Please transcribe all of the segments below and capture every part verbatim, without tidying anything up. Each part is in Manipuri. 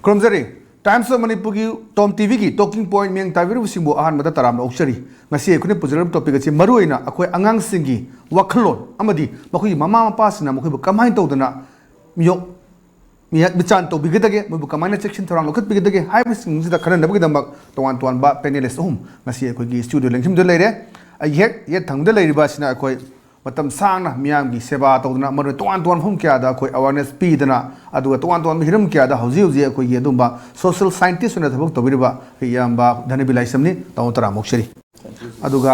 ꯈꯨꯔꯨꯝꯖꯔꯤ꯫ Times of Manipurꯒꯤ Tom ꯇꯤꯚꯤꯒꯤ talking point ꯃꯤꯠꯌꯦꯡ ꯇꯥꯕꯤꯔꯤꯕꯁꯤꯡꯕꯨ ꯑꯍꯥꯟꯕꯗ ꯇꯔꯥꯝꯅ ꯑꯣꯛꯆꯔꯤ꯫ ꯉꯁꯤ ꯑꯩꯈꯣꯏꯅ ꯄꯨꯖꯔꯤꯕ topic ꯑꯁꯤ ꯃꯔꯨꯑꯣꯏꯅ ꯑꯩꯈꯣꯏ ꯑꯉꯥꯡꯁꯤꯡꯒꯤ ꯋꯥꯈꯜꯂꯣꯟ ꯑꯃꯗꯤ ꯃꯈꯣꯏꯒꯤ ꯃꯃꯥ ꯃꯄꯥꯁꯤꯡꯅ ꯃꯈꯣꯏꯕꯨ ꯀꯃꯥꯏꯅ ꯇꯧꯗꯅ ꯃꯤꯌꯣꯛ ꯃꯤꯍꯠ ꯃꯤꯆꯥꯟ ꯇꯧꯕꯤꯒꯗꯒꯦ, ꯃꯣꯏꯕꯨ ꯀꯃꯥꯏꯅ ꯆꯦꯛꯁꯤꯟ ꯊꯧꯔꯥꯡ ꯂꯧꯈꯠꯄꯤꯒꯗꯒꯦ ꯍꯥꯏꯕꯁꯤꯡꯁꯤꯗ ꯈꯟꯅꯅꯕꯒꯤꯗꯃꯛ ꯇꯣꯉꯥꯟ ꯇꯣꯉꯥꯟꯕ panelist ꯑꯍꯨꯝ ꯉꯁꯤ ꯑꯩꯈꯣꯏꯒꯤ studio ꯂꯦꯡꯁꯤꯟꯗꯨꯅ ꯂꯩꯔꯦ꯫ ꯑꯩꯒꯤ ꯍꯦꯛ ꯌꯦꯠ ꯊꯪꯕꯗ ꯂꯩꯔꯤꯕ ꯑꯁꯤꯅ ꯑꯩꯈꯣꯏ ꯃꯇꯝ ꯁꯥꯡꯅ ꯃꯤꯌꯥꯝꯒꯤ ꯁꯦꯕꯥ ꯇꯧꯗꯨꯅ, ꯃꯔꯨ ꯇꯣꯉꯥꯟ ꯇꯣꯉꯥꯟꯕ ꯃꯐꯝ ꯀꯌꯥꯗ ꯑꯩꯈꯣꯏ awareness ꯄꯤꯗꯅ, ꯑꯗꯨꯒ ꯇꯣꯉꯥꯟ ꯇꯣꯉꯥꯟꯕ ꯍꯤꯔꯝ ꯀꯌꯥꯗ ꯍꯧꯖꯤꯛ ꯍꯧꯖꯤꯛ ꯑꯩꯈꯣꯏꯒꯤ ꯑꯗꯨꯝꯕ social scientist ꯑꯣꯏꯅ ꯊꯕꯛ ꯇꯧꯕꯤꯔꯤꯕ ꯑꯩꯈꯣꯏ ꯏꯌꯥꯝꯕ ꯙꯅꯕꯤ ꯂꯥꯏꯁ꯭ꯔꯝꯅꯤ꯫ ꯇꯥꯃꯣ ꯇꯔꯥꯝꯅ ꯑꯣꯛꯆꯔꯤ꯫ ꯑꯗꯨꯒ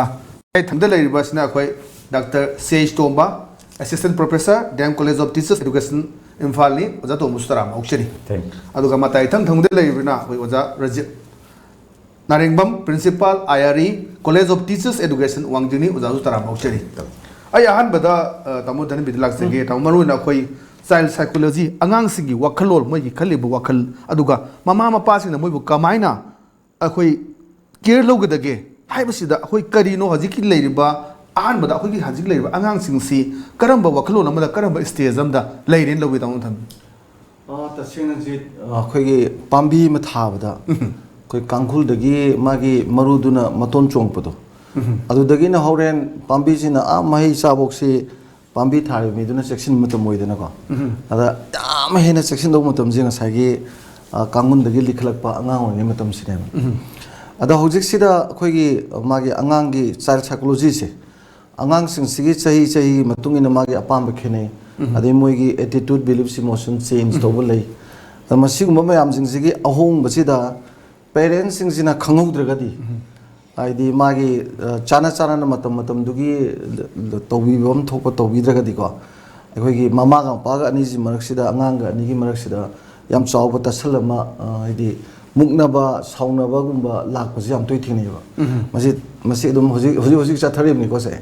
ꯑꯩ ꯊꯪꯗ ꯂꯩꯔꯤꯕ ꯑꯁꯤꯅ ꯑꯩꯈꯣꯏ Doctor ꯁꯤ H Tomba, Assistant Professor, D M College of Teachers Education, ꯏꯝꯐꯥꯜꯅꯤ꯫ ꯑꯣꯖꯥ ꯇꯣꯝꯕꯁꯨ ꯇꯔꯥꯝꯅ ꯑꯣꯛꯆꯔꯤ꯫ Thank you. ꯑꯗꯨꯒ ꯃꯇꯥꯏ ꯏꯊꯪ ꯊꯪꯕꯗ ꯂꯩꯔꯤꯕꯅ ꯑꯩꯈꯣꯏ ꯑꯣꯖꯥ ꯔꯖꯤꯠ ꯅꯥꯔꯦꯡꯕꯝ, Principal, I R E, College of Teachers Education, ꯋꯥꯡꯖꯤꯡꯅꯤ꯫ ꯑꯣꯖꯥꯁꯨ ꯇꯔꯥꯝꯅ ꯑꯣꯛꯆꯔꯤ꯫ ꯑꯩ ꯑꯍꯥꯟꯕꯗ, ꯑ, ꯇꯥꯃꯣ ꯙꯅꯕꯤꯗ ꯂꯥꯛꯆꯒꯦ꯫ ꯇꯥꯃꯣ, ꯃꯔꯨꯑꯣꯏꯅ ꯑꯩꯈꯣꯏ child psychology, ꯑꯉꯥꯡꯁꯤꯡꯒꯤ ꯋꯥꯈꯜꯂꯣꯟ, ꯃꯣꯏꯒꯤ ꯈꯜꯂꯤꯕ ꯋꯥꯈꯜ, ꯑꯗꯨꯒ ꯃꯃꯥ ꯃꯄꯥꯁꯤꯡꯅ ꯃꯣꯏꯕꯨ ꯀꯃꯥꯏꯅ ꯑꯩꯈꯣꯏ care ꯂꯧꯒꯗꯒꯦ ꯍꯥꯏꯕꯁꯤꯗ, ꯑꯩꯈꯣꯏ ꯀꯔꯤꯅꯣ ꯍꯧꯖꯤꯛꯀꯤ ꯂꯩꯔꯤꯕ, ꯑꯍꯥꯟꯕꯗ ꯑꯩꯈꯣꯏꯒꯤ ꯍꯧꯖꯤꯛ ꯂꯩꯔꯤꯕ ꯑꯉꯥꯡꯁꯤꯡꯁꯤ ꯀꯔꯝꯕ ꯋꯥꯈꯜꯂꯣꯟ ꯑꯃꯗ, ꯀꯔꯝꯕ stage ꯑꯃꯗ ꯂꯩꯔꯦꯅ ꯂꯧꯒꯦ, ꯇꯥꯃꯣ ꯊꯝꯕꯤ? ꯑ, ꯇꯁꯦꯡꯅ ꯖꯤꯠ, ꯑ, ꯑꯩꯈꯣꯏꯒꯤ ꯄꯥꯝꯕꯤ ꯑꯃ ꯊꯥꯕꯗ ꯑꯩꯈꯣꯏ ꯀꯥꯡꯈꯨꯜꯗꯒꯤ ꯃꯥꯒꯤ ꯃꯔꯨꯗꯨꯅ ꯃꯇꯣꯟ ꯆꯣꯡꯉꯛꯄꯗꯣ, ꯑꯗꯨꯗꯒꯤꯅ ꯍꯣꯔꯦꯟ ꯄꯥꯝꯕꯤꯁꯤꯅ ꯑꯥ ꯃꯍꯩ ꯆꯥꯕꯣꯛꯁꯤ ꯄꯥꯝꯕꯤ ꯊꯥꯔꯤꯕ ꯃꯤꯗꯨꯅ ꯆꯦꯛꯁꯤꯟꯕ ꯃꯇꯝ ꯑꯣꯏꯗꯅꯀꯣ꯫ ꯑꯗ ꯌꯥꯝ ꯍꯦꯟꯅ ꯆꯦꯛꯁꯤꯟꯗꯧꯕ ꯃꯇꯝꯁꯦ ꯉꯁꯥꯏꯒꯤ, ꯑ, ꯀꯥꯡꯈꯨꯜꯗꯒꯤ ꯂꯤꯈꯠꯂꯛꯄ ꯑꯉꯥꯡ ꯑꯣꯏꯔꯤꯉꯩ ꯃꯇꯝꯁꯤꯅꯦꯕ꯫ ꯑꯗ ꯍꯧꯖꯤꯛꯁꯤꯗ ꯑꯩꯈꯣꯏꯒꯤ, ꯑ, ꯃꯥꯒꯤ ꯑꯉꯥꯡꯒꯤ child psychologyꯁꯦ, ꯑꯉꯥꯡꯁꯤꯡꯁꯤꯒꯤ ꯆꯍꯤ ꯆꯍꯤꯒꯤ ꯃꯇꯨꯡ ꯏꯟꯅ ꯃꯥꯒꯤ ꯑꯄꯥꯝꯕ ꯈꯦꯠꯅꯩ꯫ ꯑꯗꯩ ꯃꯣꯏꯒꯤ attitude, beliefs, emotion change ꯇꯧꯕ ꯂꯩ꯫ ꯑꯗ ꯃꯁꯤꯒꯨꯝꯕ ꯃꯌꯥꯝꯁꯤꯡꯁꯤꯒꯤ ꯑꯍꯣꯡꯕꯁꯤꯗ parentsꯁꯤꯡꯁꯤꯅ ꯈꯪꯍꯧꯗ꯭ꯔꯒꯗꯤ, ꯍꯥꯏꯗꯤ ꯃꯥꯒꯤ, ꯑ, ꯆꯥꯅ ꯆꯥꯅꯅ ꯃꯇꯝ ꯃꯇꯝꯗꯨꯒꯤ ꯇꯧꯕꯤꯐꯝ ꯊꯣꯛꯄ ꯇꯧꯕꯤꯗ꯭ꯔꯒꯗꯤꯀꯣ, ꯑꯩꯈꯣꯏꯒꯤ ꯃꯃꯥꯒ ꯃꯄꯥꯒ ꯑꯅꯤꯁꯤ ꯃꯔꯛꯁꯤꯗ, ꯑꯉꯥꯡꯒ ꯑꯅꯤꯒꯤ ꯃꯔꯛꯁꯤꯗ ꯌꯥꯝ ꯆꯥꯎꯕ tussle ꯑꯃ, ꯑ, ꯍꯥꯏꯗꯤ ꯃꯨꯛꯅꯕ, ꯁꯥꯎꯅꯕꯒꯨꯝꯕ ꯂꯥꯛꯄꯁꯤ ꯌꯥꯝ ꯇꯣꯏ ꯊꯦꯡꯅꯩꯑꯕ꯫ ꯃꯁꯤ, ꯃꯁꯤ ꯑꯗꯨꯝ ꯍꯧꯖꯤꯛ, ꯍꯧꯖꯤꯛ, ꯍꯧꯖꯤꯛ ꯆꯠꯊꯔꯤꯕꯅꯤꯀꯣ ꯁꯦ꯫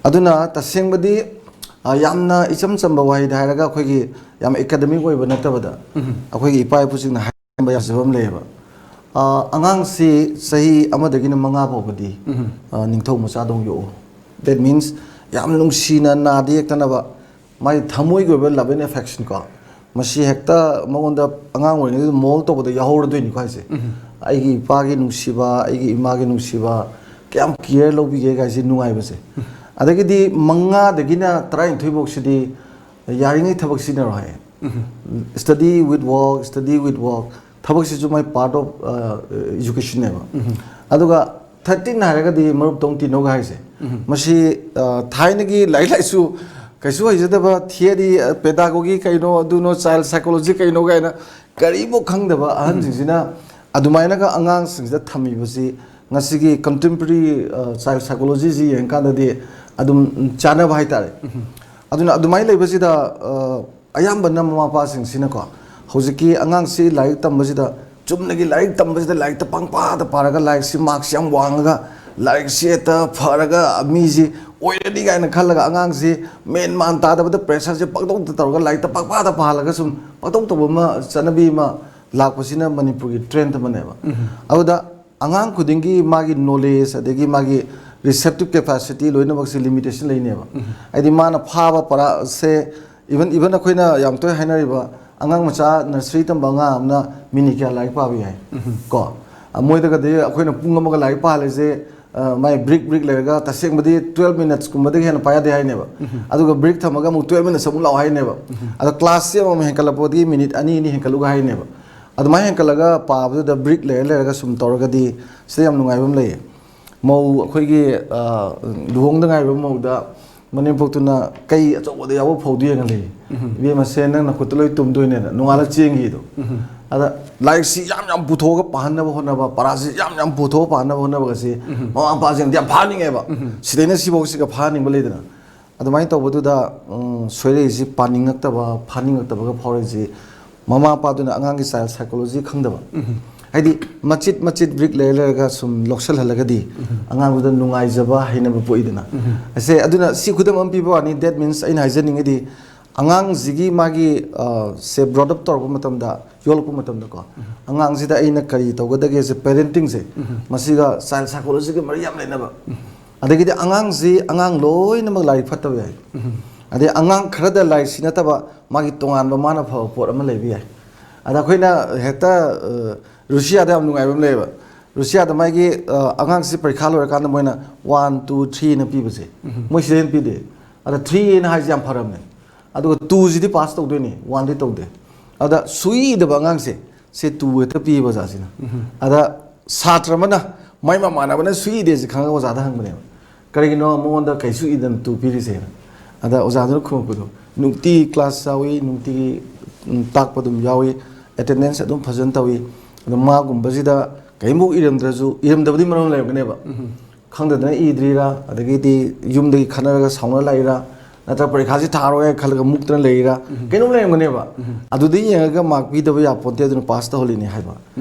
ꯑꯗꯨꯅ ꯇꯁꯦꯡꯕꯗꯤ, ꯑ, ꯌꯥꯝꯅ ꯏꯆꯝ ꯆꯝꯕ ꯋꯥꯍꯩꯗ ꯍꯥꯏꯔꯒ, ꯑꯩꯈꯣꯏꯒꯤ ꯌꯥꯝ academic ꯑꯣꯏꯕ ꯅꯠꯇꯕꯗ, ꯑꯩꯈꯣꯏꯒꯤ ꯏꯄꯥ ꯏꯄꯨꯁꯤꯡꯅ ꯍꯥꯏꯔꯝꯕ ꯌꯥꯖꯕ ꯑꯃ ꯂꯩꯌꯦꯕ꯫ ꯑ, ꯑꯉꯥꯡꯁꯤ ꯆꯍꯤ ꯑꯃꯗꯒꯤꯅ ꯃꯉꯥ ꯐꯥꯎꯕꯗꯤ, ꯑ, ꯅꯤꯡꯊꯧ ꯃꯆꯥꯗꯧ ꯌꯣꯛꯎ꯫ That means, ꯌꯥꯝ ꯅꯨꯡꯁꯤꯅ, ꯅꯥꯗ ꯌꯦꯛꯇꯅꯕ, ꯃꯥꯒꯤ ꯊꯃꯣꯏꯒꯤ ꯑꯣꯏꯕ love and affection ꯀꯣ, ꯃꯁꯤ ꯍꯦꯛꯇ ꯃꯉꯣꯟꯗ ꯑꯉꯥꯡ ꯑꯣꯏꯔꯤꯉꯩꯗ ꯃꯣꯜ ꯇꯧꯕꯗ ꯌꯥꯎꯍꯧꯔꯗꯣꯏꯅꯤꯀꯣ ꯍꯥꯏꯁꯦ꯫ ꯑꯩꯒꯤ ꯏꯄꯥꯒꯤ ꯅꯨꯡꯁꯤꯕ, ꯑꯩꯒꯤ ꯏꯃꯥꯒꯤ ꯅꯨꯡꯁꯤꯕ, ꯀꯌꯥꯝ ꯀꯤꯌꯔ ꯂꯧꯕꯤꯒꯦ ꯀꯥꯏꯁꯦ ꯅꯨꯡꯉꯥꯏꯕꯁꯦ꯫ ꯑꯗꯒꯤꯗꯤ ꯃꯉꯥꯗꯒꯤꯅ ꯇꯔꯥꯅꯤꯊꯣꯏ ꯐꯥꯎꯁꯤꯗꯤ ꯌꯥꯔꯤꯉꯩ ꯊꯕꯛ ꯁꯤꯖꯤꯟꯅꯔꯣ ꯍꯥꯏꯌꯦ꯫ Study with work, study with work, ꯊꯕꯛꯁꯤꯁꯨ my part of educationꯅꯦꯕ꯫ ꯑꯗꯨꯒ ꯊꯥꯔꯇꯤꯟ ꯍꯥꯏꯔꯒꯗꯤ ꯃꯔꯨꯞ ꯇꯧ ꯇꯤꯟꯅꯧꯒ ꯍꯥꯏꯁꯦ꯫ ꯃꯁꯤ ꯊꯥꯏꯅꯒꯤ ꯂꯥꯏꯔꯤꯛ ꯂꯥꯏꯁꯨ ꯀꯩꯁꯨ ꯍꯩꯖꯗꯕ, ꯊꯤꯌꯔꯤ, ꯄꯦꯗꯥꯒꯣꯒꯤ ꯀꯩꯅꯣ ꯑꯗꯨꯅꯣ, ꯆꯥꯏꯜ ꯁꯥꯏꯀꯣꯂꯣꯖꯤ ꯀꯩꯅꯣ ꯀꯥꯏꯅ ꯀꯔꯤꯃꯨꯛ ꯈꯪꯗꯕ ꯑꯍꯟꯁꯤꯡꯁꯤꯅ ꯑꯗꯨꯃꯥꯏꯅꯒ ꯑꯉꯥꯡꯁꯤꯡꯁꯤꯗ ꯊꯝꯃꯤꯕꯁꯤ ꯉꯁꯤꯒꯤ ꯀꯟꯇꯦꯝꯄꯔꯔꯤ ꯆꯥꯏꯜ ꯁꯥꯏꯀꯣꯂꯣꯖꯤꯁꯤ ꯌꯦꯡꯀꯥꯟꯗꯗꯤ ꯑꯗꯨꯝ ꯆꯥꯟꯅꯕ ꯍꯥꯏꯇꯥꯔꯦ꯫ ꯑꯗꯨꯅ ꯑꯗꯨꯃꯥꯏꯅ ꯂꯩꯕꯁꯤꯗ ꯑꯌꯥꯝꯕꯅ ꯃꯃꯥ ꯃꯄꯥꯁꯤꯡꯁꯤꯅꯀꯣ ꯍꯧꯖꯤꯛꯀꯤ ꯑꯉꯥꯡꯁꯤ ꯂꯥꯏꯔꯤꯛ ꯇꯝꯕꯁꯤꯗ ꯆꯨꯝꯅꯒꯤ ꯂꯥꯏꯔꯤꯛ ꯇꯝꯕꯁꯤꯗ ꯂꯥꯏꯔꯤꯛꯇ ꯄꯪꯄꯥꯗ ꯄꯥꯔꯒ ꯂꯥꯏꯔꯤꯛꯁꯤ ꯃꯥꯔꯛꯁꯤ ꯌꯥꯝ ꯋꯥꯡꯉꯒ ꯂꯥꯏꯔꯤꯛꯁꯤ ꯍꯦꯛꯇ ꯐꯔꯒ ꯃꯤꯁꯤ ꯑꯣꯏꯔꯅꯤ ꯀꯥꯏꯅ ꯈꯜꯂꯒ ꯑꯉꯥꯡꯁꯤ ꯃꯦꯟ ꯃꯥꯟ ꯇꯥꯗꯕꯗ ꯄ꯭ꯔꯦꯁꯔꯁꯦ ꯄꯪꯇꯧꯗ ꯇꯧꯔꯒ ꯂꯥꯏꯔꯤꯛꯇ ꯄꯪꯄꯥꯗ ꯄꯥꯍꯜꯂꯒ ꯁꯨꯝ ꯄꯪꯇꯧ ꯇꯧꯕ ꯑꯃ, ꯆꯠꯅꯕꯤ ꯑꯃ ꯂꯥꯛꯄꯁꯤꯅ ꯃꯅꯤꯄꯨꯔꯒꯤ ꯇ꯭ꯔꯦꯟ ꯑꯃꯅꯦꯕ꯫ ꯑꯗꯨꯗ ꯑꯉꯥꯡ ꯈꯨꯗꯤꯡꯒꯤ ꯃꯥꯒꯤ ꯅꯣꯂꯦꯖ ꯑꯗꯒꯤ ꯃꯥꯒꯤ ꯔꯤꯁꯦꯞꯇꯤꯞ ꯀꯦꯄꯥꯁꯤꯇꯤ ꯂꯣꯏꯅꯃꯛꯁꯦ ꯂꯤꯃꯤꯇꯦꯁꯟ ꯂꯩꯅꯦꯕ꯫ ꯍꯥꯏꯗꯤ ꯃꯥꯅ ꯐꯥꯕ ꯄꯔꯥꯁꯦ, ꯏꯚꯟ ꯏꯚꯟ ꯑꯩꯈꯣꯏꯅ ꯌꯥꯝ ꯇꯣꯏꯅ ꯍꯥꯏꯅꯔꯤꯕ ꯑꯉꯥꯡ ꯃꯆꯥ ꯅꯔꯁꯔꯤ ꯇꯝꯕ ꯑꯉꯥꯡ ꯑꯃꯅ ꯃꯤꯅꯤꯠ ꯀꯌꯥ ꯂꯥꯏꯔꯤꯛ ꯄꯥꯕ ꯌꯥꯏ? ꯀꯣ, ꯃꯣꯏꯗꯒꯗꯤ ꯑꯩꯈꯣꯏꯅ ꯄꯨꯡ ꯑꯃꯒ ꯂꯥꯏꯔꯤꯛ ꯄꯥꯍꯜꯂꯤꯁꯦ, ꯃꯥꯏ ꯕ꯭ꯔꯦꯛ ꯕ꯭ꯔꯦꯛ ꯂꯩꯔꯒ ꯇꯁꯦꯡꯕꯗꯤ ꯇꯨꯋꯦꯜꯞ ꯃꯤꯅꯠꯁꯀꯨꯝꯕꯗꯒꯤ ꯍꯦꯟꯅ ꯄꯥ ꯌꯥꯗꯦ ꯍꯥꯏꯅꯦꯕ꯫ ꯑꯗꯨꯒ ꯕ꯭ꯔꯦꯛ ꯊꯝꯃꯒ ꯑꯃꯨꯛ ꯇꯨꯋꯦꯜꯞ ꯃꯤꯅꯠꯁ ꯑꯃꯨꯛ ꯂꯥꯛꯑꯣ ꯍꯥꯏꯅꯦꯕ꯫ ꯑꯗꯣ ꯀ꯭ꯂꯥꯁꯁꯦ ꯑꯃꯃꯝ ꯍꯦꯟꯒꯠꯂꯛꯄꯗꯒꯤ ꯃꯤꯅꯤꯠ ꯑꯅꯤ ꯑꯅꯤ ꯍꯦꯟꯒꯠꯂꯨꯒ ꯍꯥꯏꯅꯦꯕ꯫ ꯑꯗꯨꯃꯥꯏꯅ ꯍꯦꯟꯒꯠꯂꯒ ꯄꯥꯕꯗꯨꯗ ꯕ꯭ꯔꯦꯛ ꯂꯩꯔ ꯂꯩꯔꯒ ꯁꯨꯝ ꯇꯧꯔꯒꯗꯤ ꯁꯤꯗ ꯌꯥꯝ ꯅꯨꯡꯉꯥꯏꯕ ꯑꯃ ꯂꯩꯌꯦ꯫ ꯃꯧ ꯑꯩꯈꯣꯏꯒꯤ ꯂꯨꯍꯣꯡꯗ ꯉꯥꯏꯕ ꯃꯧꯗ ꯃꯅꯦꯝꯄꯣꯛꯇꯨꯅ ꯀꯩ ꯑꯆꯧꯕꯗ ꯌꯥꯎꯕ ꯐꯧꯗꯨ ꯌꯦꯡꯍꯜꯂꯤ꯫ "ꯏꯕꯦꯝꯃ, ꯁꯦ ꯅꯪ ꯅꯈꯨꯠꯇ ꯂꯣꯏ ꯇꯨꯝꯗꯣꯏꯅꯦꯅ" ꯅꯣꯡꯉꯥꯜꯂ ꯆꯦꯟꯈꯤꯗꯣ꯫ ꯑꯗ ꯂꯥꯏꯔꯤꯛꯁꯤ ꯌꯥꯝ ꯌꯥꯝ ꯄꯨꯊꯣꯛꯑꯒ ꯄꯥꯍꯟꯅꯕ ꯍꯣꯠꯅꯕ, ꯄꯔꯥꯁꯤ ꯌꯥꯝ ꯌꯥꯝ ꯄꯨꯊꯣꯛꯑ ꯄꯥꯍꯟꯅꯕ ꯍꯣꯠꯅꯕꯒꯁꯤ ꯃꯃꯥ ꯃꯄꯥꯁꯤꯡꯗꯤ ꯌꯥꯝ ꯐꯥꯅꯤꯡꯉꯦꯕ꯫ ꯁꯤꯗꯩꯅ ꯁꯤꯐꯥꯎꯁꯤꯒ ꯐꯥꯅꯤꯡꯕ ꯂꯩꯗꯅ꯫ ꯑꯗꯨꯃꯥꯏꯅ ꯇꯧꯕꯗꯨꯗ ꯁꯣꯏꯔꯛꯏꯁꯤ ꯄꯥꯅꯤꯡꯉꯛꯇꯕ, ꯐꯥꯅꯤꯡꯉꯛꯇꯕꯒ ꯐꯥꯎꯔꯛꯏꯁꯤ ꯃꯃꯥ ꯃꯄꯥꯗꯨꯅ ꯑꯉꯥꯡꯒꯤ ꯆꯥꯏꯜ ꯁꯥꯏꯀꯣꯂꯣꯖꯤ ꯈꯪꯗꯕ꯫ ꯍꯥꯏꯗꯤ ꯃꯆꯤꯠ ꯃꯆꯤꯠ ꯕ꯭ꯔꯦꯛ ꯂꯩꯔ ꯂꯩꯔꯒ ꯁꯨꯝ ꯂꯧꯁꯜꯍꯜꯂꯒꯗꯤ ꯑꯉꯥꯡꯗꯨꯗ ꯅꯨꯡꯉꯥꯏꯖꯕ, ꯍꯩꯅꯕ ꯄꯣꯛꯏꯗꯅ꯫ ꯑꯁꯦ, ꯑꯗꯨꯅ ꯁꯤ ꯈꯨꯗꯝ ꯑꯃ ꯄꯤꯕ ꯋꯥꯅꯤ꯫ That means ꯑꯩꯅ ꯍꯥꯏꯖꯅꯤꯡꯉꯤꯗꯤ ꯑꯉꯥꯡꯁꯤꯒꯤ ꯃꯥꯒꯤ ꯁꯦ ꯕ꯭ꯔꯣꯠ ꯑꯞ ꯇꯧꯔꯛꯄ ꯃꯇꯝꯗ, ꯌꯣꯛꯂꯛꯄ ꯃꯇꯝꯗꯀꯣ, ꯑꯉꯥꯡꯁꯤꯗ ꯑꯩꯅ ꯀꯔꯤ ꯇꯧꯒꯗꯒꯦꯁꯦ ꯄꯦꯔꯦꯟꯇꯤꯡꯁꯦ, ꯃꯁꯤꯒ ꯆꯥꯏꯜ ꯁꯥꯏꯀꯣꯂꯣꯖꯤꯒ ꯃꯔꯤ ꯌꯥꯝ ꯂꯩꯅꯕ꯫ ꯑꯗꯒꯤꯗꯤ ꯑꯉꯥꯡꯁꯤ, ꯑꯉꯥꯡ ꯂꯣꯏꯅꯃꯛ ꯂꯥꯏꯔꯤꯛ ꯐꯠꯇꯕ ꯌꯥꯏ꯫ ꯑꯗꯩ ꯑꯉꯥꯡ ꯈꯔꯗ ꯂꯥꯏꯔꯤꯛꯁꯤ ꯅꯠꯇꯕ ꯃꯥꯒꯤ ꯇꯣꯉꯥꯟꯕ ꯃꯥꯅ ꯐꯕ ꯄꯣꯠ ꯑꯃ ꯂꯩꯕ ꯌꯥꯏ꯫ ꯑꯗ ꯑꯩꯈꯣꯏꯅ ꯍꯦꯛꯇ, ꯑ, ꯔꯨꯁꯤꯌꯥꯗ ꯌꯥꯝ ꯅꯨꯡꯉꯥꯏꯕ ꯑꯃ ꯂꯩꯌꯦꯕ꯫ ꯔꯨꯁꯤꯌꯥꯗ ꯃꯥꯒꯤ, ꯑ, ꯑꯉꯥꯡꯁꯤ ꯄꯔꯤꯈꯥ ꯂꯣꯏꯔꯀꯥꯟꯗ ꯃꯣꯏꯅ ꯋꯥꯟ, ꯇꯨ, ꯊ꯭ꯔꯤ ꯍꯥꯏꯅ ꯄꯤꯕꯁꯦ, ꯃꯣꯏ ꯁꯤꯗ ꯍꯦꯟꯅ ꯄꯤꯗꯦ꯫ ꯑꯗ ꯊ꯭ꯔꯤ ꯑꯅ ꯍꯥꯏꯁꯦ ꯌꯥꯝ ꯐꯔꯕꯅꯦ꯫ ꯑꯗꯨꯒ ꯇꯨꯁꯤꯗꯤ ꯄꯥꯁ ꯇꯧꯗꯣꯏꯅꯤ, ꯋꯥꯟꯗꯤ ꯇꯧꯗꯦ꯫ ꯑꯗ ꯁꯨꯏꯗꯕ ꯑꯉꯥꯡꯁꯦ, ꯁꯦ ꯇꯨ ꯍꯦꯛꯇ ꯄꯤꯌꯦꯕ ꯑꯣꯖꯥꯁꯤꯅ꯫ ꯑꯗ ꯁꯥꯇ꯭ꯔ ꯑꯃꯅ ꯃꯥꯏ ꯃꯃꯥꯟꯅꯕꯅ ꯁꯨꯏꯗꯦꯁꯦ ꯈꯪꯉꯒ ꯑꯣꯖꯥꯗ ꯍꯪꯕꯅꯦꯕ, "ꯀꯔꯤꯒꯤꯅꯣ ꯃꯉꯣꯟꯗ ꯀꯩꯁꯨ ꯏꯗꯅ ꯇꯨ ꯄꯤꯔꯤꯁꯦꯅ?" ꯑꯗ ꯑꯣꯖꯥꯗꯨꯅ ꯈꯨꯝꯃꯛꯄꯗꯣ, "ꯅꯨꯡꯇꯤ ꯀ꯭ꯂꯥꯁ ꯌꯥꯎꯏ, ꯅꯨꯡꯇꯤꯒꯤ, ꯎꯝ, ꯇꯥꯛꯄ ꯑꯗꯨꯝ ꯌꯥꯎꯏ, ꯑꯦꯇꯦꯟꯗꯦꯟꯁ ꯑꯗꯨꯝ ꯐꯖꯅ ꯇꯧꯏ, ꯑꯗꯣ ꯃꯥꯒꯨꯝꯕꯁꯤꯗ ꯀꯔꯤꯝꯐꯥꯎ ꯏꯔꯝꯗ꯭ꯔꯁꯨ, ꯏꯔꯝꯗꯕꯗꯤ ꯃꯔꯝ ꯂꯩꯔꯝꯒꯅꯦꯕ꯫ ꯈꯪꯗꯗꯅ ꯏꯗ꯭ꯔꯤꯔꯥ, ꯑꯗꯒꯤꯗꯤ ꯌꯨꯝꯗꯒꯤ ꯈꯠꯅꯔꯒ ꯁꯥꯎꯅ ꯂꯥꯛꯏꯔꯥ, ꯅꯠꯇ꯭ꯔꯒ ꯄꯔꯤꯈꯥꯁꯤ ꯊꯥꯔꯣꯏ ꯍꯥꯏꯅ ꯈꯜꯂꯒ ꯃꯨꯛꯇꯅ ꯂꯩꯔꯤꯔꯥ, ꯀꯩꯅꯣꯝ ꯂꯩꯔꯝꯒꯅꯦꯕ꯫ ꯑꯗꯨꯗ ꯌꯦꯡꯉꯒ ꯃꯥꯔꯛ ꯄꯤꯗꯕ ꯌꯥꯄꯣꯟꯇꯦ, ꯑꯗꯨꯅ ꯄꯥꯁ ꯇꯧꯍꯜꯂꯤꯅꯦ ꯍꯥꯏꯕ꯫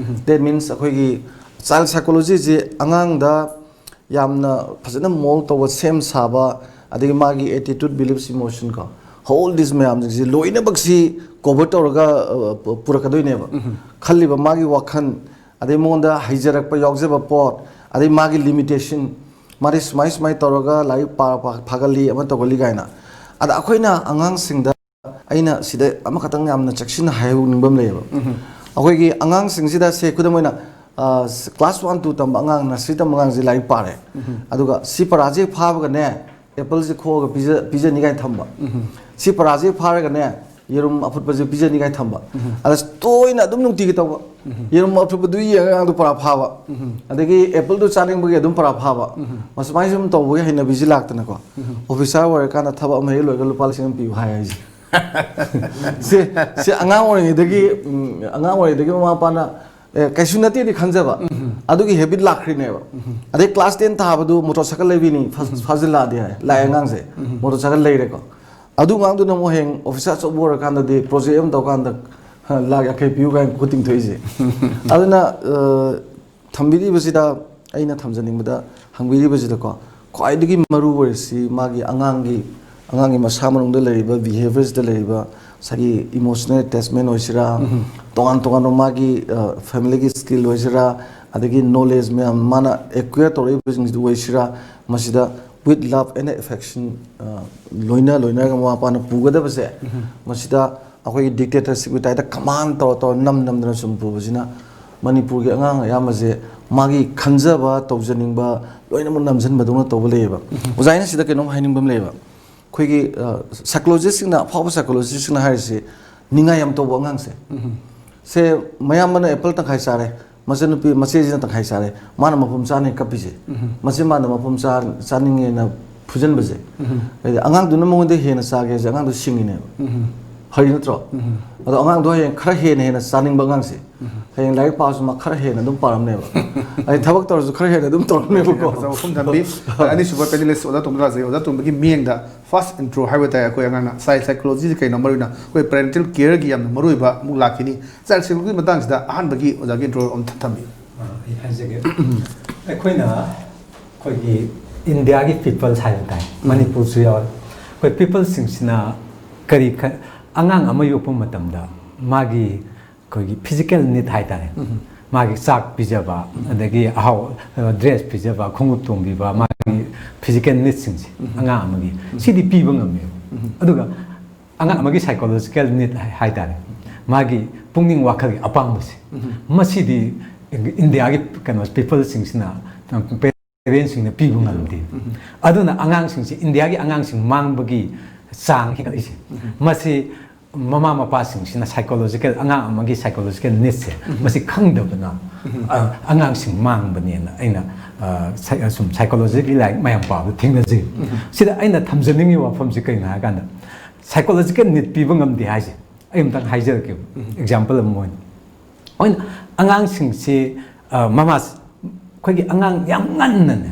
That means ꯑꯩꯈꯣꯏꯒꯤ ꯆꯥꯏꯜ ꯁꯥꯏꯀꯣꯂꯣꯖꯤꯁꯤ ꯑꯉꯥꯡꯗ ꯌꯥꯝꯅ ꯐꯖꯅ ꯃꯣꯜ ꯇꯧꯕ, ꯁꯦꯝ ꯁꯥꯕ, ꯑꯗꯒꯤ ꯃꯥꯒꯤ ꯑꯦꯇꯤꯇ꯭ꯌꯨꯠ, ꯕꯤꯂꯤꯐꯁ, ꯏꯃꯣꯁꯟ ꯀꯣ, ꯍꯣꯜ ꯗꯤꯁ ꯃꯌꯥꯝꯁꯤꯡꯁꯤ ꯂꯣꯏꯅꯃꯛꯁꯤ ꯀꯣꯚꯔ ꯇꯧꯔꯒ, ꯑ, ꯄꯨ-, ꯄꯨꯔꯛꯀꯗꯣꯏꯅꯦꯕ꯫ ꯈꯜꯂꯤꯕ ꯃꯥꯒꯤ ꯋꯥꯈꯜ, ꯑꯗꯩ ꯃꯉꯣꯟꯗ ꯍꯩꯖꯔꯛꯄ ꯌꯥꯎꯖꯕ ꯄꯣꯠ, ꯑꯗꯩ ꯃꯥꯒꯤ ꯂꯤꯃꯤꯇꯦꯁꯟ, ꯃꯥꯗꯤ ꯁꯨꯃꯥꯏ ꯁꯨꯃꯥꯏ ꯇꯧꯔꯒ ꯂꯥꯏꯔꯤꯛ ꯄꯥ-, ꯄꯥ-, ꯐꯥꯒꯜꯂꯤ, ꯑꯃ ꯇꯧꯒꯜꯂꯤ ꯀꯥꯏꯅ꯫ ꯑꯗ ꯑꯩꯈꯣꯏꯅ ꯑꯉꯥꯡꯁꯤꯡꯗ, ꯑꯩꯅ ꯁꯤꯗ ꯑꯃꯈꯛꯇꯪ ꯌꯥꯝꯅ ꯆꯦꯛꯁꯤꯟꯅ ꯍꯥꯏꯍꯧꯅꯤꯡꯕ ꯑꯃ ꯂꯩꯌꯦꯕ꯫ ꯑꯩꯈꯣꯏꯒꯤ ꯑꯉꯥꯡꯁꯤꯡꯁꯤꯗ, ꯁꯦ, ꯈꯨꯗꯝ ꯑꯣꯏꯅ, ꯑ, ꯀ꯭ꯂꯥꯁ ꯋꯥꯟ, ꯇꯨ ꯇꯝꯕ ꯑꯉꯥꯡ, ꯅꯔꯁꯔꯤ ꯇꯝꯕ ꯑꯉꯥꯡꯁꯤ ꯂꯥꯏꯔꯤꯛ ꯄꯥꯔꯦ꯫ ꯑꯗꯨꯒ ꯁꯤ ꯄꯔꯥꯁꯤ ꯍꯦꯛ ꯐꯥꯕꯒꯅꯦ, ꯑꯦꯄꯜꯁꯦ ꯈꯣꯛꯑꯒ ꯄꯤꯖ-, ꯄꯤꯖꯅꯤ ꯀꯥꯏꯅ ꯊꯝꯕ꯫ ꯁꯤ ꯄꯔꯥꯁꯤ ꯍꯦꯛ ꯐꯥꯔꯒꯅꯦ, ꯌꯦꯔꯨꯝ ꯑꯐꯨꯠꯄꯁꯦ ꯄꯤꯖꯅꯤ ꯀꯥꯏꯅ ꯊꯝꯕ꯫ ꯑꯗ ꯇꯣꯏꯅ ꯑꯗꯨꯝ ꯅꯨꯡꯇꯤꯒꯤ ꯇꯧꯕ꯫ ꯌꯦꯔꯨꯝ ꯑꯐꯨꯠꯄꯗꯨ ꯌꯦꯡꯉꯒ ꯑꯉꯥꯡꯗꯣ ꯄꯔꯥ ꯐꯥꯕ꯫ ꯑꯗꯒꯤ ꯑꯦꯄꯜꯗꯨ ꯆꯥꯅꯤꯡꯕꯒꯤ ꯑꯗꯨꯝ ꯄꯔꯥ ꯐꯥꯕ꯫ ꯃꯁꯨꯃꯥꯏꯅ ꯁꯨꯝ ꯇꯧꯕꯒꯤ ꯍꯩꯅꯕꯤꯁꯤ ꯂꯥꯛꯇꯅꯀꯣ꯫ ꯑꯣꯐꯤꯁꯔ ꯑꯣꯏꯔꯀꯥꯟꯗ ꯊꯕꯛ ꯑꯃ ꯍꯦꯛ ꯂꯣꯏꯔꯒ ꯂꯨꯄꯥ ꯂꯤꯁꯤꯡ ꯑꯃ ꯄꯤꯌꯨ ꯍꯥꯏ ꯍꯥꯏꯁꯦ꯫ ꯁꯤ, ꯁꯤ ꯑꯉꯥꯡ ꯑꯣꯏꯔꯤꯉꯩꯗꯒꯤ, ꯎꯝ, ꯑꯉꯥꯡ ꯑꯣꯏꯔꯤꯉꯩꯗꯒꯤ ꯃꯃꯥ ꯃꯄꯥꯅ, "ꯑꯦ, ꯀꯩꯁꯨ ꯅꯠꯇꯦꯗꯤ" ꯈꯟꯖꯕ꯫ ꯑꯗꯨꯒꯤ ꯍꯦꯕꯤꯠ ꯂꯥꯛꯈ꯭ꯔꯤꯅꯦꯕ꯫ ꯑꯗꯩ ꯀ꯭ꯂꯥꯁ ꯇꯦꯟ ꯊꯥꯕꯗꯨ ꯃꯣꯇꯣꯔ ꯁꯥꯏꯀꯜ ꯂꯩꯕꯤꯅꯤ, ꯐꯥ-, ꯐꯥꯖꯤꯜꯂꯛꯑꯗꯤ ꯍꯥꯏ, ꯂꯥꯛꯑꯦ ꯑꯉꯥꯡꯁꯦ꯫ ꯃꯣꯇꯣꯔ ꯁꯥꯏꯀꯜ ꯂꯩꯔꯦꯀꯣ꯫ ꯑꯗꯨ ꯑꯉꯥꯡꯗꯨꯅ ꯑꯃꯨꯛ ꯍꯌꯦꯡ ꯑꯣꯐꯤꯁꯥꯔ ꯑꯆꯧꯕ ꯑꯣꯏꯔꯀꯥꯟꯗꯗꯤ ꯄ꯭ꯔꯣꯖꯦꯛ ꯑꯃ ꯇꯧꯀꯥꯟꯗ, ꯍ, ꯂꯥꯛ ꯌꯥꯡꯈꯩ ꯄꯤꯌꯨ ꯀꯥꯏꯅ ꯈꯨꯠ ꯇꯤꯡꯊꯣꯛꯏꯁꯦ꯫ ꯑꯗꯨꯅ, ꯑ, ꯊꯝꯕꯤꯔꯤꯕꯁꯤꯗ ꯑꯩꯅ ꯊꯝꯖꯅꯤꯡꯕꯗ, ꯍꯪꯕꯤꯔꯤꯕꯁꯤꯗꯀꯣ, ꯈ꯭ꯋꯥꯏꯗꯒꯤ ꯃꯔꯨ ꯑꯣꯏꯔꯤꯁꯤ ꯃꯥꯒꯤ ꯑꯉꯥꯡꯒꯤ, ꯑꯉꯥꯡꯒꯤ ꯃꯁꯥ ꯃꯅꯨꯡꯗ ꯂꯩꯔꯤꯕ ꯕꯤꯍꯦꯕꯤꯌꯔꯁꯤꯗ ꯂꯩꯔꯤꯕ ꯉꯁꯥꯏꯒꯤ ꯏꯃꯣꯁꯅꯦꯜ ꯑꯦꯇꯦꯆꯃꯦꯟ ꯑꯣꯏꯁꯤꯔꯥ, ꯇꯣꯉꯥꯟ ꯇꯣꯉꯥꯟꯕ ꯃꯥꯒꯤ, ꯑ, ꯐꯦꯃꯤꯂꯤꯒꯤ ꯁ꯭ꯀꯤꯜ ꯑꯣꯏꯁꯤꯔꯥ, ꯑꯗꯒꯤ ꯅꯣꯂꯦꯖ ꯃꯌꯥꯝ ꯃꯥꯅ ꯑꯦꯀ꯭ꯋꯦꯌꯔ ꯇꯧꯔꯛꯏꯕꯁꯤꯡꯁꯤꯗ ꯑꯣꯏꯁꯤꯔꯥ, ꯃꯁꯤꯗ With love and affection, ꯑ, ꯂꯣꯏꯅ ꯂꯣꯏꯅꯔꯒ ꯃꯃꯥ ꯃꯄꯥꯅ ꯄꯨꯒꯗꯕꯁꯦ, ꯃꯁꯤꯗ ꯑꯩꯈꯣꯏꯒꯤ dictatorshipꯀꯤ typeꯇ command ꯇꯧꯔ ꯇꯧꯔ ꯅꯝ ꯅꯝꯗꯅ ꯁꯨꯝ ꯄꯨꯕꯁꯤꯅ ꯃꯅꯤꯄꯨꯔꯒꯤ ꯑꯉꯥꯡ ꯑꯌꯥꯝꯕꯁꯦ ꯃꯥꯒꯤ ꯈꯟꯖꯕ, ꯇꯧꯖꯅꯤꯡꯕ ꯂꯣꯏꯅꯃꯛ ꯅꯝꯁꯤꯟꯕꯗꯧꯅ ꯇꯧꯕ ꯂꯩꯌꯦꯕ꯫ ꯑꯣꯖꯥ, ꯑꯩꯅ ꯁꯤꯗ ꯀꯩꯅꯣꯝ ꯍꯥꯏꯅꯤꯡꯕ ꯑꯃ ꯂꯩꯌꯦꯕ꯫ ꯑꯩꯈꯣꯏꯒꯤ, ꯑ, psychologistꯁꯤꯡꯅ, ꯑꯐꯥꯎꯕ psychologistꯁꯤꯡꯅ ꯍꯥꯏꯔꯤꯁꯤ, ꯅꯤꯡꯉꯥꯏ ꯌꯥꯝ ꯇꯧꯕ ꯑꯉꯥꯡꯁꯦ꯫ ꯁꯦ, ꯃꯌꯥꯝꯕꯅ apple ꯇꯪꯈꯥꯏ ꯆꯥꯔꯦ, ꯃꯆꯟꯅꯨꯄꯤ, ꯃꯆꯦꯁꯤꯅ ꯇꯪꯈꯥꯏ ꯆꯥꯔꯦ, ꯃꯥꯅ ꯃꯄꯨꯝ ꯆꯥꯅꯤ ꯀꯞꯄꯤꯁꯦ꯫ ꯃꯆꯤꯟꯕꯥꯟꯗ ꯃꯄꯨꯝ ꯆꯥ-, ꯆꯥꯅꯤꯡꯉꯦꯅ ꯐꯨꯖꯟꯕꯁꯦ꯫ ꯍꯥꯏꯗꯤ ꯑꯉꯥꯡꯗꯨꯅ ꯃꯉꯣꯟꯗ ꯍꯦꯟꯅ ꯆꯥꯒꯦꯁꯦ, ꯑꯉꯥꯡꯗꯨ ꯁꯤꯡꯉꯤꯅꯦꯕ꯫ ꯐꯩ ꯅꯠꯇ꯭ꯔꯣ? ꯑꯗꯣ ꯑꯉꯥꯡꯗꯣ ꯍꯌꯦꯡ ꯈꯔ ꯍꯦꯟꯅ ꯍꯦꯟꯅ ꯆꯥꯅꯤꯡꯕ ꯑꯉꯥꯡꯁꯦ, ꯍꯌꯦꯡ ꯂꯥꯏꯔꯤꯛ ꯄꯥꯕꯁꯨ ꯃꯥ ꯈꯔ ꯍꯦꯟꯅ ꯑꯗꯨꯝ ꯄꯥꯔꯝꯅꯦꯕ꯫ ꯑꯩ ꯊꯕꯛ ꯇꯧꯔꯁꯨ ꯈꯔ ꯍꯦꯟꯅ ꯑꯗꯨꯝ ꯇꯧꯔꯝꯅꯦꯕꯀꯣ꯫ ꯑꯆꯧꯕ ꯋꯥꯐꯝ ꯊꯝꯕꯤ꯫ ꯑꯅꯤꯁꯨꯕ panelist ꯑꯣꯖꯥ ꯇꯣꯝꯕ ꯔꯥꯖꯒꯤ, ꯑꯣꯖꯥ ꯇꯣꯝꯕꯒꯤ ꯃꯤꯠꯌꯦꯡꯗ first intro ꯍꯥꯏꯕ ꯇꯥꯏ, ꯑꯩꯈꯣꯏ ꯑꯉꯥꯡꯅ psy-, psychologyꯁꯤ ꯀꯩꯅꯣ, ꯃꯔꯨ ꯑꯣꯏꯅ ꯑꯩꯈꯣꯏ parental careꯒꯤ ꯌꯥꯝꯅ ꯃꯔꯨ ꯑꯣꯏꯕ ꯑꯃꯨꯛ ꯂꯥꯛꯈꯤꯅꯤ꯫ Child psychology ꯃꯇꯥꯡꯁꯤꯗ ꯑꯍꯥꯟꯕꯒꯤ ꯑꯣꯖꯥꯒꯤ intro ꯑꯃ ꯊꯝꯕꯤꯌꯨ꯫ ꯑ, ꯑꯩ ꯍꯥꯏꯖꯒꯦ꯫ ꯑꯩꯈꯣꯏꯅ ꯑꯩꯈꯣꯏꯒꯤ ꯏꯟꯗꯤꯌꯥꯒꯤ peopleꯁ ꯍꯥꯏꯕ ꯇꯥꯏ, ꯃꯅꯤꯄꯨꯔꯁꯨ ꯌꯥꯎꯔꯦ꯫ ꯑꯩꯈꯣꯏ peopleꯁꯤꯡꯁꯤꯅ ꯀꯔꯤ ꯈ-, ꯑꯉꯥꯡ ꯑꯃ ꯌꯣꯛꯄ ꯃꯇꯝꯗ ꯃꯥꯒꯤ ꯑꯩꯈꯣꯏꯒꯤ physical need ꯍꯥꯏ ꯇꯥꯔꯦ, ꯃꯥꯒꯤ ꯆꯥꯛ ꯄꯤꯖꯕ, ꯑꯗꯒꯤ ꯑꯍꯥꯎ, dress ꯄꯤꯖꯕ, ꯈꯣꯡꯎꯞ ꯇꯣꯡꯕꯤꯕ, ꯃꯥꯒꯤ physical needꯁꯤꯡꯁꯦ ꯑꯉꯥꯡ ꯑꯃꯒꯤ, ꯁꯤꯗꯤ ꯄꯤꯕ ꯉꯝꯃꯦꯕ꯫ ꯑꯗꯨꯒ ꯑꯉꯥꯡ ꯑꯃꯒꯤ psychological need ꯍꯥꯏ-, ꯍꯥꯏ ꯇꯥꯔꯦ, ꯃꯥꯒꯤ ꯄꯨꯛꯅꯤꯡ ꯋꯥꯈꯜꯒꯤ ꯑꯄꯥꯝꯕꯁꯦ, ꯃꯁꯤꯗꯤ ꯏꯟꯗꯤꯌꯥꯒꯤ ꯀꯩꯅꯣ peopleꯁꯤꯡꯁꯤꯅ, parentꯁꯤꯡꯅ ꯄꯤꯕ ꯉꯝꯗꯦ꯫ ꯑꯗꯨꯅ ꯑꯉꯥꯡꯁꯤꯡꯁꯤ, ꯏꯟꯗꯤꯌꯥꯒꯤ ꯑꯉꯥꯡꯁꯤꯡ ꯃꯥꯡꯕꯒꯤ ꯆꯥꯡ ꯍꯦꯟꯒꯠꯂꯛꯏꯁꯦ, ꯃꯁꯤ ꯃꯃꯥ ꯃꯄꯥꯁꯤꯡꯁꯤꯅ psychological, ꯑꯉꯥꯡ ꯑꯃꯒꯤ psychological needꯁꯦ ꯃꯁꯤ ꯈꯪꯗꯕꯅ, ꯑ, ꯑꯉꯥꯡꯁꯤꯡ ꯃꯥꯡꯕꯅꯦꯅ ꯑꯩꯅ, ꯑ, psy-, ꯁꯨꯝ psychologyꯒꯤ ꯂꯥꯏꯔꯤꯛ ꯃꯌꯥꯝ ꯄꯥꯕꯗ ꯊꯦꯡꯅꯖꯩ꯫ ꯁꯤꯗ ꯑꯩꯅ ꯊꯝꯖꯅꯤꯡꯉꯤꯕ ꯋꯥꯐꯝꯁꯤ ꯀꯩꯅꯣ ꯍꯥꯏ ꯀꯥꯟꯗ, psychological need ꯄꯤꯕ ꯉꯝꯗꯦ ꯍꯥꯏꯁꯦ ꯑꯩ ꯑꯝꯇꯪ ꯍꯥꯏꯖꯔꯛꯀꯦꯕ, example ꯑꯃ ꯑꯣꯏꯅ꯫ ꯑꯣꯏꯅ ꯑꯉꯥꯡꯁꯤꯡꯁꯤ, ꯑ, ꯃꯃꯥ, ꯑꯩꯈꯣꯏꯒꯤ ꯑꯉꯥꯡ ꯌꯥꯝ ꯉꯟꯅꯅꯦ,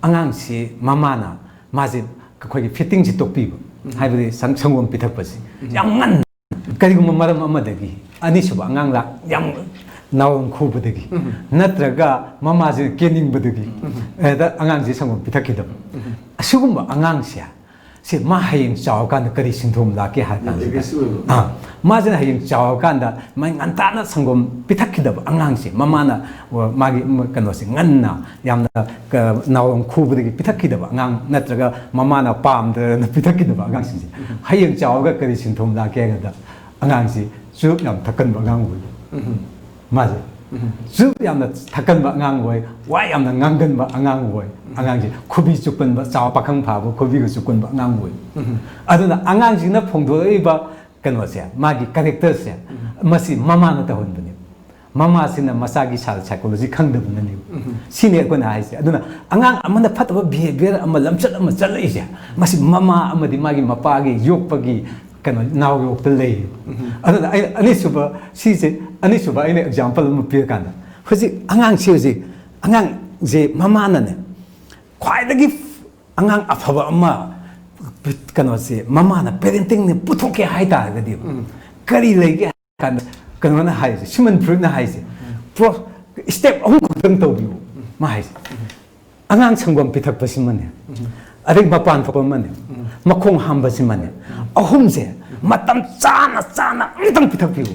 ꯑꯉꯥꯡꯁꯤ ꯃꯃꯥꯅ ꯃꯥꯁꯦ ꯑꯩꯈꯣꯏꯒꯤ feedingꯁꯤ ꯇꯣꯛꯄꯤꯕ, ꯍꯥꯏꯕꯗꯤ ꯁꯪ-, ꯁꯪꯒꯣꯝ ꯄꯤꯊꯛꯄꯁꯤ ꯌꯥꯝ ꯉꯟꯅ, ꯀꯔꯤꯒꯨꯝꯕ ꯃꯔꯝ ꯑꯃꯗꯒꯤ ꯑꯅꯤꯁꯨꯕ ꯑꯉꯥꯡ ꯂꯥꯛ-, ꯌꯥꯝ ꯅꯥꯎꯔꯝ ꯈꯨꯕꯗꯒꯤ, ꯅꯠꯇ꯭ꯔꯒ ꯃꯃꯥꯁꯤꯅ ꯀꯦꯅꯤꯡꯕꯗꯒꯤ, ꯍꯦꯛꯇ ꯑꯉꯥꯡꯁꯤ ꯁꯪꯒꯣꯝ ꯄꯤꯊꯛꯈꯤꯗꯕ꯫ ꯑꯁꯤꯒꯨꯝꯕ ꯑꯉꯥꯡꯁꯦ ꯁꯤ ꯃꯥ ꯍꯌꯦꯡ ꯆꯥꯎꯔꯀꯥꯟꯗ ꯀꯔꯤ ꯁꯤꯟꯊꯣꯝ ꯂꯥꯛꯀꯦ ꯍꯥꯏꯔ ꯀꯥꯟꯁꯤꯗ, ꯑꯥ, ꯃꯥꯁꯤꯅ ꯍꯌꯦꯡ ꯆꯥꯎꯔꯀꯥꯟꯗ ꯃꯥꯏ ꯉꯟꯇꯥꯅ ꯁꯪꯒꯣꯝ ꯄꯤꯊꯛꯈꯤꯗꯕ ꯑꯉꯥꯡꯁꯦ, ꯃꯃꯥꯅ, ꯑꯣ, ꯃꯥꯒꯤ, ꯃ-, ꯀꯩꯅꯣꯁꯦ ꯉꯟꯅ ꯌꯥꯝꯅ ꯀ-, ꯅꯥꯎꯔꯣꯝ ꯈꯨꯕꯗꯒꯤ ꯄꯤꯊꯛꯈꯤꯗꯕ ꯑꯉꯥꯡ, ꯅꯠꯇ꯭ꯔꯒ ꯃꯃꯥꯅ ꯄꯥꯝꯗꯅ ꯄꯤꯊꯛꯈꯤꯗꯕ ꯑꯉꯥꯡꯁꯤꯡꯁꯦ ꯍꯌꯦꯡ ꯆꯥꯎꯔꯒ ꯀꯔꯤ ꯁꯤꯟꯊꯣꯝ ꯂꯥꯛꯀꯦ ꯍꯥꯏꯕꯗ, ꯑꯉꯥꯡꯁꯤ ꯆꯨꯔꯨꯞ ꯌꯥꯝ ꯊꯛꯀꯟꯕ ꯑꯉꯥꯡ ꯑꯣꯏꯕ꯫ ꯃꯥꯁꯦ ꯆꯨꯔꯨꯞ ꯌꯥꯝꯅ ꯊꯛꯀꯟꯕ ꯑꯉꯥꯡ ꯑꯣꯏ, ꯋꯥ ꯌꯥꯝꯅ ꯉꯥꯡꯒꯟꯕ ꯑꯉꯥꯡ ꯑꯣꯏ꯫ ꯑꯉꯥꯡꯁꯦ ꯈꯨꯕꯤ ꯆꯨꯞꯀꯟꯕ, ꯆꯥꯎ ꯄꯥꯈꯪ ꯐꯥꯕ ꯈꯨꯕꯤꯒ ꯆꯨꯞꯀꯟꯕ ꯑꯉꯥꯡ ꯑꯣꯏ꯫ ꯑꯗꯨꯅ ꯑꯉꯥꯡꯁꯤꯡꯅ ꯐꯣꯡꯗꯣꯔꯛꯏꯕ ꯀꯩꯅꯣꯁꯦ, ꯃꯥꯒꯤ ꯀꯦꯔꯦꯛꯇꯔꯁꯦ, ꯃꯁꯤ ꯃꯃꯥꯅ ꯇꯧꯍꯟꯕꯅꯦ꯫ ꯃꯃꯥꯁꯤꯅ ꯃꯆꯥꯒꯤ ꯁꯥꯏꯀꯣꯂꯣꯖꯤ ꯈꯪꯗꯕꯅꯅꯦꯕ꯫ ꯁꯤꯅꯤ ꯑꯩꯈꯣꯏꯅ ꯍꯥꯏꯁꯦ꯫ ꯑꯗꯨꯅ ꯑꯉꯥꯡ ꯑꯃꯅ ꯐꯠꯇꯕ ꯕꯤꯍꯦꯕꯤꯌꯔ ꯑꯃ, ꯂꯝꯆꯠ ꯑꯃ ꯆꯠꯂꯛꯏꯁꯦ, ꯃꯁꯤ ꯃꯃꯥ ꯑꯃꯗꯤ ꯃꯥꯒꯤ ꯃꯄꯥꯒꯤ ꯌꯣꯛꯄꯒꯤ ꯀꯩꯅꯣ, ꯅꯥꯎ ꯌꯣꯛꯇ ꯂꯩ꯫ ꯑꯗꯨꯅ ꯑꯩ ꯑꯅꯤꯁꯨꯕ, ꯁꯤꯁꯦ, ꯑꯅꯤꯁꯨꯕ ꯑꯩꯅ ꯑꯦꯛꯖꯥꯝꯄꯜ ꯑꯃ ꯄꯤꯔꯀꯥꯟꯗ, ꯍꯧꯖꯤꯛ ꯑꯉꯥꯡꯁꯦ, ꯍꯧꯖꯤꯛ ꯑꯉꯥꯡꯁꯦ ꯃꯃꯥꯅꯅꯦ, ꯈ꯭ꯋꯥꯏꯗꯒꯤ ꯑꯉꯥꯡ ꯑꯐꯕ ꯑꯃ, ꯀꯩꯅꯣꯁꯦ, ꯃꯃꯥꯅ ꯄꯦꯔꯦꯟꯇꯤꯡꯅꯦ ꯄꯨꯊꯣꯛꯀꯦ ꯍꯥꯏꯇꯥꯔꯒꯗꯤ, ꯀꯔꯤ ꯂꯩꯒꯦ ꯍꯥꯏ ꯀꯥꯟꯗ, ꯀꯩꯅꯣꯅ ꯍꯥꯏꯁꯦ, ꯁꯤꯃꯟ ꯐ꯭ꯔꯨꯏꯠꯅ ꯍꯥꯏꯁꯦ, ꯄ꯭ꯔꯣ, ꯁ꯭ꯇꯦꯞ ꯑꯍꯨꯝ ꯈꯛꯇꯪ ꯇꯧꯕꯤꯌꯨ꯫ ꯃꯥ ꯍꯥꯏꯁꯦ, ꯑꯉꯥꯡ ꯁꯪꯒꯣꯝ ꯄꯤꯊꯛꯄꯁꯤꯃꯅꯦ, ꯑꯗꯩ ꯃꯄꯥꯟ ꯊꯣꯛꯄ ꯑꯃꯅꯦ, ꯃꯈꯣꯡ ꯍꯥꯝꯕꯁꯤꯃꯅꯦ, ꯑꯍꯨꯝꯁꯦ ꯃꯇꯝ ꯆꯥꯅ ꯆꯥꯅ ꯑꯃꯨꯛꯇꯪ ꯄꯤꯊꯛꯄꯤꯌꯨ꯫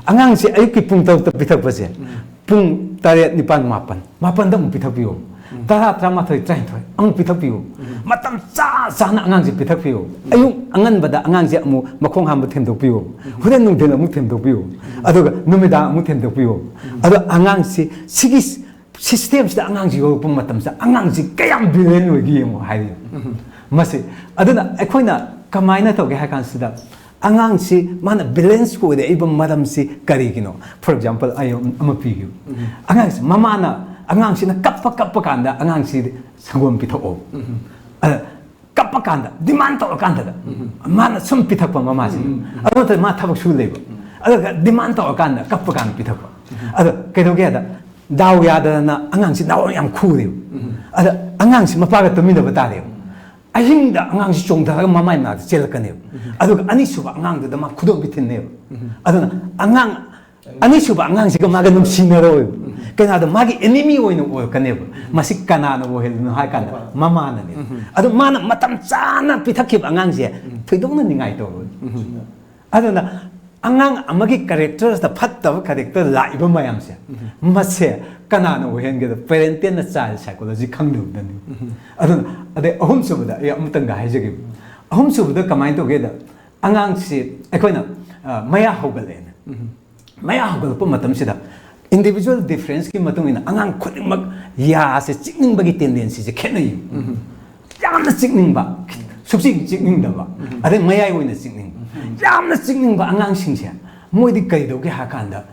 ꯑꯉꯥꯡꯁꯦ ꯑꯌꯨꯛꯀꯤ ꯄꯨꯡ ꯇꯔꯨꯛꯇ ꯄꯤꯊꯛꯄꯁꯦ, ꯄꯨꯡ ꯇꯔꯦꯠ, ꯅꯤꯄꯥꯟ, ꯃꯥꯄꯟ, ꯃꯥꯄꯟꯗ ꯑꯃꯨꯛ ꯄꯤꯊꯛꯄꯤꯌꯨ꯫ ꯇꯔꯥ, ꯇꯔꯥꯃꯥꯊꯣꯏ, ꯇꯔꯥꯅꯤꯊꯣꯏ ꯑꯃꯨꯛ ꯄꯤꯊꯛꯄꯤꯌꯨ꯫ ꯃꯇꯝ ꯆꯥ ꯆꯥꯅ ꯑꯉꯥꯡꯁꯦ ꯄꯤꯊꯛꯄꯤꯌꯨ꯫ ꯑꯌꯨꯛ ꯑꯉꯟꯕꯗ ꯑꯉꯥꯡꯁꯦ ꯑꯃꯨꯛ ꯃꯈꯣꯡ ꯍꯥꯝꯕ ꯊꯦꯝꯗꯣꯛꯄꯤꯌꯨ꯫ ꯍꯣꯔꯦꯟ ꯅꯨꯡꯊꯤꯜ ꯑꯃꯨꯛ ꯊꯦꯝꯗꯣꯛꯄꯤꯌꯨ꯫ ꯑꯗꯨꯒ ꯅꯨꯃꯤꯗꯥꯡ ꯑꯃꯨꯛ ꯊꯦꯝꯗꯣꯛꯄꯤꯌꯨ꯫ ꯑꯗꯣ ꯑꯉꯥꯡꯁꯤ ꯁꯤꯒꯤ ꯁꯤꯁꯇꯦꯝꯁꯤꯗ ꯑꯉꯥꯡꯁꯤ ꯌꯣꯛꯂꯛꯄ ꯃꯇꯝꯁꯤꯗ ꯑꯉꯥꯡꯁꯤ ꯀꯌꯥꯝ ꯕ꯭ꯔꯤꯂꯤꯌꯟ ꯑꯣꯏꯒꯦ ꯌꯦꯡꯉꯣ ꯍꯥꯏꯔꯤ꯫ ꯃꯁꯤ, ꯑꯗꯨꯅ ꯑꯩꯈꯣꯏꯅ ꯀꯃꯥꯏꯅ ꯇꯧꯒꯦ ꯍꯥꯏ ꯀꯥꯟꯁꯤꯗ, ꯑꯉꯥꯡꯁꯤ ꯃꯥꯅ ꯕꯦꯂꯦꯟꯁ ꯑꯣꯏꯔꯛꯏꯕ ꯃꯔꯝꯁꯤ ꯀꯔꯤꯒꯤꯅꯣ? ꯐꯣꯔ ꯑꯦꯛꯖꯥꯝꯄꯜ, ꯑꯩ ꯑꯃ ꯄꯤꯒꯦ꯫ ꯑꯉꯥꯡꯁꯤ, ꯃꯃꯥꯅ, ꯑꯉꯥꯡꯁꯤꯅ ꯀꯞꯄ ꯀꯞꯄ ꯀꯥꯟꯗ ꯑꯉꯥꯡꯁꯤ ꯁꯪꯒꯣꯝ ꯄꯤꯊꯛꯑꯣ꯫ ꯑꯗ ꯀꯞꯄ ꯀꯥꯟꯗ, ꯗꯤꯃꯥꯟ ꯇꯧꯔꯀꯥꯟꯗꯗ ꯃꯥꯅ ꯁꯨꯝ ꯄꯤꯊꯛꯄ ꯃꯃꯥꯁꯤ꯫ ꯑꯗꯨ ꯅꯠꯇ꯭ꯔꯗꯤ ꯃꯥ ꯊꯕꯛ ꯁꯨ ꯂꯩꯕ꯫ ꯑꯗꯨꯒ ꯗꯤꯃꯥꯟ ꯇꯧꯔꯀꯥꯟꯗ ꯀꯞꯄ ꯀꯥꯟꯗ ꯄꯤꯊꯛꯄ꯫ ꯑꯗꯣ ꯀꯩꯗꯧꯒꯦ ꯍꯥꯏꯗ, ꯗꯥꯎ ꯌꯥꯗꯗꯅ ꯑꯉꯥꯡꯁꯤ ꯅꯥꯎꯔꯣꯟ ꯌꯥꯝ ꯈꯨꯔꯦꯕ꯫ ꯑꯗ ꯑꯉꯥꯡꯁꯤ ꯃꯄꯥꯒ ꯇꯨꯃꯤꯟꯅꯕ ꯇꯥꯔꯦꯕ꯫ ꯑꯍꯤꯡꯗ ꯑꯉꯥꯡꯁꯤ ꯆꯣꯡꯊꯔꯒ ꯃꯃꯥꯏ ꯃꯅꯥꯛꯇ ꯆꯦꯜꯂꯛꯀꯅꯦꯕ꯫ ꯑꯗꯨꯒ ꯑꯅꯤꯁꯨꯕ ꯑꯉꯥꯡꯗꯨꯗ ꯃꯥ ꯈꯨꯗꯣꯝꯕꯤ ꯊꯤꯟꯅꯦꯕ꯫ ꯑꯗꯨꯅ ꯑꯉꯥꯡ, ꯑꯅꯤꯁꯨꯕ ꯑꯉꯥꯡꯁꯤꯒ ꯃꯥꯒ ꯅꯨꯡꯁꯤꯅꯔꯣꯏꯕ꯫ ꯀꯅꯥꯗ ꯃꯥꯒꯤ ꯑꯦꯅꯤꯃꯤ ꯑꯣꯏꯅ ꯑꯣꯏꯔꯛꯀꯅꯦꯕ꯫ ꯃꯁꯤ ꯀꯅꯥꯅ ꯑꯣꯏꯍꯜꯂꯤꯅꯣ ꯍꯥꯏ ꯀꯥꯟꯗ ꯃꯃꯥꯅꯅꯦ꯫ ꯑꯗꯨ ꯃꯥꯅ ꯃꯇꯝ ꯆꯥꯅ ꯄꯤꯊꯛꯈꯤꯕ ꯑꯉꯥꯡꯁꯦ ꯊꯣꯏꯗꯣꯛꯅ ꯅꯤꯡꯉꯥꯏ ꯇꯧꯔꯣꯏ꯫ ꯑꯗꯨꯅ ꯑꯉꯥꯡ ꯑꯃꯒꯤ ꯀꯦꯔꯦꯛꯇꯔꯁꯤꯗ ꯐꯠꯇꯕ ꯀꯦꯔꯦꯛꯇꯔ ꯂꯥꯛꯏꯕ ꯃꯌꯥꯝꯁꯦ, ꯃꯁꯦ ꯀꯅꯥꯅ ꯑꯣꯏꯍꯟꯒꯦꯗ? ꯄꯦꯔꯦꯟꯇꯦꯜꯅ ꯆꯥꯏꯜ ꯁꯥꯏꯀꯣꯂꯣꯖꯤ ꯈꯪꯗꯕꯗꯅꯤ꯫ ꯑꯗꯨꯅ ꯑꯗꯩ ꯑꯍꯨꯝꯁꯨꯕꯗ ꯑꯩ ꯑꯃꯇꯪꯒ ꯍꯥꯏꯖꯒꯦ꯫ ꯑꯍꯨꯝꯁꯨꯕꯗ ꯀꯃꯥꯏꯅ ꯇꯧꯒꯦꯗ? ꯑꯉꯥꯡꯁꯤ ꯑꯩꯈꯣꯏꯅ, ꯑ, ꯃꯌꯥ ꯍꯧꯒꯠꯂꯛꯑꯦꯅ꯫ ꯃꯌꯥ ꯍꯧꯒꯠꯂꯛꯄ ꯃꯇꯝꯁꯤꯗ ꯏꯟꯗꯤꯕꯤꯖꯨꯋꯦꯜ ꯗꯤꯐꯔꯦꯟꯁꯀꯤ ꯃꯇꯨꯡ ꯏꯟꯅ ꯑꯉꯥꯡ ꯈꯨꯗꯤꯡꯃꯛ ꯌꯥꯁꯦ ꯆꯤꯛꯅꯤꯡꯕꯒꯤ ꯇꯦꯟꯗꯦꯟꯁꯤꯁꯦ ꯈꯦꯠꯅꯩ꯫ ꯌꯥꯝꯅ ꯆꯤꯛꯅꯤꯡꯕ, ꯁꯨꯛꯆꯤꯛ ꯆꯤꯛꯅꯤꯡꯗꯕ, ꯑꯗꯩ ꯃꯌꯥꯏ ꯑꯣꯏꯅ ꯆꯤꯛꯅꯤꯡꯕ꯫ ꯌꯥꯝꯅ ꯆꯤꯛꯅꯤꯡꯕ ꯑꯉꯥꯡꯁꯤꯡꯁꯦ ꯃꯣꯏꯗꯤ ꯀꯩꯗꯧꯒꯦ ꯍꯥꯏ ꯀꯥꯟꯗ,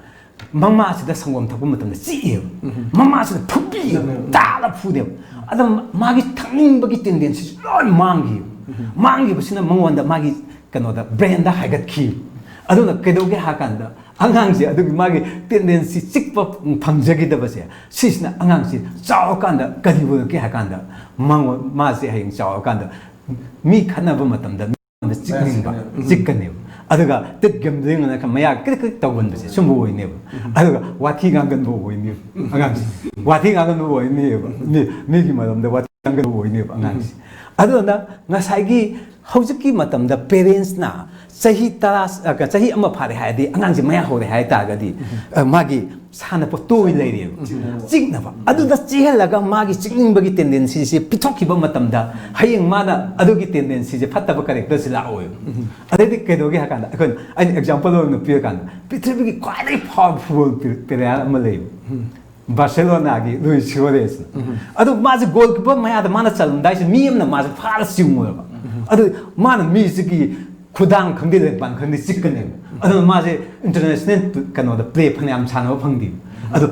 ꯃꯃꯥꯁꯤꯗ ꯁꯪꯒꯣꯝ ꯊꯛꯄ ꯃꯇꯝꯗ ꯆꯤꯛꯑꯦꯕ꯫ ꯃꯃꯥꯁꯤꯗ ꯐꯨꯕꯤꯌꯦꯕ, ꯇꯥꯔ ꯐꯨꯗꯦꯕ꯫ ꯑꯗ ꯃꯥꯒꯤ ꯊꯛꯅꯤꯡꯕꯒꯤ ꯇꯦꯟꯗꯦꯟꯁꯤꯁꯨ ꯂꯣꯏ ꯃꯥꯡꯈꯤꯕ꯫ ꯃꯥꯡꯈꯤꯕꯁꯤꯅ ꯃꯉꯣꯟꯗ, ꯃꯥꯒꯤ ꯀꯩꯅꯣꯗ, ꯕ꯭ꯔꯦꯟꯗ ꯍꯥꯏꯒꯠꯈꯤꯕ꯫ ꯑꯗꯨꯅ ꯀꯩꯗꯧꯒꯦ ꯍꯥꯏ ꯀꯥꯟꯗ, ꯑꯉꯥꯡꯁꯦ ꯑꯗꯨꯒꯤ ꯃꯥꯒꯤ ꯇꯦꯟꯗꯦꯟꯁꯤ ꯆꯤꯛꯄ ꯐꯪꯖꯈꯤꯗꯕꯁꯦ, ꯁꯤꯁꯤꯅ ꯑꯉꯥꯡꯁꯤ ꯆꯥꯎꯔꯀꯥꯟꯗ ꯀꯔꯤ ꯑꯣꯏꯔꯛꯀꯦ ꯍꯥꯏ ꯀꯥꯟꯗ, ꯃꯉꯣꯟ-, ꯃꯥꯁꯦ ꯍꯌꯦꯡ ꯆꯥꯎꯔꯀꯥꯟꯗ ꯃꯤ ꯈꯠꯅꯕ ꯃꯇꯝꯗ ꯃꯤꯉꯣꯟꯗ ꯆꯤꯛꯅꯤꯡꯕ, ꯎꯝ꯫ ꯆꯤꯛꯀꯅꯦꯕ꯫ ꯑꯗꯨꯒ ꯇꯤꯠ ꯒꯦꯝꯕ꯭ꯂꯤꯡ ꯑꯅ ꯃꯌꯥ ꯀ꯭ꯔꯤꯛ ꯀ꯭ꯔꯤꯛ ꯇꯧꯒꯟꯕꯁꯦ, ꯁꯨꯝꯕ ꯑꯣꯏꯅꯦꯕ꯫ ꯑꯗꯨꯒ ꯋꯥꯊꯤ ꯉꯥꯡꯒꯟꯕ ꯑꯣꯏꯅꯦꯕ ꯑꯉꯥꯡꯁꯦ꯫ ꯋꯥꯊꯤ ꯉꯥꯡꯒꯟꯕ ꯑꯣꯏꯅꯦꯕ꯫ ꯃꯤ, ꯃꯤꯒꯤ ꯃꯔꯝꯗ ꯋꯥꯊꯤ ꯉꯥꯡꯒꯟꯕ ꯑꯣꯏꯅꯦꯕ ꯑꯉꯥꯡꯁꯦ꯫ ꯑꯗꯨꯅ ꯉꯁꯥꯏꯒꯤ ꯍꯧꯖꯤꯛꯀꯤ ꯃꯇꯝꯗ ꯄꯦꯔꯦꯟꯁꯅ ꯆꯍꯤ ꯇꯔꯥ, ꯑ, ꯆꯍꯤ ꯑꯃ ꯐꯥꯔꯦ ꯍꯥꯏꯔꯗꯤ, ꯑꯉꯥꯡꯁꯦ ꯃꯌꯥ ꯍꯧꯔꯦ ꯍꯥꯏ ꯇꯥꯔꯒꯗꯤ, ꯑ, ꯃꯥꯒꯤ ꯁꯥꯟꯅꯄꯣꯠ ꯇꯣꯏ ꯂꯩꯔꯦꯕ꯫ ꯆꯤꯛꯅꯕ꯫ ꯑꯗꯨꯗ ꯆꯤꯛꯍꯜꯂꯒ ꯃꯥꯒꯤ ꯆꯤꯛꯅꯤꯡꯕꯒꯤ ꯇꯦꯟꯗꯦꯟꯁꯤꯁꯦ ꯄꯤꯊꯣꯛꯈꯤꯕ ꯃꯇꯝꯗ, ꯍꯌꯦꯡ ꯃꯥꯅ ꯑꯗꯨꯒꯤ ꯇꯦꯟꯗꯦꯟꯁꯤꯁꯦ ꯐꯠꯇꯕ ꯀꯦꯔꯦꯛꯇꯔꯁꯤ ꯂꯥꯛꯑꯣꯏꯕ꯫ ꯑꯗꯩꯗꯤ ꯀꯩꯗꯧꯒꯦ ꯍꯥꯏ ꯀꯥꯟꯗ, ꯑꯩꯈꯣꯏꯅ, ꯑꯩꯅ ꯑꯦꯛꯖꯥꯝꯄꯜ ꯑꯣꯏꯅ ꯄꯤꯔꯀꯥꯟꯗ, ꯄ꯭ꯔꯤꯊꯤꯕꯤꯒꯤ ꯈ꯭ꯋꯥꯏꯗꯒꯤ ꯐꯥꯎꯕ ꯐꯨꯠꯕꯣꯜ ꯄ꯭ꯂꯦꯌꯔ ꯑꯃ ꯂꯩꯌꯦꯕ꯫ ꯕꯥꯔꯁꯦꯂꯣꯅꯥꯒꯤ ꯂꯨꯏꯁ ꯁꯨꯋꯥꯔꯦꯁꯅ꯫ ꯑꯗꯨ ꯃꯥꯁꯦ ꯒꯣꯜꯀꯤꯄꯔ ꯃꯌꯥꯗ ꯃꯥꯅ ꯆꯜꯂꯝꯗꯥꯏꯁꯦ, ꯃꯤ ꯑꯃꯅ ꯃꯥꯁꯦ ꯐꯥꯔ ꯆꯤꯡꯉꯣꯏꯕ꯫ ꯑꯗꯨ ꯃꯥꯅ ꯃꯤꯁꯤꯒꯤ ꯈꯨꯗꯥꯡ ꯈꯪꯗꯦ, ꯂꯦꯡꯕꯥꯟ ꯈꯪꯗꯦ, ꯆꯤꯛꯀꯅꯦꯕ꯫ ꯑꯗꯨꯅ ꯃꯥꯁꯦ ꯏꯟꯇꯔꯅꯦꯁꯅꯦꯜ ꯀꯩꯅꯣꯗ ꯄ꯭ꯂꯦ ꯐꯅꯌꯥꯝ ꯁꯥꯟꯅꯕ ꯐꯪꯗꯦ꯫ ꯑꯗꯣ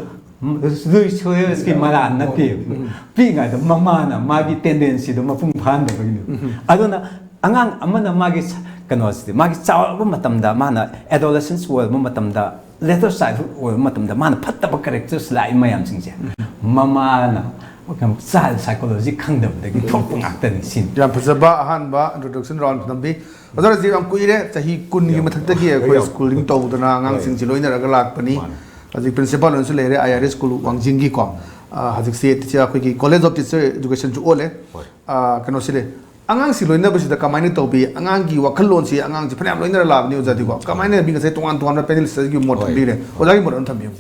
ꯂꯨꯏꯁ ꯁꯨꯋꯥꯔꯦꯁꯀꯤ ꯃꯔꯥꯟ ꯅꯠꯇꯦꯕ꯫ ꯄꯤꯛꯏꯉꯩꯗ ꯃꯃꯥꯅ ꯃꯥꯒꯤ ꯇꯦꯟꯗꯦꯟꯁꯤꯗꯣ ꯃꯄꯨꯡ ꯐꯥꯍꯟꯗꯕꯒꯤꯅꯦꯕ꯫ ꯑꯗꯨꯅ ꯑꯉꯥꯡ ꯑꯃꯅ ꯃꯥꯒꯤ ꯁ-, ꯀꯩꯅꯣꯁꯤꯗꯤ, ꯃꯥꯒꯤ ꯆꯥꯎꯔꯛꯄ ꯃꯇꯝꯗ, ꯃꯥꯅ ꯑꯦꯗꯣꯂꯦꯁꯦꯟꯁ ꯑꯣꯏꯔꯕ ꯃꯇꯝꯗ, ꯂꯦꯇꯔ ꯆꯥꯏꯜꯍꯨꯗ ꯑꯣꯏꯕ ꯃꯇꯝꯗ, ꯃꯥꯅ ꯐꯠꯇꯕ ꯀꯦꯔꯦꯛꯇꯔꯁ ꯂꯥꯛꯏ ꯃꯌꯥꯝꯁꯤꯡꯁꯦ, ꯃꯃꯥꯅ ꯆꯥꯏꯜ ꯁꯥꯏꯀꯣꯂꯣꯖꯤ ꯈꯪꯗꯕꯗꯒꯤ ꯊꯣꯛꯄ ꯉꯥꯛꯇꯅꯤ ꯁꯤꯅꯤ꯫ ꯌꯥꯝ ꯐꯖꯕ ꯑꯍꯥꯟꯕ ꯏꯟꯇ꯭ꯔꯣꯗꯛꯁꯟ ꯔꯥꯎꯟ ꯊꯝꯕꯤ꯫ ꯑꯣꯖꯥ ꯔꯥꯖꯤꯕ, ꯌꯥꯝ ꯀꯨꯏꯔꯦ, ꯆꯍꯤ ꯀꯨꯟꯒꯤ ꯃꯊꯛꯇꯒꯤ ꯑꯩꯈꯣꯏ ꯁ꯭ꯀꯨꯂꯤꯡ ꯇꯧꯗꯅ ꯑꯉꯥꯡꯁꯤꯡꯁꯤ ꯂꯣꯏꯅꯔꯒ ꯂꯥꯛꯄꯅꯤ꯫ ꯃꯥꯅꯤ꯫ ꯍꯧꯖꯤꯛ ꯄ꯭ꯔꯤꯟꯁꯤꯄꯥꯜ ꯑꯣꯏꯅꯁꯨ ꯂꯩꯔꯦ, ꯑꯥꯏ ꯑꯥꯔ ꯑꯦꯁ ꯁ꯭ꯀꯨꯜ ꯋꯥꯡꯖꯤꯡꯒꯤꯀꯣ꯫ ꯑ, ꯍꯧꯖꯤꯛꯁꯦ ꯇꯤꯆꯔ, ꯑꯩꯈꯣꯏꯒꯤ ꯀꯣꯂꯦꯖ ꯑꯣꯐ ꯇꯤꯆꯔ ꯏꯗꯨꯀꯦꯁꯟꯁꯨ ꯑꯣꯜꯂꯦ꯫ ꯍꯣꯏ꯫ ꯑ, ꯀꯩꯅꯣꯁꯤ ꯂꯩ, ꯑꯉꯥꯡꯁꯤ ꯂꯣꯏꯅꯕꯁꯤꯗ ꯀꯃꯥꯏꯅ ꯇꯧꯕꯤ, ꯑꯉꯥꯡꯒꯤ ꯋꯥꯈꯜꯂꯣꯟꯁꯤ, ꯑꯉꯥꯡꯁꯤ ꯐꯅꯌꯥꯝ ꯂꯣꯏꯅꯔ ꯂꯥꯛꯑꯕꯅꯤ ꯑꯣꯖꯥꯗꯤꯀꯣ, ꯀꯃꯥꯏꯅ ꯉꯁꯥꯏ ꯇꯣꯉꯥꯟ ꯇꯣꯉꯥꯟꯕ ꯄꯦꯅꯦꯂꯤꯁꯇꯒꯤ ꯃꯣꯠ ꯍꯣꯏ꯫ ꯊꯝꯕꯤꯔꯦ, ꯑꯣꯖꯥꯒꯤ ꯃꯣꯠ ꯑꯗꯨꯝ ꯊꯝꯕꯤꯌꯨ꯫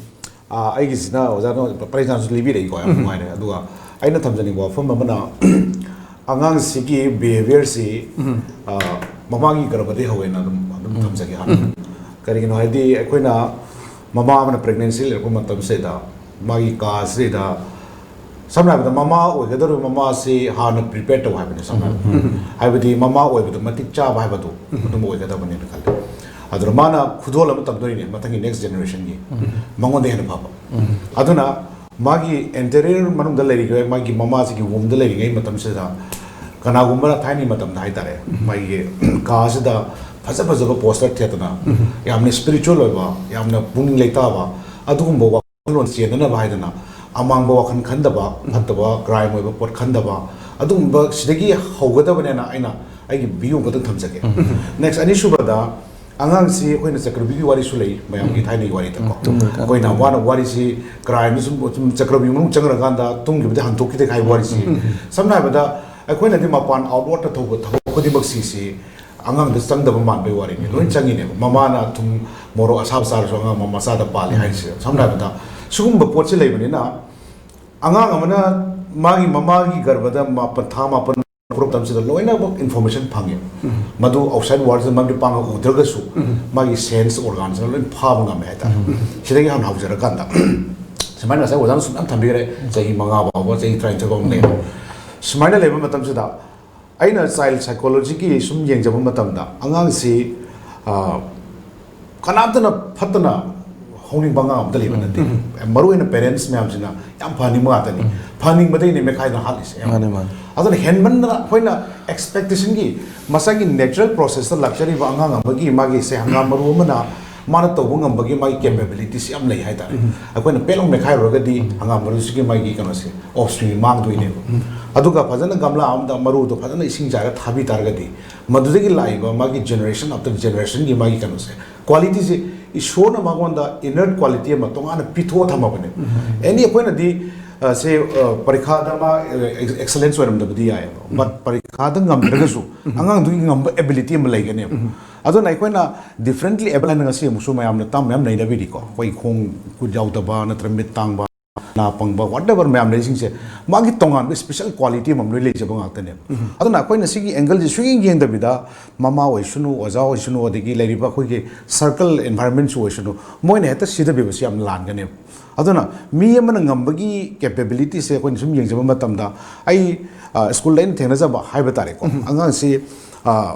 ꯑꯥ, ꯑꯩꯒꯤꯁꯤꯅ ꯑꯣꯖꯥꯅ ꯄꯔꯦꯡꯁꯥꯡꯁꯨ ꯂꯤꯕꯤꯔꯛꯏꯀꯣ, ꯌꯥꯝ ꯅꯨꯡꯉꯥꯏꯔꯦ꯫ ꯑꯗꯨꯒ ꯑꯩꯅ ꯊꯝꯖꯅꯤꯡꯕ ꯋꯥꯐꯝ ꯑꯃꯅ, ꯑꯉꯥꯡꯁꯤꯒꯤ ꯕꯤꯍꯦꯕꯤꯌꯔꯁꯤ, ꯑꯥ, ꯃꯃꯥꯒꯤ ꯒꯔꯚꯗꯒꯤ ꯍꯧꯋꯦꯅ ꯑꯗꯨꯝ, ꯑꯗꯨꯝ ꯊꯝꯖꯒꯦ ꯍꯥꯟꯅ꯫ ꯀꯔꯤꯒꯤꯅꯣ ꯍꯥꯏꯗꯤ, ꯑꯩꯈꯣꯏꯅ ꯃꯃꯥ ꯑꯃꯅ ꯄ꯭ꯔꯦꯒꯅꯦꯟꯁꯤ ꯂꯩꯔꯛꯄ ꯃꯇꯝꯁꯤꯗ ꯃꯥꯒꯤ ꯀꯥꯁꯤꯗ, ꯁꯝꯅ ꯍꯥꯏꯔꯕꯗ, ꯃꯃꯥ ꯑꯣꯏꯒꯗꯧꯔꯤꯕ ꯃꯃꯥꯁꯤ ꯍꯥꯟꯅ ꯄ꯭ꯔꯤꯄꯦꯌꯔ ꯇꯧ ꯍꯥꯏꯕꯅꯦ꯫ ꯁꯝꯅ ꯍꯥꯏꯔꯕꯗ, ꯍꯥꯏꯕꯗꯤ ꯃꯃꯥ ꯑꯣꯏꯕꯗ ꯃꯇꯤꯛ ꯆꯥꯕ ꯍꯥꯏꯕꯗꯨ ꯑꯗꯨꯝ ꯑꯣꯏꯒꯗꯕꯅꯦꯅ ꯈꯜꯂꯦ꯫ ꯑꯗꯨꯅ ꯃꯥꯅ ꯈꯨꯗꯣꯜ ꯑꯃ ꯇꯝꯗꯣꯏꯅꯦ ꯃꯊꯪꯒꯤ ꯅꯦꯛꯁ ꯖꯦꯅꯦꯔꯦꯁꯟꯒꯤ, ꯃꯉꯣꯟꯗ ꯍꯦꯟꯅ ꯐꯕ꯫ ꯑꯗꯨꯅ ꯃꯥꯒꯤ ꯑꯦꯟꯇꯦꯔꯤꯌꯔ ꯃꯅꯨꯡꯗ ꯂꯩꯔꯤꯕ ꯃꯥꯒꯤ ꯃꯃꯥꯁꯤꯒꯤ ꯋꯨꯝꯗ ꯂꯩꯔꯤꯉꯩ ꯃꯇꯝꯁꯤꯗ, ꯀꯅꯥꯒꯨꯝꯕꯅ ꯊꯥꯏꯅꯒꯤ ꯃꯇꯝꯗ ꯍꯥꯏꯇꯥꯔꯦ, ꯃꯥꯒꯤ ꯀꯥꯁꯤꯗ ꯐꯖ ꯐꯖꯕ ꯄꯣꯁꯇꯔ ꯊꯦꯠꯇꯅ, ꯌꯥꯝꯅ ꯁ꯭ꯄꯤꯔꯤꯆꯨꯋꯦꯜ ꯑꯣꯏꯕ, ꯌꯥꯝꯅ ꯄꯨꯛꯅꯤꯡ ꯂꯩꯇꯥꯕ, ꯑꯗꯨꯒꯨꯝꯕ ꯋꯥꯈꯜꯂꯣꯟ ꯆꯦꯟꯗꯅꯕ ꯍꯥꯏꯗꯅ, ꯑꯃꯥꯡꯕ ꯋꯥꯈꯜ ꯈꯟꯗꯕ, ꯐꯠꯇꯕ ꯀ꯭ꯔꯥꯏꯝ ꯑꯣꯏꯕ ꯄꯣꯠ ꯈꯟꯗꯕ, ꯑꯗꯨꯒꯨꯝꯕ ꯁꯤꯗꯒꯤ ꯍꯧꯒꯗꯕꯅꯦꯅ ꯑꯩꯅ ꯑꯩꯒꯤ ꯚ꯭ꯌꯨ ꯑꯃꯈꯛꯇꯪ ꯊꯝꯖꯒꯦ꯫ ꯅꯦꯛꯁ, ꯑꯅꯤꯁꯨꯕꯗ, ꯑꯉꯥꯡꯁꯤ ꯑꯩꯈꯣꯏꯅ ꯆꯀ꯭ꯔꯕꯤꯒꯤ ꯋꯥꯔꯤꯁꯨ ꯂꯩ, ꯃꯌꯥꯝꯒꯤ ꯊꯥꯏꯅꯒꯤ ꯋꯥꯔꯤꯗꯀꯣ꯫ ꯑꯩꯈꯣꯏꯅ ꯋꯥꯅ ꯋꯥꯔꯤꯁꯤ, ꯀ꯭ꯔꯥꯏꯝꯗ ꯁꯨꯝ, ꯁꯨꯝ ꯆꯀ꯭ꯔꯕꯤ ꯃꯅꯨꯡ ꯆꯪꯈ꯭ꯔꯀꯥꯟꯗ ꯇꯨꯡꯒꯤꯕꯗꯤ ꯍꯟꯗꯣꯛꯈꯤꯗꯦ ꯍꯥꯏꯕ ꯋꯥꯔꯤꯁꯤ꯫ ꯁꯝꯅ ꯍꯥꯏꯔꯕꯗ, ꯑꯩꯈꯣꯏꯅꯗꯤ ꯃꯄꯥꯟ ꯑꯥꯎꯠꯋꯥꯔꯗ ꯇꯧꯕ ꯊꯕꯛ ꯈꯨꯗꯤꯡꯃꯛꯁꯤꯁꯤ ꯑꯉꯥꯡꯗ ꯆꯪꯗꯕ ꯃꯥꯟꯕꯒꯤ ꯋꯥꯔꯤꯅꯤ, ꯂꯣꯏ ꯆꯪꯉꯤꯅꯦꯕ꯫ ꯃꯃꯥꯅ ꯊꯨꯝ ꯃꯣꯔꯣꯛ ꯑꯁꯥꯕ ꯆꯥꯔꯁꯨ ꯑꯉꯥꯡ ꯃꯆꯥꯗ ꯄꯥꯜꯂꯤ ꯍꯥꯏꯔꯤꯁꯦ꯫ ꯁꯝꯅ ꯍꯥꯏꯔꯕꯗ, ꯁꯤꯒꯨꯝꯕ ꯄꯣꯠꯁꯤ ꯂꯩꯕꯅꯤꯅ, ꯑꯉꯥꯡ ꯑꯃꯅ ꯃꯥꯒꯤ ꯃꯃꯥꯒꯤ ꯒꯔꯚꯗ ꯃꯥꯄꯟ, ꯊꯥ ꯃꯥꯄꯟ ꯃꯇꯝꯁꯤꯗ ꯂꯣꯏꯅꯃꯛ ꯏꯟꯐꯣꯔꯃꯦꯁꯟ ꯐꯪꯉꯦ꯫ ꯃꯗꯨ ꯑꯥꯎꯠꯁꯥꯏꯠ ꯋꯥꯔꯜꯁꯤꯗ ꯃꯃꯤꯠ ꯄꯥꯡꯒ ꯎꯗ꯭ꯔꯒꯁꯨ, ꯃꯥꯒꯤ ꯁꯦꯟꯁ ꯑꯣꯔꯒꯥꯟꯁꯤꯅ ꯂꯣꯏ ꯐꯥꯕ ꯉꯝꯃꯦ ꯍꯥꯏꯇꯥꯔꯦ꯫ ꯁꯤꯗꯒꯤ ꯍꯥꯟꯅ ꯍꯧꯖꯔꯀꯥꯟꯗ, ꯁꯨꯃꯥꯏꯅ ꯉꯁꯥꯏ ꯑꯣꯖꯥꯅꯁꯨ ꯃꯌꯥꯝ ꯊꯝꯕꯤꯈ꯭ꯔꯦ, ꯆꯍꯤ ꯃꯉꯥ ꯐꯥꯎꯕ, ꯆꯍꯤ ꯇꯔꯥꯅꯤꯊꯣꯏ ꯐꯥꯎꯕ ꯂꯩ꯫ ꯁꯨꯃꯥꯏꯅ ꯂꯩꯕ ꯃꯇꯝꯁꯤꯗ, ꯑꯩꯅ ꯆꯥꯏꯜ ꯁꯥꯏꯀꯣꯂꯣꯖꯤꯒꯤ ꯁꯨꯝ ꯌꯦꯡꯖꯕ ꯃꯇꯝꯗ, ꯑꯉꯥꯡꯁꯤ, ꯑ, ꯀꯅꯥꯝꯇꯅ ꯐꯠꯇꯅ ꯍꯧꯅꯤꯡꯕ ꯑꯉꯥꯡ ꯑꯝꯇ ꯂꯩꯕ ꯅꯠꯇꯦ꯫ ꯃꯔꯨ ꯑꯣꯏꯅ ꯄꯦꯔꯦꯟꯁ ꯃꯌꯥꯝꯁꯤꯅ ꯌꯥꯝ ꯐꯍꯟꯅꯤꯡꯕ ꯉꯥꯛꯇꯅꯤ꯫ ꯐꯍꯟꯅꯤꯡꯕꯗꯩꯅꯦ ꯃꯦꯈꯥꯏꯗꯅ ꯍꯥꯠꯂꯤꯁꯦ ꯑꯌꯥꯝꯕ꯫ ꯃꯥꯅꯦ, ꯃꯥꯅꯦ꯫ ꯑꯗꯨꯅ ꯍꯦꯟꯃꯟꯗꯅ ꯑꯩꯈꯣꯏꯅ ꯑꯦꯛꯁꯄꯦꯛꯇꯦꯁꯟꯒꯤ, ꯃꯁꯥꯒꯤ ꯅꯦꯆꯔꯦꯜ ꯄ꯭ꯔꯣꯁꯦꯁꯇ ꯂꯥꯛꯆꯔꯤꯕ ꯑꯉꯥꯡ ꯑꯃꯒꯤ ꯃꯥꯒꯤ ꯁꯦ ꯍꯪꯒꯥꯝ ꯃꯔꯨ ꯑꯃꯅ ꯃꯥꯅ ꯇꯧꯕ ꯉꯝꯕꯒꯤ ꯃꯥꯒꯤ ꯀꯦꯄꯦꯕꯤꯂꯤꯇꯤꯁꯤ ꯌꯥꯝ ꯂꯩ ꯍꯥꯏꯇꯥꯔꯦ꯫ ꯑꯩꯈꯣꯏꯅ ꯄꯦꯠ ꯂꯥꯎ ꯃꯦꯈꯥꯏꯔꯨꯔꯒꯗꯤ ꯍꯪꯒꯥꯝ ꯃꯔꯨꯁꯤꯒꯤ ꯃꯥꯒꯤ ꯀꯩꯅꯣꯁꯦ, ꯑꯣꯐꯁ꯭ꯄ꯭ꯔꯤꯡ ꯃꯥꯡꯗꯣꯏꯅꯦꯕ꯫ ꯑꯗꯨꯒ ꯐꯖꯅ ꯒꯝꯂꯥ ꯑꯃꯗ ꯃꯔꯨꯗꯣ ꯐꯖꯅ ꯏꯁꯤꯡ ꯆꯥꯏꯔꯒ ꯊꯥꯕꯤ ꯇꯥꯔꯒꯗꯤ, ꯃꯗꯨꯗꯒꯤ ꯂꯥꯛꯏꯕ ꯃꯥꯒꯤ ꯖꯦꯅꯦꯔꯦꯁꯟ ꯑꯥꯐꯇꯔ ꯖꯦꯅꯦꯔꯦꯁꯟꯒꯤ ꯃꯥꯒꯤ ꯀꯩꯅꯣꯁꯦ, ꯀ꯭ꯋꯥꯂꯤꯇꯤꯁꯦ ꯏꯁꯣꯔꯅ ꯃꯉꯣꯟꯗ ꯏꯅꯔ ꯀ꯭ꯋꯥꯂꯤꯇꯤ ꯑꯃ ꯇꯣꯉꯥꯟꯅ ꯄꯤꯊꯣꯛꯑ ꯊꯝꯃꯕꯅꯦ꯫ ꯑꯦꯅꯤ ꯑꯩꯈꯣꯏꯅꯗꯤ ꯑ, ꯁꯦ ꯑ, ꯄꯔꯤꯈꯥꯗ ꯃꯥ ꯑꯦꯛꯁꯂꯦꯟꯁ ꯑꯣꯏꯔꯝꯗꯕꯗꯤ ꯌꯥꯏꯑꯕ, ꯕꯠ ꯄꯔꯤꯈꯥꯗ ꯉꯝꯗ꯭ꯔꯒꯁꯨ ꯑꯉꯥꯡꯗꯨꯒꯤ ꯉꯝꯕ ꯑꯦꯕꯤꯂꯤꯇꯤ ꯑꯃ ꯂꯩꯒꯅꯦꯕ꯫ ꯑꯗꯨꯅ ꯑꯩꯈꯣꯏꯅ ꯗꯤꯐ꯭ꯔꯦꯟꯠꯂꯤ ꯑꯦꯕꯜ ꯍꯥꯏꯅ ꯉꯁꯤ ꯑꯃꯨꯛꯁꯨ ꯃꯌꯥꯝꯅ ꯇꯥꯝ ꯃꯌꯥꯝ ꯅꯩꯅꯕꯤꯔꯤꯀꯣ, ꯑꯩꯈꯣꯏ ꯈꯣꯡ ꯈꯨꯠ ꯌꯥꯎꯗꯕ ꯅꯠꯇ꯭ꯔꯒ ꯃꯤꯠ ꯇꯥꯡꯕ, ꯅꯥ ꯄꯪꯕ, ꯋꯥꯠ ꯑꯦꯕꯔ ꯃꯌꯥꯝ ꯂꯩꯁꯤꯡꯁꯦ ꯃꯥꯒꯤ ꯇꯣꯉꯥꯟꯕ ꯏꯁꯄꯤꯁꯦꯜ ꯀ꯭ꯋꯥꯂꯤꯇꯤ ꯑꯃꯃꯝ ꯂꯣꯏ ꯂꯩꯖꯕ ꯉꯥꯛꯇꯅꯦꯕ꯫ ꯑꯗꯨꯅ ꯑꯩꯈꯣꯏꯅ ꯁꯤꯒꯤ ꯑꯦꯡꯒꯜꯁꯦ ꯁꯨꯡꯌꯦꯡ ꯌꯦꯡꯗꯕꯤꯗ ꯃꯃꯥ ꯑꯣꯏꯁꯅꯨ, ꯑꯣꯖꯥ ꯑꯣꯏꯁꯅꯨ, ꯑꯗꯒꯤ ꯂꯩꯔꯤꯕ ꯑꯩꯈꯣꯏꯒꯤ ꯁꯔꯀꯜ ꯑꯦꯟꯚꯥꯏꯔꯣꯟꯃꯦꯟꯁꯨ ꯑꯣꯏꯁꯅꯨ, ꯃꯣꯏꯅ ꯍꯦꯛꯇ ꯁꯤꯊꯕꯤꯕꯁꯤ ꯌꯥꯝ ꯂꯥꯟꯒꯅꯦꯕ꯫ ꯑꯗꯨꯅ ꯃꯤ ꯑꯃꯅ ꯉꯝꯕꯒꯤ ꯀꯦꯄꯦꯕꯤꯂꯤꯇꯤꯁꯦ ꯑꯩꯈꯣꯏꯅ ꯁꯨꯝ ꯌꯦꯡꯖꯕ ꯃꯇꯝꯗ ꯑꯩ ꯑ, ꯁ꯭ꯀꯨꯜꯗ ꯑꯩꯅ ꯊꯦꯡꯅꯖꯕ ꯍꯥꯏꯕ ꯇꯥꯔꯦꯀꯣ, ꯑꯉꯥꯡꯁꯤ ꯑ,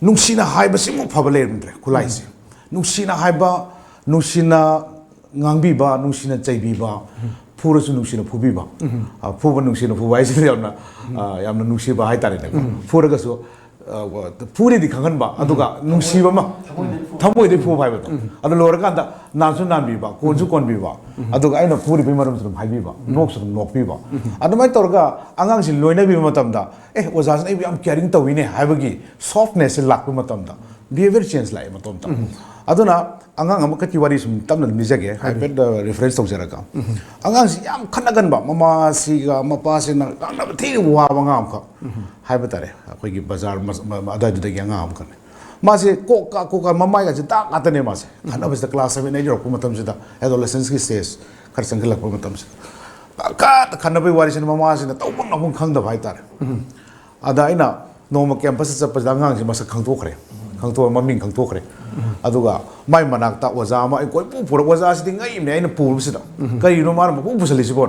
ꯅꯨꯡꯁꯤꯅ ꯍꯥꯏꯕꯁꯤꯃꯨꯛ ꯐꯕ ꯂꯩꯔꯝꯗ꯭ꯔꯦ ꯈꯨꯠꯂꯥꯏꯁꯦ꯫ ꯅꯨꯡꯁꯤꯅ ꯍꯥꯏꯕ, ꯅꯨꯡꯁꯤꯅ ꯉꯥꯡꯕꯤꯕ, ꯅꯨꯡꯁꯤꯅ ꯆꯩꯕꯤꯕ, ꯐꯨꯔꯁꯨ ꯅꯨꯡꯁꯤꯅ ꯐꯨꯕꯤꯕ꯫ ꯑ, ꯐꯨꯕ ꯅꯨꯡꯁꯤꯅ ꯐꯨꯕ ꯍꯥꯏꯁꯤꯗꯤ ꯌꯥꯝꯅ ꯑ, ꯌꯥꯝꯅ ꯅꯨꯡꯁꯤꯕ ꯍꯥꯏꯇꯥꯔꯦꯅꯦꯀꯣ꯫ ꯐꯨꯔꯒꯁꯨ ꯑ, ꯐꯨꯔꯤꯗꯤ ꯈꯪꯍꯟꯕ, ꯑꯗꯨꯒ ꯅꯨꯡꯁꯤꯕ ꯑꯃ, ꯊꯃꯣꯏꯗꯒꯤ ꯐꯨꯕ꯫ ꯊꯃꯣꯏꯗꯒꯤ ꯐꯨꯕ ꯍꯥꯏꯕꯗꯣ꯫ ꯑꯗꯨ ꯂꯣꯏꯔꯀꯥꯟꯗ ꯅꯥꯟꯁꯨ ꯅꯥꯟꯕꯤꯕ, ꯀꯣꯟꯁꯨ ꯀꯣꯟꯕꯤꯕ, ꯑꯗꯨꯒ ꯑꯩꯅ ꯐꯨꯔꯤꯕꯒꯤ ꯃꯔꯝꯁꯨ ꯑꯗꯨꯝ ꯍꯥꯏꯕꯤꯕ, ꯅꯣꯛꯁꯨ ꯑꯗꯨꯝ ꯅꯣꯛꯄꯤꯕ꯫ ꯑꯗꯨꯃꯥꯏꯅ ꯇꯧꯔꯒ ꯑꯉꯥꯡꯁꯤ ꯂꯣꯏꯅꯕꯤꯕ ꯃꯇꯝꯗ, "ꯑꯦ, ꯑꯣꯖꯥꯁꯤꯅ ꯑꯩꯕꯨ ꯌꯥꯝ ꯀꯤꯌꯔꯤꯡ ꯇꯧꯋꯤꯅꯦ" ꯍꯥꯏꯕꯒꯤ ꯁꯣꯐꯅꯦꯁꯁꯦ ꯂꯥꯛꯄ ꯃꯇꯝꯗ ꯕꯤꯍꯦꯕꯤꯌꯔ ꯆꯦꯟꯖ ꯂꯥꯛꯑꯦ ꯃꯇꯣꯝꯇ꯫ ꯑꯗꯨꯅ ꯑꯉꯥꯡ ꯑꯃꯈꯛꯀꯤ ꯋꯥꯔꯤ ꯁꯨꯝ ꯇꯞꯅ ꯑꯗꯨꯝ ꯂꯤꯖꯒꯦ, ꯍꯥꯏꯐꯦꯠ ꯔꯤꯐꯔꯦꯟꯁ ꯇꯧꯖꯔꯒ꯫ ꯑꯉꯥꯡꯁꯤ ꯌꯥꯝ ꯈꯠꯅꯒꯟꯕ, ꯃꯃꯥꯁꯤꯒ ꯃꯄꯥꯁꯤꯅ ꯉꯥꯡꯅꯕ ꯊꯤꯅ ꯋꯥꯕ ꯑꯉꯥꯡ ꯑꯃꯈꯛ ꯍꯥꯏꯕ ꯇꯥꯔꯦ, ꯑꯩꯈꯣꯏꯒꯤ ꯕꯖꯥꯔ ꯃꯁ-, ꯃ-, ꯃ-, ꯑꯗꯨꯋꯥꯏꯗꯨꯗꯒꯤ ꯑꯉꯥꯡ ꯑꯃꯈꯛꯅꯦ꯫ ꯃꯥꯁꯦ ꯀꯣꯛ ꯀꯥ ꯀꯣꯛ ꯀꯥ ꯃꯃꯥꯏꯒꯁꯦ ꯗꯥꯛ ꯉꯥꯛꯇꯅꯦ ꯃꯥꯁꯦ꯫ ꯈꯠꯅꯕꯁꯤꯗ ꯀ꯭ꯂꯥꯁ ꯁꯚꯦꯟ ꯑꯩꯠ ꯌꯧꯔꯛꯄ ꯃꯇꯝꯁꯤꯗ, ꯑꯦꯗꯣꯂꯦꯁꯦꯟꯁꯀꯤ ꯁ꯭ꯇꯦꯖ ꯈꯔ ꯆꯪꯁꯤꯜꯂꯛꯄ ꯃꯇꯝꯁꯤꯗ ꯄꯪꯈꯠꯇ ꯈꯠꯅꯕꯒꯤ ꯋꯥꯔꯤꯁꯤꯅ ꯃꯃꯥꯁꯤꯅ ꯇꯧꯐꯝ ꯂꯥꯛꯐꯝ ꯈꯪꯗꯕ ꯍꯥꯏꯇꯥꯔꯦ꯫ ꯑꯗ ꯑꯩꯅ ꯅꯣꯡꯃ ꯀꯦꯝꯄꯁꯇ ꯆꯠꯄꯁꯤꯗ ꯑꯉꯥꯡꯁꯤ ꯃꯁꯛ ꯈꯪꯗꯣꯛꯈ꯭ꯔꯦ, ꯈꯪꯗꯣꯛꯑ ꯃꯃꯤꯡ ꯈꯪꯗꯣꯛꯈ꯭ꯔꯦ꯫ ꯑꯗꯨꯒ ꯃꯥꯏ ꯃꯅꯥꯛꯇ ꯑꯣꯖꯥ ꯑꯃ ꯑꯩ ꯀꯣꯏꯄꯨ ꯄꯨꯔꯛ, ꯑꯣꯖꯥꯁꯤꯗꯤ ꯉꯛꯏꯕꯅꯦ ꯑꯩꯅ ꯄꯨꯕꯁꯤꯗ, "ꯀꯔꯤꯅꯣ ꯃꯥꯅ ꯃꯄꯨ ꯄꯨꯁꯜꯂꯤꯁꯤꯕꯣ?"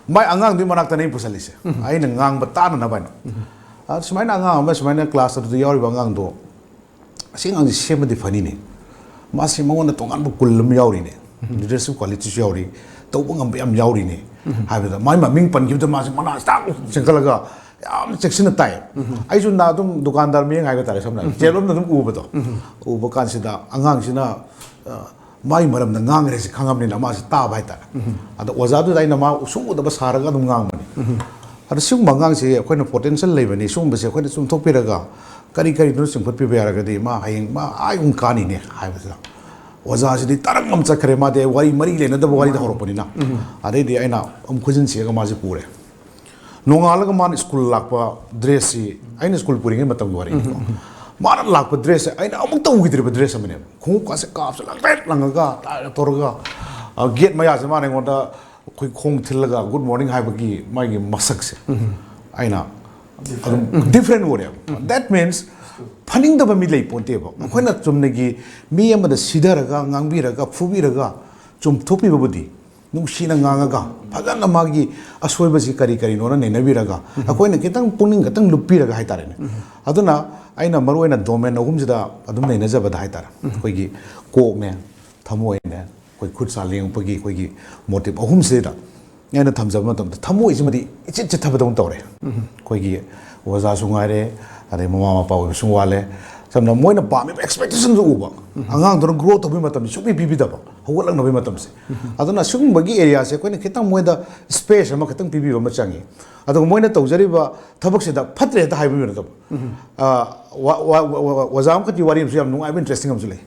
ꯃꯥꯏ ꯑꯉꯥꯡꯗꯨꯒꯤ ꯃꯅꯥꯛꯇꯅꯦ ꯑꯩ ꯄꯨꯁꯜꯂꯤꯁꯦ, ꯑꯩꯅ ꯉꯥꯡꯕ ꯇꯥꯅꯅꯕ ꯍꯥꯏꯅ꯫ ꯑ, ꯁꯨꯃꯥꯏꯅ ꯑꯉꯥꯡ ꯑꯃ, ꯁꯨꯃꯥꯏꯅ ꯀ꯭ꯂꯥꯁ ꯑꯗꯨꯗ ꯌꯥꯎꯔꯤꯕ ꯑꯉꯥꯡꯗꯣ, "ꯑꯁꯤ ꯑꯉꯥꯡꯁꯤ ꯁꯦꯝꯃꯗꯤ ꯐꯅꯤꯅꯦ, ꯃꯥꯁꯤ ꯃꯉꯣꯟꯗ ꯇꯣꯉꯥꯟꯕ ꯒꯨꯟ ꯑꯃ ꯌꯥꯎꯔꯤꯅꯦ, ꯂꯤꯗꯔꯁꯤꯞ ꯀ꯭ꯋꯥꯂꯤꯇꯤꯁꯨ ꯌꯥꯎꯔꯤ, ꯇꯧꯕ ꯉꯝꯕ ꯌꯥꯝ ꯌꯥꯎꯔꯤꯅꯦ" ꯍꯥꯏꯕꯗ, ꯃꯥꯏ ꯃꯃꯤꯡ ꯄꯟꯈꯤꯕꯗ ꯃꯥꯁꯦ ꯃꯅꯥ ꯁꯇꯥꯛ ꯆꯦꯟꯈꯠꯂꯒ ꯌꯥꯝ ꯆꯦꯛꯁꯤꯟꯅ ꯇꯥꯏ꯫ ꯑꯩꯁꯨ ꯅꯥ ꯑꯗꯨꯝ ꯗꯨꯀꯥꯟꯗꯥꯔ ꯃꯤꯠꯌꯦꯡ ꯍꯥꯏꯕ ꯇꯥꯔꯦ, ꯁꯝꯅ ꯍꯥꯏꯔꯕꯗ ꯖꯦꯜ ꯂꯣꯝꯗ ꯑꯗꯨꯝ ꯎꯕꯗꯣ, ꯎꯕ ꯀꯥꯟꯁꯤꯗ ꯑꯉꯥꯡꯁꯤꯅ, ꯑ, ꯃꯥꯒꯤ ꯃꯔꯝꯗ ꯉꯥꯡꯈ꯭ꯔꯦꯁꯤ ꯈꯪꯉꯕꯅꯤꯅ ꯃꯥꯁꯤ ꯇꯥꯕ ꯍꯥꯏꯇꯥꯔꯦ꯫ ꯑꯗ ꯑꯣꯖꯥꯗꯨꯗ ꯑꯩꯅ ꯃꯥ ꯁꯨꯡꯎꯗꯕ ꯁꯥꯔꯒ ꯑꯗꯨꯝ ꯉꯥꯡꯕꯅꯤ꯫ ꯑꯗ ꯁꯤꯒꯨꯝꯕ ꯑꯉꯥꯡꯁꯤ ꯑꯩꯈꯣꯏꯅ ꯄꯣꯇꯦꯟꯁꯤꯌꯦꯜ ꯂꯩꯕꯅꯤ, ꯁꯤꯒꯨꯝꯕꯁꯦ ꯑꯩꯈꯣꯏꯅ ꯆꯨꯝꯊꯣꯛꯄꯤꯔꯒ ꯀꯔꯤ ꯀꯔꯤꯅꯣ ꯆꯤꯡꯈꯠꯄꯤꯕ ꯌꯥꯔꯒꯗꯤ ꯃꯥ ꯍꯌꯦꯡ ꯃꯥ ꯑꯥ ꯌꯧꯅ ꯀꯥꯅꯤꯅꯦ ꯍꯥꯏꯕꯁꯤꯗ, ꯑꯣꯖꯥꯁꯤꯗꯤ ꯇꯔꯪ ꯑꯃ ꯆꯠꯈ꯭ꯔꯦ, ꯃꯥꯗꯤ ꯋꯥꯔꯤ ꯃꯔꯤ ꯂꯩꯅꯗꯕ ꯋꯥꯔꯤꯗ ꯍꯧꯔꯛꯄꯅꯤꯅ꯫ ꯑꯗꯩꯗꯤ ꯑꯩꯅ ꯑꯃꯨꯛ ꯈꯨꯖꯤꯟ ꯁꯤꯛꯑꯒ ꯃꯥꯁꯦ ꯄꯨꯔꯦ꯫ ꯅꯣꯡꯉꯥꯜꯂꯒ ꯃꯥꯅ ꯁ꯭ꯀꯨꯜ ꯂꯥꯛꯄ ꯗ꯭ꯔꯦꯁꯁꯤ, ꯑꯩꯅ ꯁ꯭ꯀꯨꯜ ꯄꯨꯔꯤꯉꯩ ꯃꯇꯝꯒꯤ ꯋꯥꯔꯤꯅꯤꯀꯣ꯫ ꯃꯥꯅ ꯂꯥꯛꯄ ꯗ꯭ꯔꯦꯁꯁꯦ ꯑꯩꯅ ꯑꯃꯨꯛꯇ ꯎꯈꯤꯗ꯭ꯔꯤꯕ ꯗ꯭ꯔꯦꯁ ꯑꯃꯅꯦꯕ꯫ ꯈꯣꯡꯎꯞꯀꯥꯁꯦ ꯀꯥꯞꯁꯦ ꯂꯪꯇ꯭ꯔꯤꯛ ꯂꯪꯉꯒ ꯇꯥꯏꯠ ꯇꯧꯔꯒ, ꯑ, ꯒꯦꯠ ꯃꯌꯥꯁꯦ ꯃꯥꯅ ꯑꯩꯉꯣꯟꯗ ꯑꯩꯈꯣꯏ ꯈꯣꯡ ꯊꯤꯜꯂꯒ ꯒꯨꯗ ꯃꯣꯔꯅꯤꯡ ꯍꯥꯏꯕꯒꯤ ꯃꯥꯒꯤ ꯃꯁꯛꯁꯦ ꯑꯩꯅ ꯑꯗꯨꯝ ꯗꯤꯐ꯭ꯔꯦꯟ ꯑꯣꯏꯔꯦꯕ꯫ That means ꯐꯅꯤꯡꯗꯕ ꯃꯤ ꯂꯩ ꯄꯣꯟꯇꯦꯕ꯫ ꯑꯩꯈꯣꯏꯅ ꯆꯨꯝꯅꯒꯤ ꯃꯤ ꯑꯃꯗ ꯁꯤꯊꯔꯒ, ꯉꯥꯡꯕꯤꯔꯒ, ꯐꯨꯕꯤꯔꯒ ꯆꯨꯝꯊꯣꯛꯄꯤꯕꯕꯨꯗꯤ, ꯅꯨꯡꯁꯤꯅ ꯉꯥꯡꯉꯒ, ꯐꯖꯅ ꯃꯥꯒꯤ ꯑꯁꯣꯏꯕꯁꯤ ꯀꯔꯤ ꯀꯔꯤꯅꯣꯅ ꯅꯩꯅꯕꯤꯔꯒ, ꯑꯩꯈꯣꯏꯅ ꯈꯤꯇꯪ ꯄꯨꯛꯅꯤꯡ ꯈꯤꯇꯪ ꯂꯨꯞꯄꯤꯔꯒ ꯍꯥꯏꯇꯥꯔꯦꯅꯦ꯫ ꯑꯗꯨꯅ ꯑꯩꯅ ꯃꯔꯨ ꯑꯣꯏꯅ ꯗꯣꯃꯦꯟ ꯑꯍꯨꯝꯁꯤꯗ ꯑꯗꯨꯝ ꯅꯩꯅꯖꯕꯗ ꯍꯥꯏꯇꯥꯔꯦ, ꯑꯩꯈꯣꯏꯒꯤ ꯀꯣꯛꯅꯦ, ꯊꯃꯣꯏꯅꯦ, ꯑꯩꯈꯣꯏ ꯈꯨꯠ ꯁꯥ ꯂꯦꯡꯉꯛꯄꯒꯤ ꯑꯩꯈꯣꯏꯒꯤ ꯃꯣꯇꯤꯞ ꯑꯍꯨꯝꯁꯤꯗ ꯑꯩꯅ ꯊꯝꯖꯕ ꯃꯇꯝꯗ, ꯊꯃꯣꯏꯁꯤꯃꯗꯤ ꯏꯆꯤꯠ ꯆꯤꯠꯊꯕꯗꯧꯅ ꯇꯧꯔꯦ꯫ ꯑꯩꯈꯣꯏꯒꯤ ꯑꯣꯖꯥꯁꯨ ꯉꯥꯏꯔꯦ, ꯑꯗꯩ ꯃꯃꯥ ꯃꯄꯥ ꯑꯣꯏꯕꯁꯨ ꯋꯥꯠꯂꯦ꯫ ꯁꯝꯅ ꯃꯣꯏꯅ ꯄꯥꯝꯃꯤꯕ ꯑꯦꯛꯁꯄꯦꯛꯇꯦꯁꯟꯁꯨ ꯎꯕ, ꯑꯉꯥꯡꯗꯨꯅ ꯒ꯭ꯔꯣ ꯇꯧꯕꯒꯤ ꯃꯇꯝꯁꯦ ꯁꯨꯡꯄꯤ ꯄꯤꯕꯤꯗꯕ, ꯍꯧꯒꯠꯂꯛꯅꯕꯒꯤ ꯃꯇꯝꯁꯦ꯫ ꯑꯗꯨꯅ ꯁꯤꯒꯨꯝꯕꯒꯤ ꯑꯦꯔꯤꯌꯥꯁꯦ ꯑꯩꯈꯣꯏꯅ ꯈꯤꯇꯪ ꯃꯣꯏꯗ ꯁ꯭ꯄꯦꯁ ꯑꯃ ꯈꯤꯇꯪ ꯄꯤꯕꯤꯕ ꯑꯃ ꯆꯪꯉꯤ꯫ ꯑꯗꯨꯒ ꯃꯣꯏꯅ ꯇꯧꯖꯔꯤꯕ ꯊꯕꯛꯁꯤꯗ ꯐꯠꯇ꯭ꯔꯦ ꯍꯦꯛꯇ ꯍꯥꯏꯕ ꯅꯠꯇꯕ꯫ ꯑ, ꯋꯥ-, ꯋꯥ-, ꯋꯥ-, ꯋꯥ-, ꯑꯣꯖꯥ ꯑꯃꯈꯛꯀꯤ ꯋꯥꯔꯤ ꯑꯃꯁꯨ ꯌꯥꯝ ꯅꯨꯡꯉꯥꯏꯕ, ꯏꯟꯇꯔꯦꯁꯇꯤꯡ ꯑꯃꯁꯨ ꯂꯩ꯫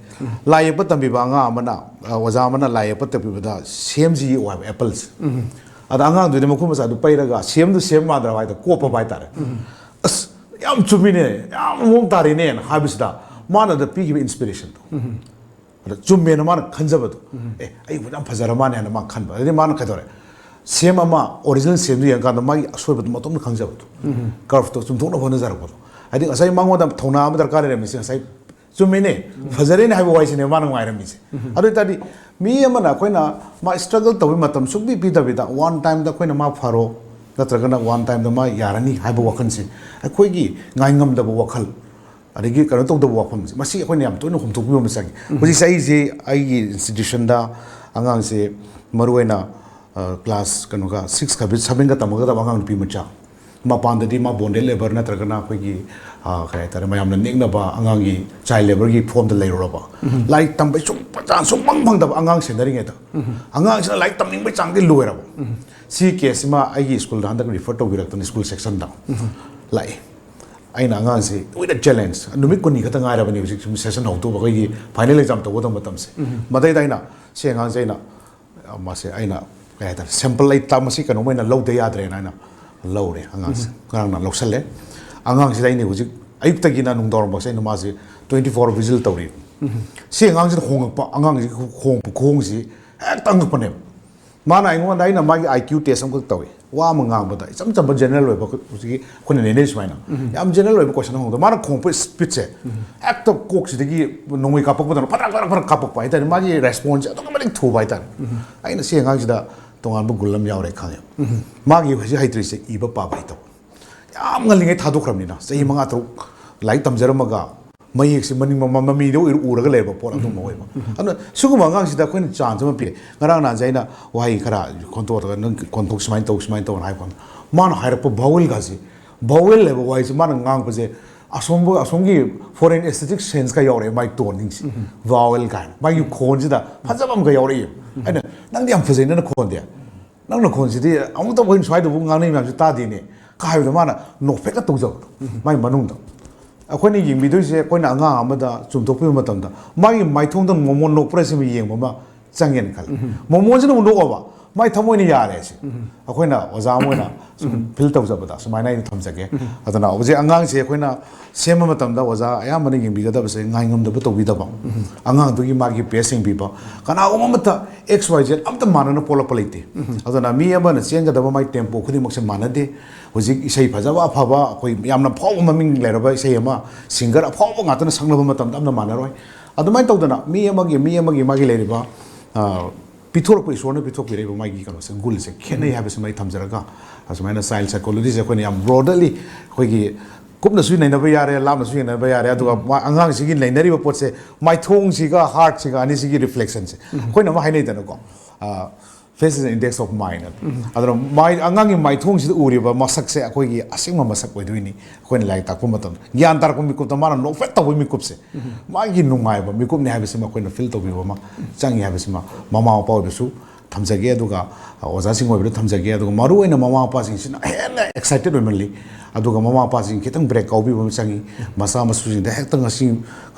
ꯂꯥꯏ ꯌꯦꯛꯄ ꯇꯝꯕꯤꯕ ꯑꯉꯥꯡ ꯑꯃꯅ, ꯑ, ꯑꯣꯖꯥ ꯑꯃꯅ ꯂꯥꯏ ꯌꯦꯛꯄ ꯇꯝꯕꯤꯕꯗ ꯁꯦꯝꯁꯤ ꯌꯦꯛꯑꯣ ꯍꯥꯏꯕ, ꯑꯦꯄꯜꯁꯦ꯫ ꯑꯗ ꯑꯉꯥꯡꯗꯨꯗꯤ ꯃꯈꯨꯠ ꯃꯁꯥꯗꯨ ꯄꯩꯔꯒ ꯁꯦꯝꯗꯨ ꯁꯦꯝ ꯃꯥꯟꯗ꯭ꯔꯕ ꯍꯥꯏꯗ ꯀꯣꯞꯄꯕ ꯍꯥꯏꯇꯥꯔꯦ꯫ "ꯑꯁ, ꯌꯥꯝ ꯆꯨꯝꯃꯤꯅꯦ, ꯌꯥꯝ ꯃꯑꯣꯡ ꯇꯥꯔꯤꯅꯦꯅ" ꯍꯥꯏꯕꯁꯤꯗ ꯃꯥꯅꯗ ꯄꯤꯈꯤꯕ ꯏꯟꯁꯄꯤꯔꯦꯁꯟꯗꯣ꯫ ꯑꯗ ꯆꯨꯝꯃꯦꯅ ꯃꯥꯅ ꯈꯟꯖꯕꯗꯣ, "ꯑꯦ, ꯑꯩ ꯌꯥꯝ ꯐꯖꯔ ꯃꯥꯅꯦ" ꯍꯥꯏꯅ ꯃꯥ ꯈꯟꯕ꯫ ꯑꯗꯩꯗꯤ ꯃꯥꯅ ꯀꯩꯗꯧꯔꯦ? ꯁꯦꯝ ꯑꯃ, ꯑꯣꯔꯤꯖꯤꯅꯦꯜ ꯁꯦꯝꯗꯨ ꯌꯦꯡꯀꯥꯟꯗ ꯃꯥꯒꯤ ꯑꯁꯣꯏꯕꯗꯨ ꯃꯇꯣꯝꯇ ꯈꯪꯖꯕꯗꯣ, ꯀꯔꯞꯇꯣ ꯆꯨꯝꯊꯣꯛꯅꯕ ꯍꯣꯠꯅꯖꯔꯛꯄꯗꯣ꯫ ꯍꯥꯏꯗꯤ ꯉꯁꯥꯏ ꯃꯉꯣꯟꯗ ꯊꯧꯅꯥ ꯑꯃ ꯗꯔꯀꯥꯔ ꯂꯩꯔꯝꯃꯤꯁꯦ ꯉꯁꯥꯏ ꯆꯨꯝꯃꯤꯅꯦ, ꯐꯖꯔꯦꯅꯦ ꯍꯥꯏꯕ ꯋꯥꯍꯩꯁꯤꯅꯦ ꯃꯥꯅ ꯅꯨꯡꯉꯥꯏꯔꯝꯃꯤꯁꯦ꯫ ꯑꯗꯨ ꯑꯣꯏꯇꯥꯔꯗꯤ ꯃꯤ ꯑꯃꯅ ꯑꯩꯈꯣꯏꯅ ꯃꯥ ꯁ꯭ꯇ꯭ꯔꯒꯜ ꯇꯧꯕꯒꯤ ꯃꯇꯝ ꯁꯨꯡꯄꯤ ꯄꯤꯗꯕꯤꯗ ꯋꯥꯟ ꯇꯥꯏꯝꯗ ꯑꯩꯈꯣꯏꯅ ꯃꯥ ꯐꯔꯣ, ꯅꯠꯇ꯭ꯔꯒꯅ ꯋꯥꯟ ꯇꯥꯏꯝꯗ ꯃꯥ ꯌꯥꯔꯅꯤ ꯍꯥꯏꯕ ꯋꯥꯈꯜꯁꯦ, ꯑꯩꯈꯣꯏꯒꯤ ꯉꯥꯏꯉꯝꯗꯕ ꯋꯥꯈꯜ, ꯑꯗꯒꯤ ꯀꯩꯅꯣ ꯇꯧꯗꯕ ꯋꯥꯐꯝꯁꯦ, ꯃꯁꯤ ꯑꯩꯈꯣꯏꯅ ꯌꯥꯝ ꯇꯣꯏꯅ ꯍꯣꯝꯗꯣꯛꯄꯤꯕ ꯑꯃ ꯆꯪꯉꯤ꯫ ꯍꯧꯖꯤꯛꯁꯦ ꯑꯩꯁꯦ ꯑꯩꯒꯤ ꯏꯟꯁꯇꯤꯇ꯭ꯌꯨꯁꯟꯗ ꯑꯉꯥꯡꯁꯦ ꯃꯔꯨꯑꯣꯏꯅ, ꯑ, ꯀ꯭ꯂꯥꯁ ꯀꯩꯅꯣꯒ ꯁꯤꯛꯁꯀ ꯁꯚꯦꯟꯒ ꯇꯝꯃꯒꯗꯕ ꯑꯉꯥꯡ ꯅꯨꯄꯤ ꯃꯆꯥ, ꯃꯄꯥꯟꯗꯗꯤ ꯃꯥ ꯕꯣꯟꯗꯦꯗ ꯂꯦꯕꯔ ꯅꯠꯇ꯭ꯔꯒꯅ ꯑꯩꯈꯣꯏꯒꯤ, ꯑ, ꯀꯩ ꯍꯥꯏꯇꯥꯔꯦ, ꯃꯌꯥꯝꯅ ꯅꯦꯛꯅꯕ ꯑꯉꯥꯡꯒꯤ ꯆꯥꯏꯜ ꯂꯦꯕꯔꯒꯤ ꯐꯣꯝꯗ ꯂꯩꯔꯨꯔꯕ, ꯂꯥꯏꯔꯤꯛ ꯇꯝꯕꯩ ꯁꯨꯡ ꯆꯥꯟꯁ ꯁꯨꯡꯐꯪ ꯐꯪꯗꯕ ꯑꯉꯥꯡ ꯁꯦꯟꯅꯔꯤꯉꯩꯗ, ꯑꯉꯥꯡꯁꯤꯅ ꯂꯥꯏꯔꯤꯛ ꯇꯝꯅꯤꯡꯕꯩ ꯆꯥꯡꯗꯤ ꯂꯣꯏꯔꯕ꯫ ꯁꯤ ꯀꯦꯁꯁꯤꯃ ꯑꯩꯒꯤ ꯁ꯭ꯀꯨꯜꯗ ꯍꯟꯗꯛ ꯔꯤꯐꯔ ꯇꯧꯕꯤꯔꯛꯇꯅ ꯁ꯭ꯀꯨꯜ ꯁꯦꯛꯁꯟꯗ ꯂꯥꯛꯏ꯫ ꯑꯩꯅ ꯑꯉꯥꯡꯁꯤ with a challenge, ꯅꯨꯃꯤꯠ ꯀꯨꯟꯅꯤ ꯈꯛꯇ ꯉꯥꯏꯔꯕꯅꯤ ꯍꯧꯖꯤꯛ ꯁꯨꯝ session ꯍꯧꯗꯧꯕ, ꯑꯩꯈꯣꯏꯒꯤ final exam ꯇꯧꯒꯗꯕ ꯃꯇꯝꯁꯦ꯫ ꯃꯗꯩꯗ ꯑꯩꯅ ꯁꯤ ꯑꯉꯥꯡꯁꯦ ꯑꯩꯅ ꯃꯥꯁꯦ ꯑꯩꯅ ꯀꯩ ꯍꯥꯏꯇꯥꯔꯦ, sample ꯑꯩ ꯇ-, ꯃꯁꯤ ꯀꯩꯅꯣꯝ ꯑꯣꯏꯅ ꯂꯧꯗ ꯌꯥꯗ꯭ꯔꯦꯅ ꯑꯩꯅ ꯂꯧꯔꯦ ꯑꯉꯥꯡꯁꯦ꯫ ꯉꯔꯥꯡꯅ ꯂꯧꯁꯜꯂꯦ꯫ ꯑꯉꯥꯡꯁꯤꯗ ꯑꯩꯅ ꯍꯧꯖꯤꯛ ꯑꯌꯨꯛꯇꯒꯤꯅ ꯅꯨꯡꯗꯥꯡꯋꯥꯏꯔꯝꯐꯥꯎꯁꯦ ꯑꯩꯅ ꯃꯥꯁꯦ twenty four hour vigil ꯇꯧꯔꯤ꯫ ꯁꯤ ꯑꯉꯥꯡꯁꯤꯅ ꯈꯣꯡꯉꯛꯄ, ꯑꯉꯥꯡꯁꯤꯒꯤ ꯈꯣꯡ-, ꯈꯣꯡꯁꯤ ꯍꯦꯛꯇ ꯑꯉꯛꯄꯅꯦꯕ꯫ ꯃꯥꯅ ꯑꯩꯉꯣꯟꯗ, ꯑꯩꯅ ꯃꯥꯒꯤ I Q test ꯑꯃꯈꯛ ꯇꯧꯏ꯫ ꯋꯥ ꯑꯃ ꯉꯥꯡꯕꯗ ꯏꯆꯝ ꯆꯝꯕ general ꯑꯣꯏꯕ, ꯍꯧꯖꯤꯛꯀꯤ ꯑꯩꯈꯣꯏꯅ ꯅꯩꯅꯔꯤ ꯁꯨꯃꯥꯏꯅ, ꯌꯥꯝ general ꯑꯣꯏꯕ question ꯑꯃ ꯍꯪꯕꯗ, ꯃꯥꯅ ꯈꯣꯡꯉꯛꯄ speedꯁꯦ ꯍꯦꯛꯇ ꯀꯣꯛꯁꯤꯗꯒꯤ ꯅꯣꯡꯃꯩ ꯀꯥꯞꯄꯛꯄꯗꯧꯅ ꯐꯔꯛ ꯐꯔꯛ ꯐꯔꯛ ꯀꯥꯞꯄꯛꯄ ꯍꯥꯏꯇꯥꯔꯦ꯫ ꯃꯥꯒꯤ responseꯁꯦ ꯑꯗꯨꯛꯀꯤ ꯃꯇꯤꯛ ꯊꯨꯕ ꯍꯥꯏꯇꯥꯔꯦ꯫ ꯑꯩꯅ ꯁꯤ ꯑꯉꯥꯡꯁꯤꯗ ꯇꯣꯉꯥꯟꯕ ꯒꯨꯟ ꯑꯃ ꯌꯥꯎꯔꯦ ꯈꯪꯉꯦ꯫ ꯃꯥꯒꯤ ꯍꯧꯖꯤꯛ ꯍꯩꯇ꯭ꯔꯤꯁꯦ ꯏꯕ ꯄꯥꯕ ꯍꯩꯇꯕ꯫ ꯌꯥꯝ ꯉꯜꯂꯤꯉꯩ ꯊꯥꯗꯣꯛꯈ꯭ꯔꯕꯅꯤꯅ, ꯆꯍꯤ ꯃꯉꯥ ꯇꯔꯨꯛ ꯂꯥꯏꯔꯤꯛ ꯇꯝꯖꯔꯝꯃꯒ ꯃꯌꯦꯛꯁꯦ ꯃꯅꯤꯡ ꯃꯃ-, ꯃꯃꯤꯗ ꯑꯣꯏꯅ ꯎꯔꯒ ꯂꯩꯔꯕ ꯄꯣꯠ ꯑꯗꯨꯝꯕ ꯑꯣꯏꯕ꯫ ꯑꯗꯨꯅ ꯁꯤꯒꯨꯝꯕ ꯑꯉꯥꯡꯁꯤꯗ ꯑꯩꯈꯣꯏꯅ chance ꯑꯃ ꯄꯤꯔꯦ꯫ ꯉꯔꯥꯡ ꯅꯍꯥꯟꯁꯦ ꯑꯩꯅ ꯋꯥꯍꯩ ꯈꯔ ꯈꯣꯟꯊꯣꯛꯑꯒ, "ꯅꯪ ꯈꯣꯟꯊꯣꯛ ꯁꯨꯃꯥꯏꯅ ꯇꯧ, ꯁꯨꯃꯥꯏꯅ ꯇꯧꯅ" ꯍꯥꯏꯕ ꯀꯥꯟꯗ, ꯃꯥꯅ ꯍꯥꯏꯔꯛꯄ vowelꯒꯁꯤ, vowel ꯍꯥꯏꯕ ꯋꯥꯍꯩꯁꯤ ꯃꯥꯅ ꯉꯥꯡꯕꯁꯦ ꯑꯁꯣꯝꯕ-, ꯑꯁꯣꯝꯒꯤ foreign aesthetic senseꯀ ꯌꯥꯎꯔꯛꯑꯦ, ꯃꯥꯒꯤ toneꯁꯤꯡꯁꯦ꯫ Vowel ꯀꯥꯏꯅ ꯃꯥꯒꯤ ꯈꯣꯟꯁꯤꯗ ꯐꯖꯕ ꯑꯃꯒ ꯌꯥꯎꯔꯛꯑꯦ꯫ ꯑꯩꯅ, "ꯅꯪꯗꯤ ꯌꯥꯝ ꯐꯖꯩ ꯅꯪꯅ ꯈꯣꯟꯗꯤ꯫ ꯅꯪꯅ ꯈꯣꯟꯁꯤꯗꯤ ꯑꯃꯨꯛꯇ ꯑꯩꯈꯣꯏꯅ ꯁ꯭ꯋꯥꯏꯗꯕꯨ ꯉꯥꯡꯅꯩ ꯃꯌꯥꯝꯁꯤ ꯇꯥꯗꯦꯅꯦ" ꯀ ꯍꯥꯏꯕꯗꯣ ꯃꯥꯅ ꯅꯣꯛꯐꯦꯠꯀ ꯇꯧꯖꯕꯗꯣ꯫ ꯃꯥꯏ ꯃꯅꯨꯡꯗ ꯑꯩꯈꯣꯏꯅ ꯌꯦꯡꯕꯤꯗꯣꯏꯁꯦ, ꯑꯩꯈꯣꯏꯅ ꯑꯉꯥꯡ ꯑꯃꯗ ꯆꯨꯝꯊꯣꯛꯄꯤꯕ ꯃꯇꯝꯗ ꯃꯥꯒꯤ ꯃꯥꯏꯊꯣꯡꯗ ꯃꯣꯃꯣꯟ ꯅꯣꯛꯄ꯭ꯔꯥ ꯁꯤꯃ ꯌꯦꯡꯕ ꯑꯃ ꯆꯪꯉꯦꯅ ꯈꯜꯂꯤ꯫ ꯃꯣꯃꯣꯟꯁꯤꯅ ꯑꯃꯨꯛ ꯅꯣꯛꯑꯕ, ꯃꯥꯏ ꯊꯃꯣꯏꯅ ꯌꯥꯔꯦ ꯁꯤ꯫ ꯑꯩꯈꯣꯏꯅ ꯑꯣꯖꯥ ꯑꯃ ꯑꯣꯏꯅ ꯁꯨꯝ feel ꯇꯧꯖꯕꯗ ꯁꯨꯃꯥꯏꯅ ꯑꯩꯅ ꯊꯝꯖꯒꯦ꯫ ꯑꯗꯨꯅ ꯍꯧꯖꯤꯛ ꯑꯉꯥꯡꯁꯦ ꯑꯩꯈꯣꯏꯅ ꯁꯦꯝꯕ ꯃꯇꯝꯗ ꯑꯣꯖꯥ ꯑꯌꯥꯝꯕꯅ ꯌꯦꯡꯕꯤꯒꯗꯕꯁꯦ ꯉꯥꯏꯉꯝꯗꯕ ꯇꯧꯕꯤꯗꯕ, ꯑꯉꯥꯡꯗꯨꯒꯤ ꯃꯥꯒꯤ best ꯌꯦꯡꯕꯤꯕ꯫ ꯀꯅꯥꯒꯨꯝꯕ ꯑꯃꯠꯇ X Y Z ꯑꯝꯇ ꯃꯥꯟꯅꯅ ꯄꯣꯛꯂꯛꯄ ꯂꯩꯇꯦ꯫ ꯑꯗꯨꯅ ꯃꯤ ꯑꯃꯅ ꯆꯦꯟꯒꯗꯕ ꯃꯥꯒꯤ tempo ꯈꯨꯗꯤꯡꯃꯛꯁꯦ ꯃꯥꯟꯅꯗꯦ꯫ ꯍꯧꯖꯤꯛ ꯏꯁꯩ ꯐꯖꯕ ꯑꯐꯕ, ꯑꯩꯈꯣꯏ ꯌꯥꯝꯅ ꯐꯥꯎꯕ ꯃꯃꯤꯡ ꯂꯩꯔꯕ ꯏꯁꯩ ꯑꯃ singer ꯑꯐꯥꯎꯕ ꯉꯥꯛꯇꯅ ꯁꯛꯅꯕ ꯃꯇꯝꯗ ꯑꯝꯇ ꯃꯥꯟꯅꯔꯣꯏ꯫ ꯑꯗꯨꯃꯥꯏꯅ ꯇꯧꯗꯅ ꯃꯤ ꯑꯃꯒꯤ, ꯃꯤ ꯑꯃꯒꯤ ꯃꯥꯒꯤ ꯂꯩꯔꯤꯕ, ꯑ, ꯄꯤꯊꯣꯔꯛꯄ, ꯏꯁꯣꯔꯅ ꯄꯤꯊꯣꯛꯄꯤꯔꯛꯏꯕ ꯃꯥꯒꯤ ꯀꯩꯅꯣꯁꯦ, ꯒꯨꯟꯁꯦ ꯈꯦꯠꯅꯩ ꯍꯥꯏꯕꯁꯤꯃ ꯑꯩ ꯊꯝꯖꯔꯒ, ꯑꯁꯨꯃꯥꯏꯅ child psychologyꯁꯦ ꯑꯩꯈꯣꯏꯅ ꯌꯥꯝ broadly, ꯑꯩꯈꯣꯏꯒꯤ ꯀꯨꯞꯅꯁꯨ ꯅꯩꯅꯕ ꯌꯥꯔꯦ, ꯂꯥꯞꯅꯁꯨ ꯌꯦꯡꯅꯕ ꯌꯥꯔꯦ, ꯑꯗꯨꯒ ꯃꯥ-, ꯑꯉꯥꯡꯁꯤꯒꯤ ꯅꯩꯅꯔꯤꯕ ꯄꯣꯠꯁꯦ, ꯃꯥꯏꯊꯣꯡꯁꯤꯒ heartꯁꯤꯒ ꯑꯅꯤꯁꯤꯒꯤ reflectionꯁꯦ꯫ ꯑꯩꯈꯣꯏꯅ ꯑꯃ ꯍꯥꯏꯅꯩꯗꯅꯀꯣ, ꯑ, "Face is an index of mind" ꯑꯗꯨꯅ ꯃꯥꯏ-, ꯑꯉꯥꯡꯒꯤ ꯃꯥꯏꯊꯣꯡꯁꯤꯗ ꯎꯔꯤꯕ ꯃꯁꯛꯁꯦ ꯑꯩꯈꯣꯏꯒꯤ ꯑꯁꯦꯡꯕ ꯃꯁꯛ ꯑꯣꯏꯗꯣꯏꯅꯤ꯫ ꯑꯩꯈꯣꯏꯅ ꯂꯥꯏꯔꯤꯛ ꯇꯥꯛꯄ ꯃꯇꯝꯗ ꯒ꯭ꯌꯥꯟ ꯇꯥꯔꯛꯄ ꯃꯤꯀꯨꯞꯇ ꯃꯥꯅ ꯅꯣꯛꯐꯦꯠ ꯇꯧꯕ ꯃꯤꯀꯨꯞꯁꯦ, ꯃꯥꯒꯤ ꯅꯨꯡꯉꯥꯏꯕ ꯃꯤꯀꯨꯞꯅꯤ ꯍꯥꯏꯕꯁꯤꯃ ꯑꯩꯈꯣꯏꯅ feel ꯇꯧꯕꯤꯕ ꯑꯃ ꯆꯪꯉꯤ ꯍꯥꯏꯕꯁꯤꯃ ꯃꯃꯥ ꯃꯄꯥ ꯑꯣꯏꯕꯁꯨ ꯊꯝꯖꯒꯦ, ꯑꯗꯨꯒ ꯑꯣꯖꯥꯁꯤꯡ ꯑꯣꯏꯕꯗ ꯊꯝꯖꯒꯦ, ꯑꯗꯨꯒ ꯃꯔꯨꯑꯣꯏꯅ ꯃꯃꯥ ꯃꯄꯥꯁꯤꯡꯁꯤꯅ ꯍꯦꯟꯅ ꯑꯦꯛꯁꯥꯏꯇꯦꯠ ꯑꯣꯏꯃꯜꯂꯤ꯫ ꯑꯗꯨꯒ ꯃꯃꯥ ꯃꯄꯥꯁꯤꯡ ꯈꯤꯇꯪ ꯕ꯭ꯔꯦꯛ ꯀꯥꯎꯕꯤꯕ ꯑꯃ ꯆꯪꯉꯤ꯫ ꯃꯆꯥ ꯃꯁꯨꯁꯤꯡꯗ ꯍꯦꯛꯇ ꯉꯁꯤ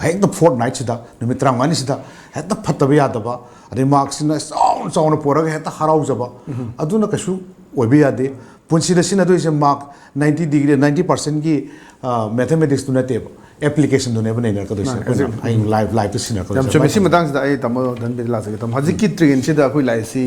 ꯍꯦꯛꯇ ꯐꯣꯔꯠ ꯅꯥꯏꯠꯁꯤꯗ, ꯅꯨꯃꯤꯠ ꯇꯔꯥꯃꯉꯥꯅꯤꯁꯤꯗ ꯍꯦꯛꯇ ꯐꯠꯇꯕ ꯌꯥꯗꯕ, ꯑꯗꯩ ꯃꯥꯔꯛꯁꯤꯅ ꯆꯥꯎꯅ ꯆꯥꯎꯅ ꯄꯨꯔꯒ ꯍꯦꯛꯇ ꯍꯔꯥꯎꯖꯕ, ꯑꯗꯨꯅ ꯀꯩꯁꯨ ꯑꯣꯏꯕ ꯌꯥꯗꯦ꯫ ꯄꯨꯟꯁꯤꯗ ꯁꯤꯖꯤꯟꯅꯗꯣꯏꯁꯦ ꯃꯥꯔꯛ ꯅꯥꯏꯟꯇꯤ ꯗꯤꯒ꯭ꯔꯤ, ꯅꯥꯏꯟꯇꯤ ꯄꯥꯔꯁꯦꯟꯒꯤ ꯃꯦꯊꯃꯦꯇꯤꯛꯁꯇꯨ ꯅꯠꯇꯦꯕ, ꯑꯦꯄ꯭ꯂꯤꯀꯦꯁꯟꯗꯨꯅꯦꯕ ꯅꯩꯅꯔꯛꯀꯗꯣꯏꯁꯦ꯫ ꯃꯥꯅꯦ, ꯑꯩꯈꯣꯏꯅ exactly. ꯍꯌꯦꯡ ꯂꯥꯏꯐ ꯂꯥꯏꯐꯇ ꯁꯤꯖꯤꯟꯅꯔꯛꯀꯗꯣꯏꯁꯦ꯫ ꯌꯥꯝ ꯆꯨꯝꯃꯦ꯫ ꯁꯤ ꯃꯇꯥꯡꯁꯤꯗ ꯑꯩ ꯇꯥꯃꯣ ꯙꯟꯕꯤꯔ ꯂꯥꯛꯆꯒꯦ꯫ ꯇꯥꯃꯣ, ꯍꯧꯖꯤꯛꯀꯤ ꯇ꯭ꯔꯦꯟꯁꯤꯗ ꯑꯩꯈꯣꯏ ꯂꯥꯛꯏꯁꯤ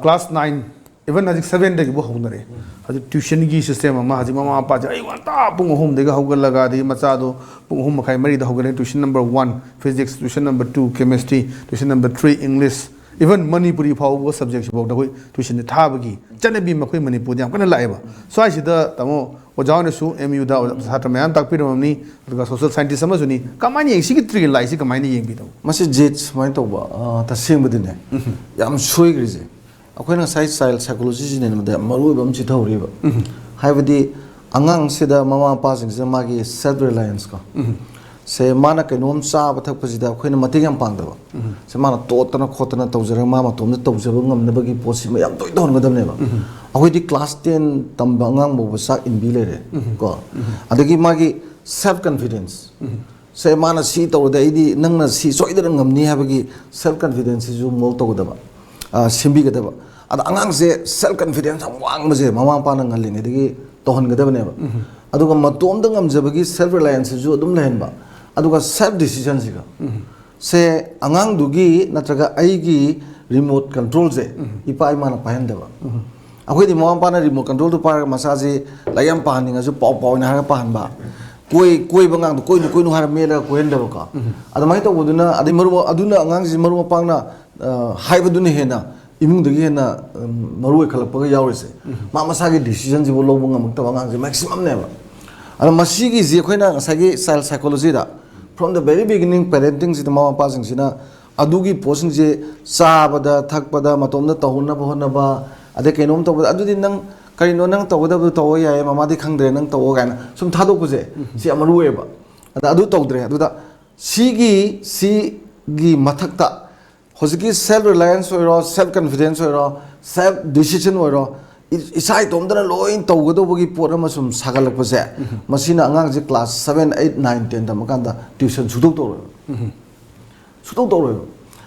ꯀ꯭ꯂꯥꯁ ꯅꯥꯏꯟ, ꯏꯚꯟ ꯍꯧꯖꯤꯛ ꯁꯕꯦꯟꯗꯒꯤꯕꯨ ꯍꯧꯅꯔꯦ꯫ ꯍꯧꯖꯤꯛ ꯇ꯭ꯋꯤꯁꯟꯒꯤ ꯁꯤꯁꯇꯦꯝ ꯑꯃ, ꯍꯧꯖꯤꯛ ꯃꯃꯥ ꯃꯄꯥꯁꯦ ꯑꯌꯨꯛ ꯉꯟꯇꯥ ꯄꯨꯡ ꯑꯍꯨꯝꯗꯒꯤ ꯍꯧꯒꯠꯂꯒ, ꯑꯗꯒꯤ ꯃꯆꯥꯗꯣ ꯄꯨꯡ ꯑꯍꯨꯝ ꯃꯈꯥꯏ, ꯃꯔꯤꯗ ꯍꯧꯒꯠꯂꯦ꯫ Tuition number one physics, tuition number two chemistry, tuition number three English, even Manipuri ꯐꯥꯎꯕ ꯁꯕꯖꯦꯛꯁꯤꯐꯥꯎꯗ ꯑꯩꯈꯣꯏ ꯇ꯭ꯋꯤꯁꯟꯁꯦ ꯊꯥꯕꯒꯤ ꯆꯠꯅꯕꯤ ꯑꯃ ꯑꯩꯈꯣꯏ ꯃꯅꯤꯄꯨꯔꯗ ꯌꯥꯝ ꯀꯟꯅ ꯂꯥꯛꯑꯦꯕ꯫ ꯁ꯭ꯋꯥꯏꯁꯤꯗ ꯇꯥꯃꯣ, ꯑꯣꯖꯥ ꯍꯣꯏꯅꯁꯨ ꯑꯦꯝ ꯌꯨꯗ ꯁꯥꯇ꯭ꯔ ꯃꯌꯥꯝ ꯇꯥꯛꯄꯤꯔꯝꯃꯅꯤ, ꯑꯗꯨꯒ ꯁꯣꯁꯤꯌꯦꯜ ꯁꯥꯏꯟꯇꯤꯁ ꯑꯃꯁꯨꯅꯤ꯫ ꯀꯃꯥꯏꯅ ꯌꯦꯡ-, ꯁꯤꯒꯤ ꯇ꯭ꯔꯦꯟ ꯂꯥꯛꯏꯁꯤ ꯀꯃꯥꯏꯅ ꯌꯦꯡꯕꯤꯗꯧ? ꯃꯁꯤ ꯖꯤꯠ ꯁꯨꯃꯥꯏꯅ ꯇꯧꯕ, ꯑ, ꯇꯁꯦꯡꯕꯗꯤꯅꯦ, ꯌꯥꯝ ꯁꯣꯏꯈ꯭ꯔꯤꯁꯦ ꯑꯩꯈꯣꯏꯅ ꯉꯁꯥꯏ ꯆꯥꯏꯜ ꯁꯥꯏꯀꯣꯂꯣꯖꯤꯁꯤ ꯅꯩꯅꯕꯗ ꯌꯥꯝ ꯃꯔꯨ ꯑꯣꯏꯕ ꯑꯃ ꯆꯤꯊꯍꯧꯔꯤꯕ꯫ ꯍꯥꯏꯕꯗꯤ ꯑꯉꯥꯡꯁꯤꯗ ꯃꯃꯥ ꯃꯄꯥꯁꯤꯡꯁꯤꯗ ꯃꯥꯒꯤ ꯁꯦꯜꯐ ꯔꯤꯂꯥꯌꯟꯁ ꯀꯣ, ꯁꯦ ꯃꯥꯅ ꯀꯩꯅꯣꯝ ꯆꯥꯕ ꯊꯛꯄꯁꯤꯗ ꯑꯩꯈꯣꯏꯅ ꯃꯇꯦꯡ ꯌꯥꯝ ꯄꯥꯡꯗꯕ꯫ ꯁꯦ ꯃꯥꯅ ꯇꯣꯠꯇꯅ ꯈꯣꯠꯇꯅ ꯇꯧꯖꯔꯒ ꯃꯥ ꯃꯇꯣꯝꯇ ꯇꯧꯖꯕ ꯉꯝꯅꯕꯒꯤ ꯄꯣꯠꯁꯤ ꯃꯌꯥꯝ ꯇꯣꯏ ꯇꯧꯍꯟꯒꯗꯕꯅꯦꯕ꯫ ꯑꯩꯈꯣꯏꯗꯤ ꯀ꯭ꯂꯥꯁ ꯇꯦꯟ ꯇꯝꯕ ꯑꯉꯥꯡ ꯐꯥꯎꯕ ꯆꯥꯛ ꯏꯟꯕꯤ ꯂꯩꯔꯦ ꯀꯣ꯫ ꯑꯗꯒꯤ ꯃꯥꯒꯤ ꯁꯦꯜꯐ ꯀꯟꯐꯤꯗꯦꯟꯁ, ꯁꯦ ꯃꯥꯅ ꯁꯤ ꯇꯧꯔꯗꯤ ꯑꯩꯗꯤ ꯅꯪꯅ ꯁꯤ ꯁꯣꯏꯗꯅ ꯉꯝꯅꯤ ꯍꯥꯏꯕꯒꯤ ꯁꯦꯜꯐ ꯀꯟꯐꯤꯗꯦꯟꯁꯁꯤꯁꯨ ꯃꯣꯜ ꯇꯧꯒꯗꯕ, ꯑ, ꯁꯦꯝꯕꯤꯒꯗꯕ꯫ ꯑꯗ ꯑꯉꯥꯡꯁꯦ ꯁꯦꯜꯐ ꯀꯟꯐꯤꯗꯦꯟꯁ ꯌꯥꯝ ꯋꯥꯡꯕꯁꯦ ꯃꯃꯥ ꯃꯄꯥꯅ ꯉꯜꯂꯤꯉꯩꯗꯒꯤ ꯇꯧꯍꯟꯒꯗꯕꯅꯦꯕ꯫ ꯑꯗꯨꯒ ꯃꯇꯣꯝꯇ ꯉꯝꯖꯕꯒꯤ ꯁꯦꯜꯐ ꯔꯤꯂꯥꯌꯟꯁꯁꯤꯁꯨ ꯑꯗꯨꯝ ꯂꯩꯍꯟꯕ, ꯑꯗꯨꯒ ꯁꯦꯜꯐ ꯗꯤꯁꯤꯖꯟꯁꯤꯒ, ꯁꯦ ꯑꯉꯥꯡꯗꯨꯒꯤ ꯅꯠꯇ꯭ꯔꯒ ꯑꯩꯒꯤ ꯔꯤꯃꯣꯠ ꯀꯟꯇ꯭ꯔꯣꯜꯁꯦ ꯏꯄꯥ ꯏꯃꯥꯅ ꯄꯥꯏꯍꯟꯗꯕ꯫ ꯑꯩꯈꯣꯏꯗꯤ ꯃꯃꯥ ꯃꯄꯥꯅ ꯔꯤꯃꯣꯠ ꯀꯟꯇ꯭ꯔꯣꯜꯗꯨ ꯄꯥꯏꯔꯒ ꯃꯆꯥꯁꯤ ꯂꯥꯏꯔꯤꯛ ꯌꯥꯝ ꯄꯥꯍꯟꯅꯤꯡꯉꯁꯨ ꯄꯥꯎ ꯄꯥꯎꯅ ꯍꯥꯏꯔꯒ ꯄꯥꯍꯟꯕ, ꯀꯣꯏ ꯀꯣꯏꯕ ꯑꯉꯥꯡꯗꯣ ꯀꯣꯏꯅꯨ ꯀꯣꯏꯅꯨ ꯍꯥꯏꯔ ꯃꯦꯠꯂꯒ ꯀꯣꯏꯍꯟꯗꯕꯀꯣ꯫ ꯑꯗꯨꯃꯥꯏꯅ ꯇꯧꯕꯗꯨꯅ, ꯑꯗꯩ ꯃꯔꯨꯞ ꯑꯗꯨꯅ ꯑꯉꯥꯡꯁꯤ ꯃꯔꯨꯞ ꯃꯄꯥꯡꯅ, ꯑ, ꯍꯥꯏꯕꯗꯨꯅ ꯍꯦꯟꯅ ꯏꯃꯨꯡꯗꯒꯤ ꯍꯦꯟꯅ, ꯎꯝ, ꯃꯔꯨ ꯑꯣꯏꯈꯠꯂꯛꯄꯒ ꯌꯥꯎꯔꯤꯁꯦ꯫ ꯃꯥ ꯃꯁꯥꯒꯤ ꯗꯤꯁꯤꯖꯟꯁꯤꯕꯨ ꯂꯧꯕ ꯉꯝꯃꯛꯇꯕ ꯑꯉꯥꯡꯁꯦ ꯃꯦꯛꯁꯤꯃꯝꯅꯦꯕ꯫ ꯑꯗꯣ ꯃꯁꯤꯒꯤꯁꯤ ꯑꯩꯈꯣꯏꯅ ꯉꯁꯥꯏꯒꯤ child ꯁꯥꯏꯀꯣꯂꯣꯖꯤꯗ from the very beginning parenting ꯁꯤꯗ ꯃꯃꯥ ꯃꯄꯥꯁꯤꯡꯁꯤꯅ ꯑꯗꯨꯒꯤ ꯄꯣꯠꯁꯤꯡꯁꯦ ꯆꯥꯕꯗ ꯊꯛꯄꯗ ꯃꯇꯣꯝꯗ ꯇꯧꯍꯟꯅꯕ ꯍꯣꯠꯅꯕ, ꯑꯗꯩ ꯀꯩꯅꯣꯝ ꯇꯧꯕꯗ, "ꯑꯗꯨꯗꯤ ꯅꯪ ꯀꯔꯤꯅꯣ, ꯅꯪ ꯇꯧꯒꯗꯕꯗꯣ ꯇꯧꯑꯣ ꯌꯥꯏꯌꯦ, ꯃꯃꯥꯗꯤ ꯈꯪꯗ꯭ꯔꯦ, ꯅꯪ ꯇꯧꯑꯣ" ꯀꯥꯏꯅ ꯁꯨꯝ ꯊꯥꯗꯣꯛꯄꯁꯦ, ꯁꯤ ꯌꯥꯝ ꯃꯔꯨ ꯑꯣꯏꯌꯦꯕ꯫ ꯑꯗ ꯑꯗꯨ ꯇꯧꯗ꯭ꯔꯦ꯫ ꯑꯗꯨꯗ ꯁꯤꯒꯤ ꯁꯤꯒꯤ ꯃꯊꯛꯇ ꯍꯧꯖꯤꯛꯀꯤ self reliance ꯑꯣꯏꯔꯣ, self confidence ꯑꯣꯏꯔꯣ, self decision ꯑꯣꯏꯔꯣ, ꯏ- ꯏꯁꯥ ꯏꯇꯣꯝꯇꯅ ꯂꯣꯏ ꯇꯧꯒꯗꯧꯕꯒꯤ ꯄꯣꯠ ꯑꯃ ꯁꯨꯝ ꯁꯥꯒꯠꯂꯛꯄꯁꯦ, ꯃꯁꯤꯅ ꯑꯉꯥꯡꯁꯦ class seven, eight, nine, ten ꯇꯝꯃꯀꯥꯟꯗ tuition ꯁꯨꯡꯇꯧ ꯇꯧꯔꯣꯏꯕ꯫ ꯁꯨꯡꯇꯧ ꯇꯧꯔꯣꯏꯕ꯫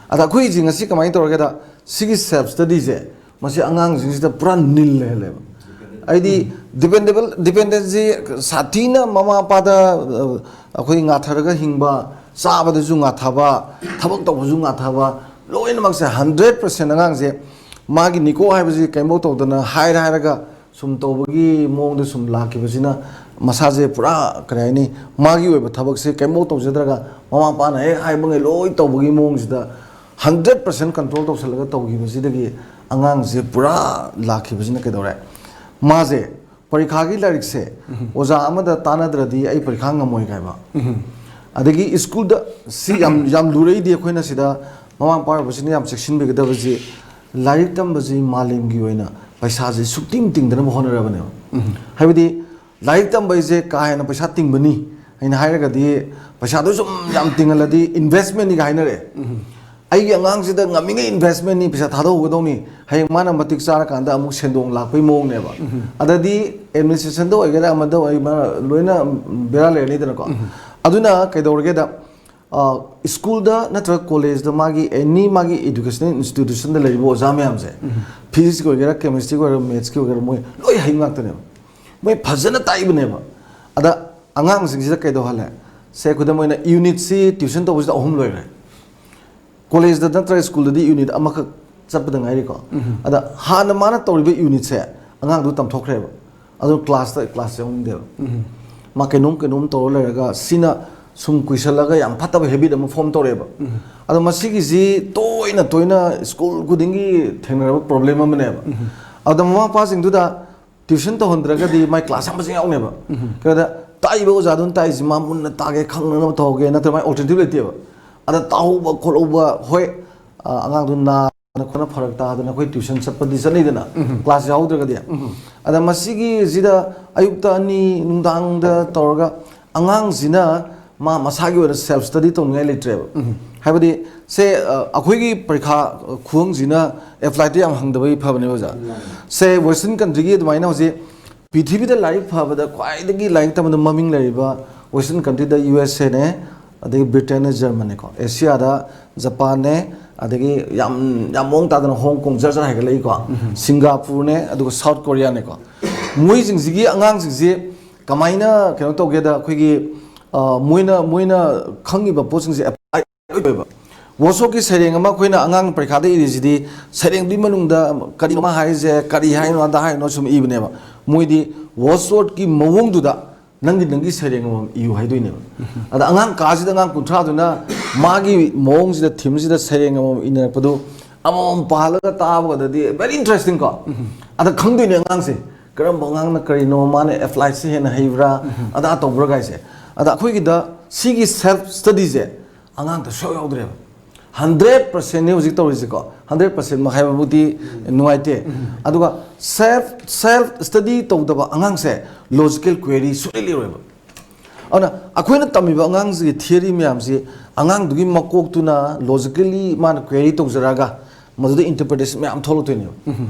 ꯑꯗ ꯑꯩꯈꯣꯏꯁꯦ ꯉꯁꯤ ꯀꯃꯥꯏꯅ ꯇꯧꯔꯒꯦꯗ, ꯁꯤꯒꯤ self study ꯁꯦ, ꯃꯁꯤ ꯑꯉꯥꯡꯁꯤꯡꯁꯤꯗ ꯄꯨꯔꯥ ꯅꯤꯜ ꯂꯩꯍꯜꯂꯦꯕ꯫ ꯑꯩꯗꯤ dependable, dependency ꯁꯥꯊꯤꯅ ꯃꯃꯥ ꯃꯄꯥꯗ, ꯑ, ꯑꯩꯈꯣꯏ ꯉꯥꯊꯔꯒ ꯍꯤꯡꯕ, ꯆꯥꯕꯗꯁꯨ ꯉꯥꯊꯕ, ꯊꯕꯛ ꯇꯧꯕꯁꯨ ꯉꯥꯊꯕ, ꯂꯣꯏꯅꯃꯛꯁꯦ hundred percent ꯑꯉꯥꯡꯁꯦ ꯃꯥꯒꯤ ꯅꯤꯀꯣ ꯍꯥꯏꯕꯁꯤ ꯀꯩꯝꯐꯧ ꯇꯧꯗꯅ ꯍꯥꯏꯔ ꯍꯥꯏꯔꯒ ꯁꯨꯝ ꯇꯧꯕꯒꯤ ꯃꯑꯣꯡꯗ ꯁꯨꯝ ꯂꯥꯛꯈꯤꯕꯁꯤꯅ ꯃꯁꯥꯁꯦ ꯄꯨꯔꯥ, ꯀꯔꯤ ꯍꯥꯏꯅꯤ, ꯃꯥꯒꯤ ꯑꯣꯏꯕ ꯊꯕꯛꯁꯦ ꯀꯩꯝꯐꯧ ꯇꯧꯖꯗ꯭ꯔꯒ ꯃꯃꯥ ꯃꯄꯥꯅ ꯍꯦꯛ ꯍꯥꯏꯕꯉꯩ ꯂꯣꯏ ꯇꯧꯕꯒꯤ ꯃꯑꯣꯡꯁꯤꯗ hundred percent control ꯇꯧꯁꯜꯂꯒ ꯇꯧꯈꯤꯕꯁꯤꯗꯒꯤ ꯑꯉꯥꯡꯁꯦ ꯄꯨꯔꯥ ꯂꯥꯛꯈꯤꯕꯁꯤꯅ ꯀꯩꯗꯧꯔꯦ? ꯃꯥꯁꯦ ꯄꯔꯤꯈꯥꯒꯤ ꯂꯥꯏꯔꯤꯛꯁꯦ ꯑꯣꯖꯥ ꯑꯃꯗ ꯇꯥꯟꯅꯗ꯭ꯔꯗꯤ ꯑꯩ ꯄꯔꯤꯈꯥ ꯉꯝꯃꯣꯏ ꯀꯥꯏꯕ꯫ ꯑꯗꯒꯤ ꯁ꯭ꯀꯨꯜꯗ ꯁꯤ ꯌꯥꯝ, ꯌꯥꯝ ꯂꯨꯔꯛꯏꯗꯤ ꯑꯩꯈꯣꯏꯅ ꯁꯤꯗ ꯃꯃꯥ ꯃꯄꯥ ꯑꯣꯏꯕꯁꯤꯅ ꯌꯥꯝ ꯆꯦꯛꯁꯤꯟꯕꯤꯒꯗꯕꯁꯤ, ꯂꯥꯏꯔꯤꯛ ꯇꯝꯕꯁꯤ ꯃꯥꯂꯦꯝꯒꯤ ꯑꯣꯏꯅ ꯄꯩꯁꯥꯁꯦ ꯁꯨꯛꯇꯤꯡ ꯇꯤꯡꯗꯅꯕ ꯍꯣꯠꯅꯔꯕꯅꯦꯕ꯫ ꯍꯥꯏꯕꯗꯤ ꯂꯥꯏꯔꯤꯛ ꯇꯝꯕ ꯍꯥꯏꯁꯦ ꯀꯥ ꯍꯦꯟꯅ ꯄꯩꯁꯥ ꯇꯤꯡꯕꯅꯤ ꯍꯥꯏꯅ ꯍꯥꯏꯔꯒꯗꯤ, ꯄꯩꯁꯥꯗꯣ ꯁꯨꯝ ꯌꯥꯝ ꯇꯤꯡꯍꯜꯂꯗꯤ investment ꯅꯤꯒ ꯍꯥꯏꯅꯔꯦ꯫ ꯑꯩꯒꯤ ꯑꯉꯥꯡꯁꯤꯗ ꯉꯝꯃꯤꯉꯩ investment ꯅꯤ, ꯄꯩꯁꯥ ꯊꯥꯗꯍꯧꯒꯗꯧꯅꯤ, ꯍꯌꯦꯡ ꯃꯥꯅ ꯃꯇꯤꯛ ꯆꯥꯔꯀꯥꯟꯗ ꯑꯃꯨꯛ ꯁꯦꯟꯗꯣꯡ ꯂꯥꯛꯄꯩ ꯃꯑꯣꯡꯅꯦꯕ꯫ ꯑꯗꯗꯤ administration ꯗ ꯑꯣꯏꯒꯦꯔꯥ ꯑꯃꯗ ꯑꯣꯏꯒꯦꯔꯥ ꯂꯣꯏꯅ ꯕꯦꯔꯥ ꯂꯩꯔꯅꯤꯗꯅꯀꯣ꯫ ꯑꯗꯨꯅ ꯀꯩꯗꯧꯔꯒꯦꯗ, ꯑ, ꯁ꯭ꯀꯨꯜꯗ ꯅꯠꯇ꯭ꯔꯒ ꯀꯣꯂꯦꯖꯇ ꯃꯥꯒꯤ any ꯃꯥꯒꯤ educational institution ꯗ ꯂꯩꯔꯤꯕ ꯑꯣꯖꯥ ꯃꯌꯥꯝꯁꯦ, physics ꯀꯤ ꯑꯣꯏꯒꯦꯔꯥ, chemistry ꯒꯤ ꯑꯣꯏꯒꯦꯔꯥ, maths ꯀꯤ ꯑꯣꯏꯒꯦꯔꯥ, ꯃꯣꯏ ꯂꯣꯏ ꯍꯩ ꯉꯥꯛꯇꯅꯦꯕ꯫ ꯃꯣꯏ ꯐꯖꯅ ꯇꯥꯛꯏꯕꯅꯦꯕ꯫ ꯑꯗ ꯑꯉꯥꯡꯁꯤꯡꯁꯤꯗ ꯀꯩꯗꯧꯍꯜꯂꯦ? ꯁꯦ, ꯈꯨꯗꯝ ꯑꯣꯏꯅ, unit ꯁꯤ tuition ꯇꯧꯕꯁꯤꯗ ꯑꯍꯨꯝ ꯂꯣꯏꯈ꯭ꯔꯦ꯫ ꯀꯣꯂꯦꯖꯇ ꯅꯠꯇ꯭ꯔꯒ ꯁ꯭ꯀꯨꯜꯗꯗꯤ unit ꯑꯃꯈꯛ ꯆꯠꯄꯗ ꯉꯥꯏꯔꯤꯀꯣ꯫ ꯑꯗ ꯍꯥꯟꯅ ꯃꯥꯅ ꯇꯧꯔꯤꯕ unit ꯁꯦ ꯑꯉꯥꯡꯗꯨ ꯇꯝꯊꯣꯛꯈ꯭ꯔꯦꯕ꯫ ꯑꯗꯨ class ꯇ, class ꯌꯥꯎꯅꯤꯡꯗꯦꯕ꯫ ꯃꯥ ꯀꯩꯅꯣꯝ ꯀꯩꯅꯣꯝ ꯇꯧꯔ ꯂꯩꯔꯒ ꯁꯤꯅ ꯁꯨꯝ ꯀꯨꯏꯁꯜꯂꯒ ꯌꯥꯝ ꯐꯠꯇꯕ habit ꯑꯃ form ꯇꯧꯔꯛꯑꯦꯕ꯫ ꯑꯗꯣ ꯃꯁꯤꯒꯤꯁꯤ ꯇꯣꯏꯅ ꯇꯣꯏꯅ ꯁ꯭ꯀꯨꯜ ꯈꯨꯗꯤꯡꯒꯤ ꯊꯦꯡꯅꯔꯕ problem ꯑꯃꯅꯦꯕ꯫ ꯑꯗ ꯃꯃꯥ ꯃꯄꯥꯁꯤꯡꯗꯨꯗ tuition ꯇꯧꯍꯟꯗ꯭ꯔꯒꯗꯤ ꯃꯥꯏ class ꯌꯥꯝ ꯐꯖꯅ ꯌꯥꯎꯅꯦꯕ꯫ ꯀꯩꯅꯣꯗ ꯇꯥꯛꯏꯕ ꯑꯣꯖꯥꯗꯨꯅ ꯇꯥꯛꯏꯁꯤ ꯃꯥ ꯃꯨꯟꯅ ꯇꯥꯒꯦ, ꯈꯪꯅꯅꯕ ꯇꯧꯍꯧꯒꯦ, ꯅꯠꯇ꯭ꯔꯒ ꯃꯥꯏ alternative ꯂꯩꯇꯦꯕ꯫ ꯑꯗ ꯇꯥꯍꯧꯕ ꯈꯣꯠꯍꯧꯕ, ꯍꯣꯏ, ꯑ, ꯑꯉꯥꯡꯗꯨ ꯅꯥꯗꯅ ꯈꯣꯠꯅ ꯐꯔꯛ ꯇꯥꯗꯅ ꯑꯩꯈꯣꯏ tuition ꯆꯠꯄꯗꯤ ꯆꯠꯅꯩꯗꯅ, class ꯌꯥꯎꯍꯧꯗ꯭ꯔꯒꯗꯤ꯫ ꯑꯗ ꯃꯁꯤꯒꯤꯁꯤꯗ ꯑꯌꯨꯛꯇ ꯑꯅꯤ, ꯅꯨꯡꯗꯥꯡꯗ ꯇꯧꯔꯒ ꯑꯉꯥꯡꯁꯤꯅ ꯃꯥ ꯃꯁꯥꯒꯤ ꯑꯣꯏꯅ self study ꯇꯧꯅꯤꯡꯉꯥꯏ ꯂꯩꯇ꯭ꯔꯦꯕ꯫ ꯍꯥꯏꯕꯗꯤ ꯁꯦ ꯑ, ꯑꯩꯈꯣꯏꯒꯤ ꯄꯔꯤꯈꯥ ꯑ, ꯈꯨꯍꯪꯁꯤꯅ ꯑꯦꯄ꯭ꯂꯥꯏꯗ ꯌꯥꯝ ꯍꯪꯗꯕꯒꯤ ꯐꯕꯅꯦ ꯑꯣꯖꯥ꯫ ꯁꯦ ꯋꯦꯁꯇꯔꯟ ꯀꯟꯇ꯭ꯔꯤꯒꯤ ꯑꯗꯨꯃꯥꯏꯅ ꯍꯧꯖꯤꯛ ꯄ꯭ꯔꯤꯊꯤꯕꯤꯗ ꯂꯥꯏꯔꯤꯛ ꯐꯕꯗ ꯈ꯭ꯋꯥꯏꯗꯒꯤ ꯂꯥꯏꯔꯤꯛ ꯇꯝꯕꯗ ꯃꯃꯤꯡ ꯂꯩꯔꯤꯕ ꯋꯦꯁꯇꯔꯟ ꯀꯟꯇ꯭ꯔꯤꯗ ꯌꯨ ꯑꯦꯁ ꯑꯦꯅꯦ, ꯑꯗꯒꯤ ꯕ꯭ꯔꯤꯇꯦꯟꯅꯦ, ꯖꯔꯃꯅꯤꯀꯣ, ꯑꯦꯁꯤꯌꯥꯗ ꯖꯄꯥꯟꯅꯦ, ꯑꯗꯒꯤ ꯌꯥꯝ ꯌꯥꯝ ꯃꯑꯣꯡ ꯇꯥꯗꯅ ꯍꯣꯡ ꯀꯣꯡ ꯖꯔ ꯖꯔ ꯍꯥꯏꯒꯠꯂꯛꯏꯀꯣ, ꯁꯤꯡꯒꯥꯄꯨꯔꯅꯦ, ꯑꯗꯨꯒ ꯁꯥꯎꯠ ꯀꯣꯔꯤꯌꯥꯅꯦꯀꯣ꯫ ꯃꯣꯏꯁꯤꯡꯁꯤꯒꯤ ꯑꯉꯥꯡꯁꯤꯡꯁꯤ ꯀꯃꯥꯏꯅ ꯀꯩꯅꯣ ꯇꯧꯒꯦꯗ, ꯑꯩꯈꯣꯏꯒꯤ ꯑ, ꯃꯣꯏꯅ ꯃꯣꯏꯅ ꯈꯪꯉꯤꯕ ꯄꯣꯠꯁꯤꯡꯁꯦ ꯑꯣꯏꯕ꯫ ꯋꯣꯁꯣꯞꯀꯤ ꯁꯩꯔꯦꯡ ꯑꯃ ꯑꯩꯈꯣꯏꯅ ꯑꯉꯥꯡ ꯄꯔꯤꯈꯥꯗ ꯏꯔꯤꯁꯤꯗꯤ ꯁꯩꯔꯦꯡꯗꯨꯒꯤ ꯃꯅꯨꯡꯗ ꯀꯔꯤꯅꯣ ꯑꯃ ꯍꯥꯏꯔꯤꯁꯦ, ꯀꯔꯤ ꯍꯥꯏꯅꯣ, ꯑꯗ ꯍꯥꯏꯅꯣ ꯁꯨꯝ ꯏꯕꯅꯦꯕ꯫ ꯃꯣꯏꯗꯤ ꯋꯣꯁꯣꯞꯀꯤ ꯃꯑꯣꯡꯗꯨꯗ ꯅꯪꯒꯤ ꯅꯪꯒꯤ ꯁꯩꯔꯦꯡ ꯑꯃꯃꯝ ꯏꯌꯨ ꯍꯥꯏꯗꯣꯏꯅꯦꯕ꯫ ꯑꯗ ꯑꯉꯥꯡ ꯀꯥꯁꯤꯗ ꯑꯉꯥꯡ ꯀꯨꯟꯊ꯭ꯔꯥꯗꯨꯅ ꯃꯥꯒꯤ ꯃꯑꯣꯡꯁꯤꯗ, ꯊꯤꯝꯁꯤꯗ ꯁꯩꯔꯦꯡ ꯑꯃꯃꯝ ꯏꯅꯔꯛꯄꯗꯨ ꯑꯃꯃꯝ ꯄꯥꯍꯜꯂꯒ ꯇꯥꯕꯒꯗꯗꯤ very interesting ꯀꯣ꯫ ꯑꯗ ꯈꯪꯗꯣꯏꯅꯦ ꯑꯉꯥꯡꯁꯦ ꯀꯔꯝꯕ ꯑꯉꯥꯡꯅ ꯀꯔꯤꯅꯣ, ꯃꯥꯅ ꯑꯦꯄ꯭ꯂꯥꯏꯁꯦ ꯍꯦꯟꯅ ꯍꯩꯕ꯭ꯔꯥ, ꯑꯗꯥ ꯇꯧꯕ꯭ꯔꯥ ꯀꯥꯏꯁꯦ꯫ ꯑꯗ ꯑꯩꯈꯣꯏꯒꯤꯗ ꯁꯤꯒꯤ ꯁꯦꯜꯐ ꯁ꯭ꯇꯗꯤꯁꯦ ꯑꯉꯥꯡꯗ ꯁꯨꯌꯥꯎ ꯌꯥꯎꯗ꯭ꯔꯦꯕ꯫ ꯍꯟꯗ꯭ꯔꯦꯠ ꯄꯥꯔꯁꯦꯟꯅꯤ ꯍꯧꯖꯤꯛ ꯇꯧꯔꯤꯁꯦꯀꯣ꯫ ꯍꯟꯗ꯭ꯔꯦꯠ ꯄꯥꯔꯁꯦꯟꯃꯛ ꯍꯥꯏꯕꯕꯨꯗꯤ ꯅꯨꯡꯉꯥꯏꯇꯦ꯫ ꯑꯗꯨꯒ ꯁꯦꯜꯐ ꯁꯦꯜꯐ ꯁ꯭ꯇꯗꯤ ꯇꯧꯗꯕ ꯑꯉꯥꯡꯁꯦ ꯂꯣꯖꯤꯀꯦꯜ ꯀ꯭ꯋꯦꯔꯤ ꯁꯨꯡꯂꯩ ꯂꯩꯔꯣꯏꯕ꯫ ꯑꯗꯨꯅ ꯑꯩꯈꯣꯏꯅ ꯇꯝꯃꯤꯕ ꯑꯉꯥꯡꯁꯤꯒꯤ ꯊꯤꯑꯣꯔꯤ ꯃꯌꯥꯝꯁꯤ ꯑꯉꯥꯡꯗꯨꯒꯤ ꯃꯀꯣꯛꯇꯨꯅ ꯂꯣꯖꯤꯀꯦꯜꯂꯤ ꯃꯥꯅ ꯀ꯭ꯋꯦꯔꯤ ꯇꯧꯖꯔꯛꯑꯒ ꯃꯗꯨꯗ ꯏꯟꯇꯔꯄ꯭ꯔꯤꯇꯦꯁꯟ ꯃꯌꯥꯝ ꯊꯣꯛꯂꯛꯇꯣꯏꯅꯦꯕ꯫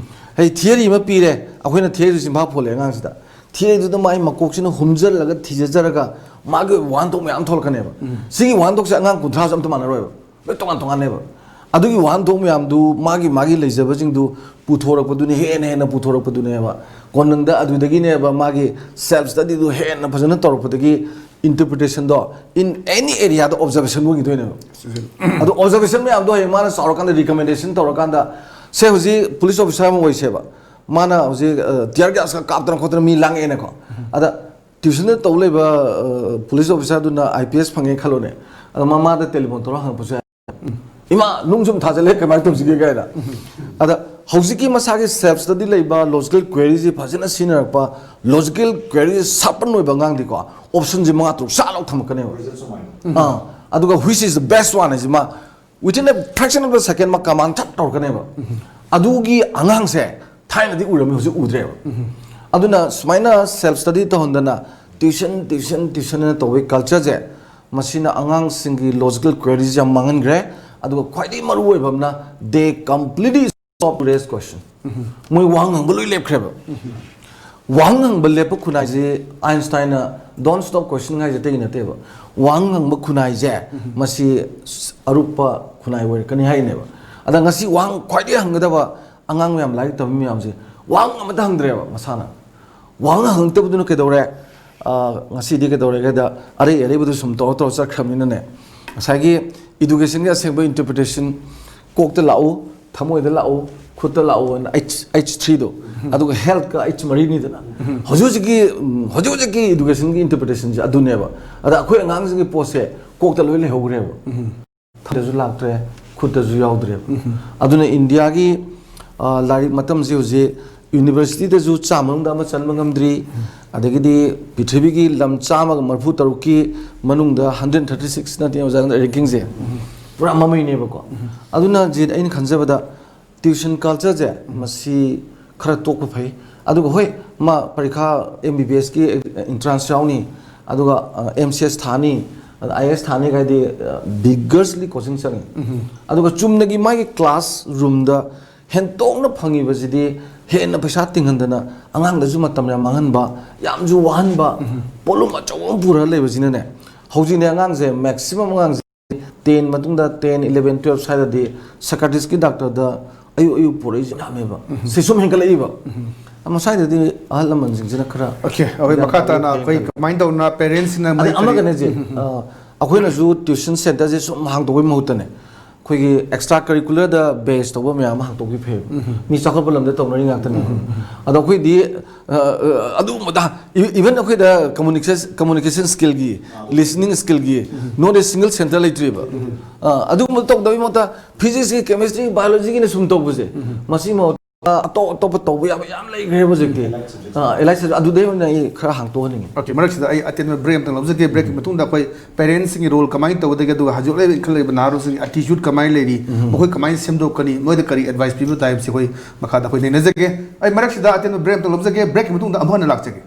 ꯍꯥꯏꯗꯤ ꯊꯤꯑꯣꯔꯤ ꯑꯃ ꯄꯤꯔꯦ, ꯑꯩꯈꯣꯏꯅ ꯊꯤꯑꯣꯔꯤꯗꯨ ꯆꯤꯟꯐꯥ ꯐꯣꯜꯂꯦ ꯑꯉꯥꯡꯁꯤꯗ꯫ ꯊꯤꯑꯣꯔꯤꯗꯨꯗ ꯃꯥꯒꯤ ꯃꯀꯣꯛꯁꯤꯅ ꯍꯨꯝꯖꯜꯂꯒ ꯊꯤꯖꯖꯔꯒ ꯃꯥꯒꯤ ꯑꯣꯏꯕ ꯋꯥꯍꯟꯊꯣꯛ ꯃꯌꯥꯝ ꯊꯣꯛꯂꯛꯀꯅꯦꯕ꯫ ꯁꯤꯒꯤ ꯋꯥꯍꯟꯊꯣꯛꯁꯦ ꯑꯉꯥꯡ ꯀꯨꯟꯊ꯭ꯔꯥꯁꯨ ꯑꯝꯇ ꯃꯥꯟꯅꯔꯣꯏꯕ, ꯂꯣꯏ ꯇꯣꯉꯥꯟ ꯇꯣꯉꯥꯟꯅꯦꯕ꯫ ꯑꯗꯨꯒꯤ ꯋꯥꯍꯟꯊꯣꯛ ꯃꯌꯥꯝꯗꯨ ꯃꯥꯒꯤ ꯃꯥꯒꯤ ꯂꯩꯖꯕꯁꯤꯡꯗꯨ ꯄꯨꯊꯣꯔꯛꯄꯗꯨꯅ ꯍꯦꯟꯅ ꯍꯦꯟꯅ ꯄꯨꯊꯣꯔꯛꯄꯗꯨꯅꯦꯕ꯫ ꯀꯣꯟꯅꯨꯡꯗ ꯑꯗꯨꯗꯒꯤꯅꯦꯕ ꯃꯥꯒꯤ ꯁꯦꯜꯐ ꯁ꯭ꯇꯗꯤꯗꯨ ꯍꯦꯟꯅ ꯐꯖꯅ ꯇꯧꯔꯛꯄꯗꯒꯤ ꯏꯟꯇꯔꯄ꯭ꯔꯤꯇꯦꯁꯟꯗꯣ in any areaꯗ ꯑꯣꯕꯖꯔꯕꯦꯁꯟ ꯑꯣꯏꯈꯤꯗꯣꯏꯅꯦꯕ꯫ ꯑꯗꯣ ꯑꯣꯕꯖꯔꯕꯦꯁꯟ ꯃꯌꯥꯝꯗꯣ ꯍꯌꯦꯡ ꯃꯥꯅ ꯆꯥꯎꯔꯀꯥꯟꯗ ꯔꯤꯀꯃꯦꯟꯗꯦꯁꯟ ꯇꯧꯔꯀꯥꯟꯗ, ꯁꯦ ꯍꯧꯖꯤꯛ ꯄꯨꯂꯤꯁ ꯑꯣꯐꯤꯁꯥꯔ ꯑꯃ ꯑꯣꯏꯁꯦꯕ, ꯃꯥꯅ ꯍꯧꯖꯤꯛ ꯇꯤꯌꯔ ꯒ꯭ꯌꯥꯁꯀ ꯀꯥꯞꯇꯅ ꯈꯣꯠꯇꯅ ꯃꯤ ꯂꯥꯡꯉꯛꯑꯦꯅꯀꯣ꯫ ꯑꯗ ꯇ꯭ꯌꯨꯁꯟꯗ ꯇꯧ ꯂꯩꯕ ꯄꯨꯂꯤꯁ ꯑꯣꯐꯤꯁꯥꯔꯗꯨꯅ ꯑꯥꯏ ꯄꯤ ꯑꯦꯁ ꯐꯪꯉꯦ ꯈꯜꯂꯣꯅꯦ꯫ ꯑꯗꯣ ꯃꯃꯥꯗ ꯇꯦꯂꯤꯐꯣꯟ ꯇꯧꯔ ꯍꯪꯉꯛꯄꯁꯨ ꯌꯥꯏ, "ꯏꯃꯥ, ꯅꯨꯡ ꯁꯨꯝ ꯊꯥꯖꯜꯂꯦ, ꯀꯃꯥꯏꯅ ꯇꯧꯁꯤꯒꯦ?" ꯀꯥꯏꯅ꯫ ꯑꯗ ꯍꯧꯖꯤꯛꯀꯤ ꯃꯁꯥꯒꯤ ꯁꯦꯜꯐ ꯁ꯭ꯇꯗꯤ ꯂꯩꯕ, ꯂꯣꯖꯤꯀꯦꯜ ꯀ꯭ꯋꯦꯔꯤꯁꯤ ꯐꯖꯅ ꯁꯤꯖꯤꯟꯅꯔꯛꯄ, ꯂꯣꯖꯤꯀꯦꯜ ꯀ꯭ꯋꯦꯔꯤꯁꯤ ꯁꯥꯔꯄꯟ ꯑꯣꯏꯕ ꯑꯉꯥꯡꯗꯤꯀꯣ, ꯑꯣꯞꯁꯟꯁꯦ ꯃꯉꯥ ꯇꯔꯨꯛ ꯆꯥ ꯂꯧ ꯊꯝꯃꯛꯀꯅꯦꯕ꯫ ꯑꯥ, ꯑꯗꯨꯒ which is the best one ꯍꯥꯏꯁꯤ ꯃꯥ within a fraction of the second ꯃꯥ ꯀꯃꯥꯟ ꯊꯛ ꯇꯧꯔꯛꯀꯅꯦꯕ꯫ ꯑꯗꯨꯒꯤ ꯑꯉꯥꯡꯁꯦ ꯊꯥꯏꯅꯗꯤ ꯎꯔꯝꯃꯤ, ꯍꯧꯖꯤꯛ ꯎꯗ꯭ꯔꯦꯕ꯫ ꯑꯗꯨꯅ ꯁꯨꯃꯥꯏꯅ ꯁꯦꯜꯐ ꯁ꯭ꯇꯗꯤ ꯇꯧꯍꯟꯗꯅ ꯇ꯭ꯌꯨꯁꯟ, ꯇ꯭ꯌꯨꯁꯟ, ꯇ꯭ꯌꯨꯁꯟ ꯑꯅ ꯇꯧꯕꯒꯤ ꯀꯜꯆꯔꯁꯦ, ꯃꯁꯤꯅ ꯑꯉꯥꯡꯁꯤꯡꯒꯤ ꯂꯣꯖꯤꯀꯦꯜ ꯀ꯭ꯋꯦꯔꯤꯁꯦ ꯌꯥꯝ ꯃꯥꯡꯍꯟꯈ꯭ꯔꯦ꯫ ꯑꯗꯨꯒ ꯈ꯭ꯋꯥꯏꯗꯒꯤ ꯃꯔꯨ ꯑꯣꯏꯕ ꯑꯃꯅ, they completely stop to raise question. ꯃꯣꯏ ꯋꯥꯍꯪ ꯍꯪꯕ ꯂꯣꯏ ꯂꯦꯞꯈ꯭ꯔꯦꯕ. ꯋꯥꯍꯪ ꯍꯪꯕ ꯂꯦꯞꯄ ꯈꯨꯟꯅꯥꯏꯁꯦ, ꯑꯥꯏꯟꯁꯇꯥꯏꯟꯅ "Don't stop questioning" ꯍꯥꯏꯁꯦ ꯑꯇꯩꯒꯤ ꯅꯠꯇꯦꯕ. ꯋꯥꯍꯪ ꯍꯪꯕ ꯈꯨꯟꯅꯥꯏꯁꯦ, ꯃꯁꯤ ꯑꯔꯨꯞꯄ ꯈꯨꯟꯅꯥꯏ ꯑꯣꯏꯔꯛꯀꯅꯤ ꯍꯥꯏꯅꯦꯕ. ꯑꯗ ꯉꯁꯤ ꯋꯥꯍꯪ ꯈ꯭ꯋꯥꯏꯗꯒꯤ ꯍꯪꯒꯗꯕ ꯑꯉꯥꯡ ꯃꯌꯥꯝ, ꯂꯥꯏꯔꯤꯛ ꯇꯝꯕ ꯃꯌꯥꯝꯁꯦ, ꯋꯥꯍꯪ ꯑꯃꯇ ꯍꯪꯗ꯭ꯔꯦꯕ ꯃꯁꯥꯅ. ꯋꯥꯍꯪ ꯍꯪꯉꯛꯇꯕꯗꯨꯅ ꯀꯩꯗꯧꯔꯦ? ꯑ, ꯉꯁꯤꯗꯤ ꯀꯩꯗꯧꯔꯦ ꯍꯥꯏꯗ, ꯑꯔꯩ ꯑꯔꯩꯕꯗꯨ ꯁꯨꯝ ꯇꯧꯔ ꯇꯧꯔ ꯆꯠꯈ꯭ꯔꯕꯅꯤꯅꯅꯦ, ꯉꯁꯥꯏꯒꯤ educationꯒꯤ ꯑꯁꯦꯡꯕ interpretation, "ꯀꯣꯛꯇ ꯂꯥꯛꯎ, ꯊꯃꯣꯏꯗ ꯂꯥꯛꯎ, ꯈꯨꯠꯇ ꯂꯥꯛꯎ" ꯍꯥꯏꯅ H, H threeꯗꯣ, ꯑꯗꯨꯒ healthꯀ H ꯃꯔꯤꯅꯤꯗꯅ. ꯍꯧꯖꯤꯛ ꯍꯧꯖꯤꯛꯀꯤ, ꯎꯝ, ꯍꯧꯖꯤꯛ ꯍꯧꯖꯤꯛꯀꯤ educationꯒꯤ interpretationꯁꯦ ꯑꯗꯨꯅꯦꯕ. ꯑꯗ ꯑꯩꯈꯣꯏ ꯑꯉꯥꯡꯁꯤꯡꯒꯤ ꯄꯣꯠꯁꯦ ꯀꯣꯛꯇ ꯂꯣꯏ ꯂꯩꯍꯧꯈ꯭ꯔꯦꯕ. ꯊꯃꯣꯏꯗꯁꯨ ꯂꯥꯛꯇ꯭ꯔꯦ, ꯈꯨꯠꯇꯁꯨ ꯌꯥꯎꯗ꯭ꯔꯦꯕ. ꯑꯗꯨꯅ ꯏꯟꯗꯤꯌꯥꯒꯤ, ꯑ, ꯂꯥꯏꯔꯤꯛ ꯃꯇꯝꯁꯤ ꯍꯧꯖꯤꯛ universityꯗꯁꯨ ꯆꯥꯝꯃ ꯃꯅꯨꯡꯗ ꯑꯃ ꯆꯟꯕ ꯉꯝꯗ꯭ꯔꯤ꯫ ꯑꯗꯒꯤꯗꯤ ꯄ꯭ꯔꯤꯊꯤꯕꯤꯒꯤ ꯂꯝ ꯆꯥꯝꯃꯒ ꯃꯔꯤꯐꯨ ꯇꯔꯨꯛꯀꯤ ꯃꯅꯨꯡꯗ hundred thirty six ꯅꯠꯇꯦ, ꯑꯣꯖꯥ, rankingꯁꯦ ꯄꯨꯔꯥ ꯃꯃꯩꯅꯦꯕꯀꯣ꯫ ꯑꯗꯨꯅ ꯖꯤꯠ, ꯑꯩꯅ ꯈꯟꯖꯕꯗ tuition cultureꯁꯦ ꯃꯁꯤ ꯈꯔ ꯇꯣꯛꯄ ꯐꯩ꯫ ꯑꯗꯨꯒ ꯍꯣꯏ, ꯃꯥ ꯄꯔꯤꯈꯥ, MBBSꯀꯤ entrance ꯌꯥꯎꯅꯤ, ꯑꯗꯨꯒ, ꯑ, MCS ꯊꯥꯅꯤ, ꯑꯗ IAS ꯊꯥꯅꯤ ꯀꯥꯏꯗꯤ, ꯑ, vigorously coaching ꯆꯪꯉꯤ꯫ ꯑꯗꯨꯒ ꯆꯨꯝꯅꯒꯤ ꯃꯥꯒꯤ class roomꯗ ꯍꯦꯟꯇꯣꯛꯅ ꯐꯪꯉꯤꯕꯁꯤꯗꯤ ꯍꯦꯟꯅ ꯄꯩꯁꯥ ꯇꯤꯡꯍꯟꯗꯅ ꯑꯉꯥꯡꯗꯁꯨ ꯃꯇꯝ ꯌꯥꯝ ꯃꯥꯡꯍꯟꯕ, ꯌꯥꯝꯁꯨ ꯋꯥꯍꯟꯕ, ꯄꯣꯠꯂꯨꯝ ꯑꯆꯧꯕ ꯑꯃ ꯄꯨꯔꯒ ꯂꯩꯕꯁꯤꯅꯅꯦ꯫ ꯍꯧꯖꯤꯛꯅꯦ ꯑꯉꯥꯡꯁꯦ, maximum ꯑꯉꯥꯡꯁꯦ ten ꯃꯇꯨꯡꯗ ten, eleven, twelve ꯁ꯭ꯋꯥꯏꯗꯗꯤ psychiatristꯀꯤ doctorꯗ ꯑꯌꯨꯛ ꯑꯌꯨꯛ ꯄꯨꯔꯛꯏꯁꯦ ꯌꯥꯝꯃꯦꯕ꯫ ꯁꯤ ꯁꯨꯝ ꯍꯦꯟꯒꯠꯂꯛꯏꯕ꯫ ꯃꯁꯥꯏꯗꯗꯤ ꯑꯍꯜ ꯂꯃꯟꯁꯤꯡꯁꯤꯅ ꯈꯔ ꯑꯣꯀꯦ, ꯑꯩꯈꯣꯏ ꯌꯥꯝ ꯃꯈꯥ ꯇꯥꯅ ꯌꯥꯝ ꯑꯩꯈꯣꯏ ꯌꯥꯝ ꯀꯃꯥꯏꯅ ꯇꯧꯅ parentsꯁꯤꯡꯅ ꯑꯗꯩ ꯃꯣꯏ ꯀꯔꯤ ꯑꯃꯒꯅꯦ ꯖꯤ, ꯑ, ꯑꯩꯈꯣꯏꯅꯁꯨ tuition centreꯁꯦ ꯁꯨꯝ ꯍꯥꯡꯗꯣꯛꯄꯩ ꯃꯍꯨꯠꯇꯅꯦ, ꯑꯩꯈꯣꯏꯒꯤ extra curricularꯗ base ꯇꯧꯕ ꯃꯌꯥꯝ ꯑꯃ ꯍꯥꯡꯗꯣꯛꯄꯤ ꯐꯩꯕ꯫ ꯃꯤ ꯆꯥꯎꯈꯠꯄ ꯂꯝꯗ ꯇꯧꯅꯔꯤ ꯉꯥꯛꯇꯅꯦꯕ꯫ ꯑꯗꯣ ꯑꯩꯈꯣꯏꯗꯤ, ꯑ, ꯑ, ꯑꯗꯨꯒꯨꯝꯕꯗ, even ꯑꯩꯈꯣꯏꯗ communication, communication skillꯒꯤ, listening skillꯒꯤ, not a single centre ꯂꯩꯇ꯭ꯔꯤꯕ꯫ ꯑ, ꯑꯗꯨꯒꯨꯝꯕ ꯇꯧꯗꯕꯒꯤ ꯃꯍꯨꯠꯇ physicsꯀꯤ, chemistryꯒꯤ, biologyꯒꯤꯅ ꯁꯨꯝ ꯇꯧꯕꯁꯦ, ꯃꯁꯤ ꯃꯍꯨꯠꯇ ꯑꯇꯣꯞ ꯑꯇꯣꯞꯄ ꯇꯧꯕ ꯌꯥꯕ ꯌꯥꯝ ꯂꯩꯈ꯭ꯔꯦꯕ ꯍꯧꯖꯤꯛꯇꯤ꯫ ꯑ, allied subject, ꯑꯗꯨꯗꯩ ꯑꯣꯏꯅ ꯑꯩ ꯈꯔ ꯍꯥꯡꯇꯣꯛꯍꯟꯅꯤꯡꯉꯤ꯫ ꯑꯣꯀꯦ, ꯃꯔꯛꯁꯤꯗ ꯑꯩ ꯑꯇꯦꯟꯕ break ꯑꯃꯇꯪ ꯂꯧꯖꯒꯦ꯫ Breakꯀꯤ ꯃꯇꯨꯡꯗ ꯑꯩꯈꯣꯏ parentsꯁꯤꯡꯒꯤ role ꯀꯃꯥꯏꯅ ꯇꯧꯒꯗꯒꯦ, ꯑꯗꯨꯒ ꯍꯧꯖꯤꯛ ꯍꯧꯖꯤꯛ ꯏꯟꯈꯠꯂꯛꯏꯕ ꯅꯍꯥꯔꯣꯜꯁꯤꯡꯒꯤ attitude ꯀꯃꯥꯏꯅ ꯂꯩꯔꯤ, ꯃꯈꯣꯏ ꯀꯃꯥꯏꯅ ꯁꯦꯝꯗꯣꯛꯀꯅꯤ, ꯃꯣꯏꯗ ꯀꯔꯤ advice ꯄꯤꯕ ꯇꯥꯏ ꯍꯥꯏꯕꯁꯤ ꯑꯩꯈꯣꯏ ꯃꯈꯥꯗ ꯑꯩꯈꯣꯏ ꯅꯩꯅꯖꯒꯦ꯫ ꯑꯩ ꯃꯔꯛꯁꯤꯗ ꯑꯇꯦꯟꯕ break ꯑꯃꯇꯪ ꯂꯧꯖꯒꯦ꯫ Breakꯀꯤ ꯃꯇꯨꯡꯗ ꯑꯃꯨꯛ ꯍꯟꯅ ꯂꯥꯛꯆꯒꯦ꯫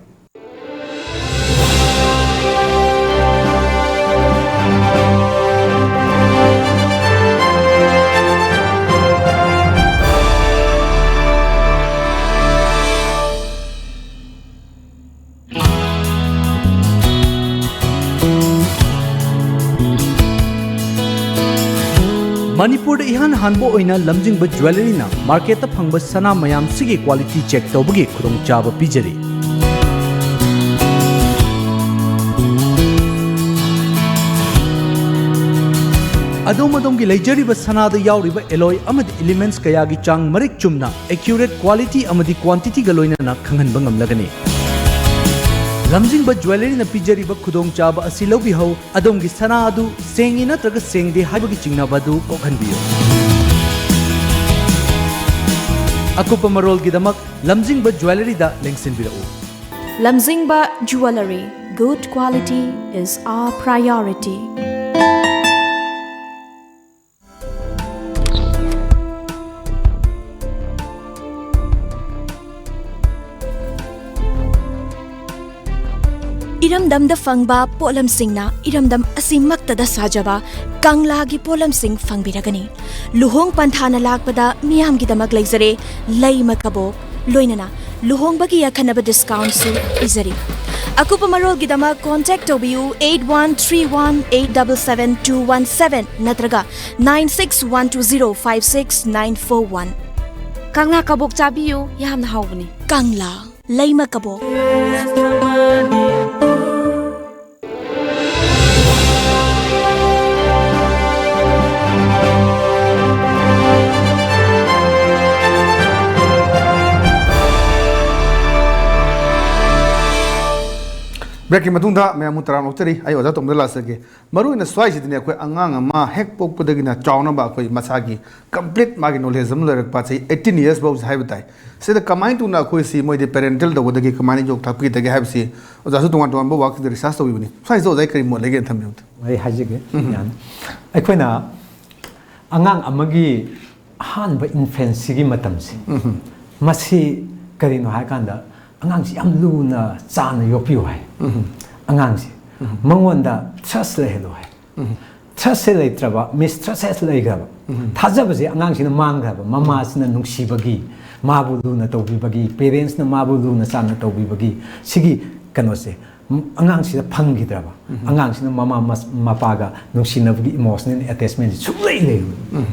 ꯃꯅꯤꯄꯨꯔꯗ ꯏꯍꯥꯟ ꯍꯥꯟꯕ ꯑꯣꯏꯅ ꯂꯝꯖꯤꯡꯕ ꯖ꯭ꯋꯦꯂꯔꯤꯅ ꯃꯥꯔꯀꯦꯠꯇ ꯐꯪꯕ ꯁꯅꯥ ꯃꯌꯥꯝꯁꯤꯒꯤ ꯀ꯭ꯋꯥꯂꯤꯇꯤ ꯆꯦꯛ ꯇꯧꯕꯒꯤ ꯈꯨꯗꯣꯡꯆꯥꯕ ꯄꯤꯖꯔꯤ꯫ ꯑꯗꯣꯝ ꯑꯗꯣꯝꯒꯤ ꯂꯩꯖꯔꯤꯕ ꯁꯅꯥꯗ ꯌꯥꯎꯔꯤꯕ ꯑꯦꯂꯣꯏ ꯑꯃꯗꯤ ꯏꯂꯤꯃꯦꯟꯠꯁ ꯀꯌꯥꯒꯤ ꯆꯥꯡ ꯃꯔꯤꯛ ꯆꯨꯝꯅ, ꯑꯦꯀ꯭ꯌꯨꯔꯦꯠ ꯀ꯭ꯋꯥꯂꯤꯇꯤ ꯑꯃꯗꯤ ꯀ꯭ꯋꯥꯟꯇꯤꯇꯤꯒ ꯂꯣꯏꯅꯅ ꯈꯪꯍꯟꯕ ꯉꯝꯂꯒꯅꯤ꯫ ꯂꯝꯖꯤꯡꯕ ꯖ꯭ꯋꯦꯂꯔꯤꯅ ꯄꯤꯖꯔꯤꯕ ꯈꯨꯗꯣꯡꯆꯥꯕ ꯑꯁꯤ ꯂꯧꯕꯤꯍꯧ꯫ ꯑꯗꯣꯝꯒꯤ ꯁꯅꯥ ꯑꯗꯨ ꯁꯦꯡꯉꯤ ꯅꯠꯇ꯭ꯔꯒ ꯁꯦꯡꯗꯦ ꯍꯥꯏꯕꯒꯤ ꯆꯤꯡꯅꯕ ꯑꯗꯨ ꯀꯣꯛꯍꯟꯕꯤꯌꯨ꯫ ꯑꯀꯨꯞꯄ ꯃꯔꯣꯜꯒꯤꯗꯃꯛ ꯂꯝꯖꯤꯡꯕ ꯖ꯭ꯋꯦꯂꯔꯤꯗ ꯂꯦꯡꯁꯤꯟꯕꯤꯔꯛꯎ꯫ Lamjingba Jewellery, good quality is our priority. ꯏꯔꯝꯗꯝꯗ ꯐꯪꯕ ꯄꯣꯠꯂꯝꯁꯤꯡꯅ ꯏꯔꯝꯗꯝ ꯑꯁꯤꯃꯛꯇꯗ ꯁꯥꯖꯕ ꯀꯪꯂꯥꯒꯤ ꯄꯣꯠꯂꯝꯁꯤꯡ ꯐꯪꯕꯤꯔꯒꯅꯤ꯫ ꯂꯨꯍꯣꯡ ꯄꯟꯊꯥꯅ ꯂꯥꯛꯄꯗ ꯃꯤꯌꯥꯝꯒꯤꯗꯃꯛ ꯂꯩꯖꯔꯦ ꯂꯩꯃ ꯀꯕꯣꯛ, ꯂꯣꯏꯅꯅ ꯂꯨꯍꯣꯡꯕꯒꯤ ꯑꯈꯟꯅꯕ ꯗꯤꯁꯀꯥꯎꯟꯁꯨ ꯄꯤꯖꯔꯤ꯫ ꯑꯀꯨꯞꯄ ꯃꯔꯣꯜꯒꯤꯗꯃꯛ ꯀꯣꯟꯇꯦꯛ ꯇꯧꯕꯤꯌꯨ eight one three one eight double seven two one seven ꯅꯠꯇ꯭ꯔꯒ nine six one two zero five six nine four one꯫ ꯀꯪꯂꯥ ꯀꯕꯣꯛ ꯆꯥꯕꯤꯌꯨ, ꯌꯥꯝꯅ ꯍꯥꯎꯕꯅꯤ꯫ ꯀꯪꯂꯥ ꯂꯩꯃ ꯀꯕꯣꯛ꯫ ꯕ꯭ꯔꯦꯛꯀꯤ ꯃꯇꯨꯡꯗ ꯃꯌꯥꯝꯕꯨ ꯇꯔꯥꯝꯅ ꯑꯣꯛꯆꯔꯤ꯫ ꯑꯩ ꯑꯣꯖꯥ ꯇꯣꯝꯕꯗ ꯂꯥꯛꯆꯒꯦ꯫ ꯃꯔꯨꯑꯣꯏꯅ ꯁ꯭ꯋꯥꯏꯁꯤꯗꯅꯦ, ꯑꯩꯈꯣꯏ ꯑꯉꯥꯡ ꯑꯃ ꯍꯦꯛ ꯄꯣꯛꯄꯗꯒꯤꯅ ꯆꯥꯎꯅꯕ ꯑꯩꯈꯣꯏ ꯃꯁꯥꯒꯤ ꯀꯝꯄ꯭ꯂꯤꯠ ꯃꯥꯒꯤ ꯅꯣꯂꯦꯖ ꯑꯃ ꯂꯩꯔꯛꯄ, ꯆꯍꯤ eighteen ꯏꯌꯔꯁ ꯐꯥꯎꯁꯦ ꯍꯥꯏꯕ ꯇꯥꯏ꯫ ꯁꯤꯗ ꯀꯃꯥꯏꯅ ꯇꯧꯅ ꯑꯩꯈꯣꯏꯁꯤ ꯃꯣꯏꯗꯤ ꯄꯦꯔꯦꯟꯇꯦꯜ ꯇꯧꯒꯗꯒꯦ, ꯀꯃꯥꯏꯅ ꯌꯣꯛ ꯊꯥꯛꯄꯤꯒꯗꯒꯦ ꯍꯥꯏꯕꯁꯤ ꯑꯣꯖꯥꯁꯨ ꯇꯣꯉꯥꯟ ꯇꯣꯉꯥꯟꯕ ꯋꯥꯛꯇ ꯔꯤꯁꯥꯔꯆ ꯇꯧꯕꯤꯕꯅꯤ꯫ ꯁ꯭ꯋꯥꯏꯁꯤꯗ ꯑꯣꯖꯥ ꯀꯔꯤ ꯃꯣꯠ ꯂꯩꯒꯦꯅ ꯊꯝꯕꯤꯌꯨ꯫ ꯑꯩ ꯍꯥꯏꯖꯒꯦ꯫ ꯌꯥꯅꯤ꯫ ꯑꯩꯈꯣꯏꯅ ꯑꯉꯥꯡ ꯑꯃꯒꯤ ꯑꯍꯥꯟꯕ ꯏꯟꯐꯦꯟꯁꯤꯒꯤ ꯃꯇꯝꯁꯦ, ꯃꯁꯤ ꯀꯔꯤꯅꯣ ꯍꯥꯏꯀꯥꯟꯗ, ꯑꯉꯥꯡꯁꯤ ꯌꯥꯝ ꯂꯨꯅ ꯆꯥꯟꯅ ꯌꯣꯛꯄꯤꯌꯨ ꯍꯥꯏ꯫ ꯑꯉꯥꯡꯁꯤ ꯃꯉꯣꯟꯗ ꯇ꯭ꯔꯁ ꯂꯩꯍꯜꯂꯨ ꯍꯥꯏ꯫ ꯇ꯭ꯔꯁꯁꯦ ꯂꯩꯇ꯭ꯔꯕ, ꯃꯤꯁ ꯇ꯭ꯔꯁꯁꯦ ꯂꯩꯈ꯭ꯔꯕ, ꯊꯥꯖꯕꯁꯦ ꯑꯉꯥꯡꯁꯤꯅ ꯃꯥꯡꯈ꯭ꯔꯕ, ꯃꯃꯥꯁꯤꯅ ꯅꯨꯡꯁꯤꯕꯒꯤ, ꯃꯥꯕꯨ ꯂꯨꯅ ꯇꯧꯕꯤꯕꯒꯤ, ꯄꯦꯔꯦꯟꯁꯅ ꯃꯥꯕꯨ ꯂꯨꯅ ꯆꯥꯟꯅ ꯇꯧꯕꯤꯕꯒꯤ, ꯁꯤꯒꯤ ꯀꯩꯅꯣꯁꯦ ꯑꯉꯥꯡꯁꯤꯗ ꯐꯪꯈꯤꯗ꯭ꯔꯕ, ꯑꯉꯥꯡꯁꯤꯅ ꯃꯃꯥ ꯃꯄꯥꯒ ꯅꯨꯡꯁꯤꯅꯕꯒꯤ emotional attachmentꯁꯤ ꯁꯨꯡꯂꯩ ꯂꯩꯔꯣꯏ꯫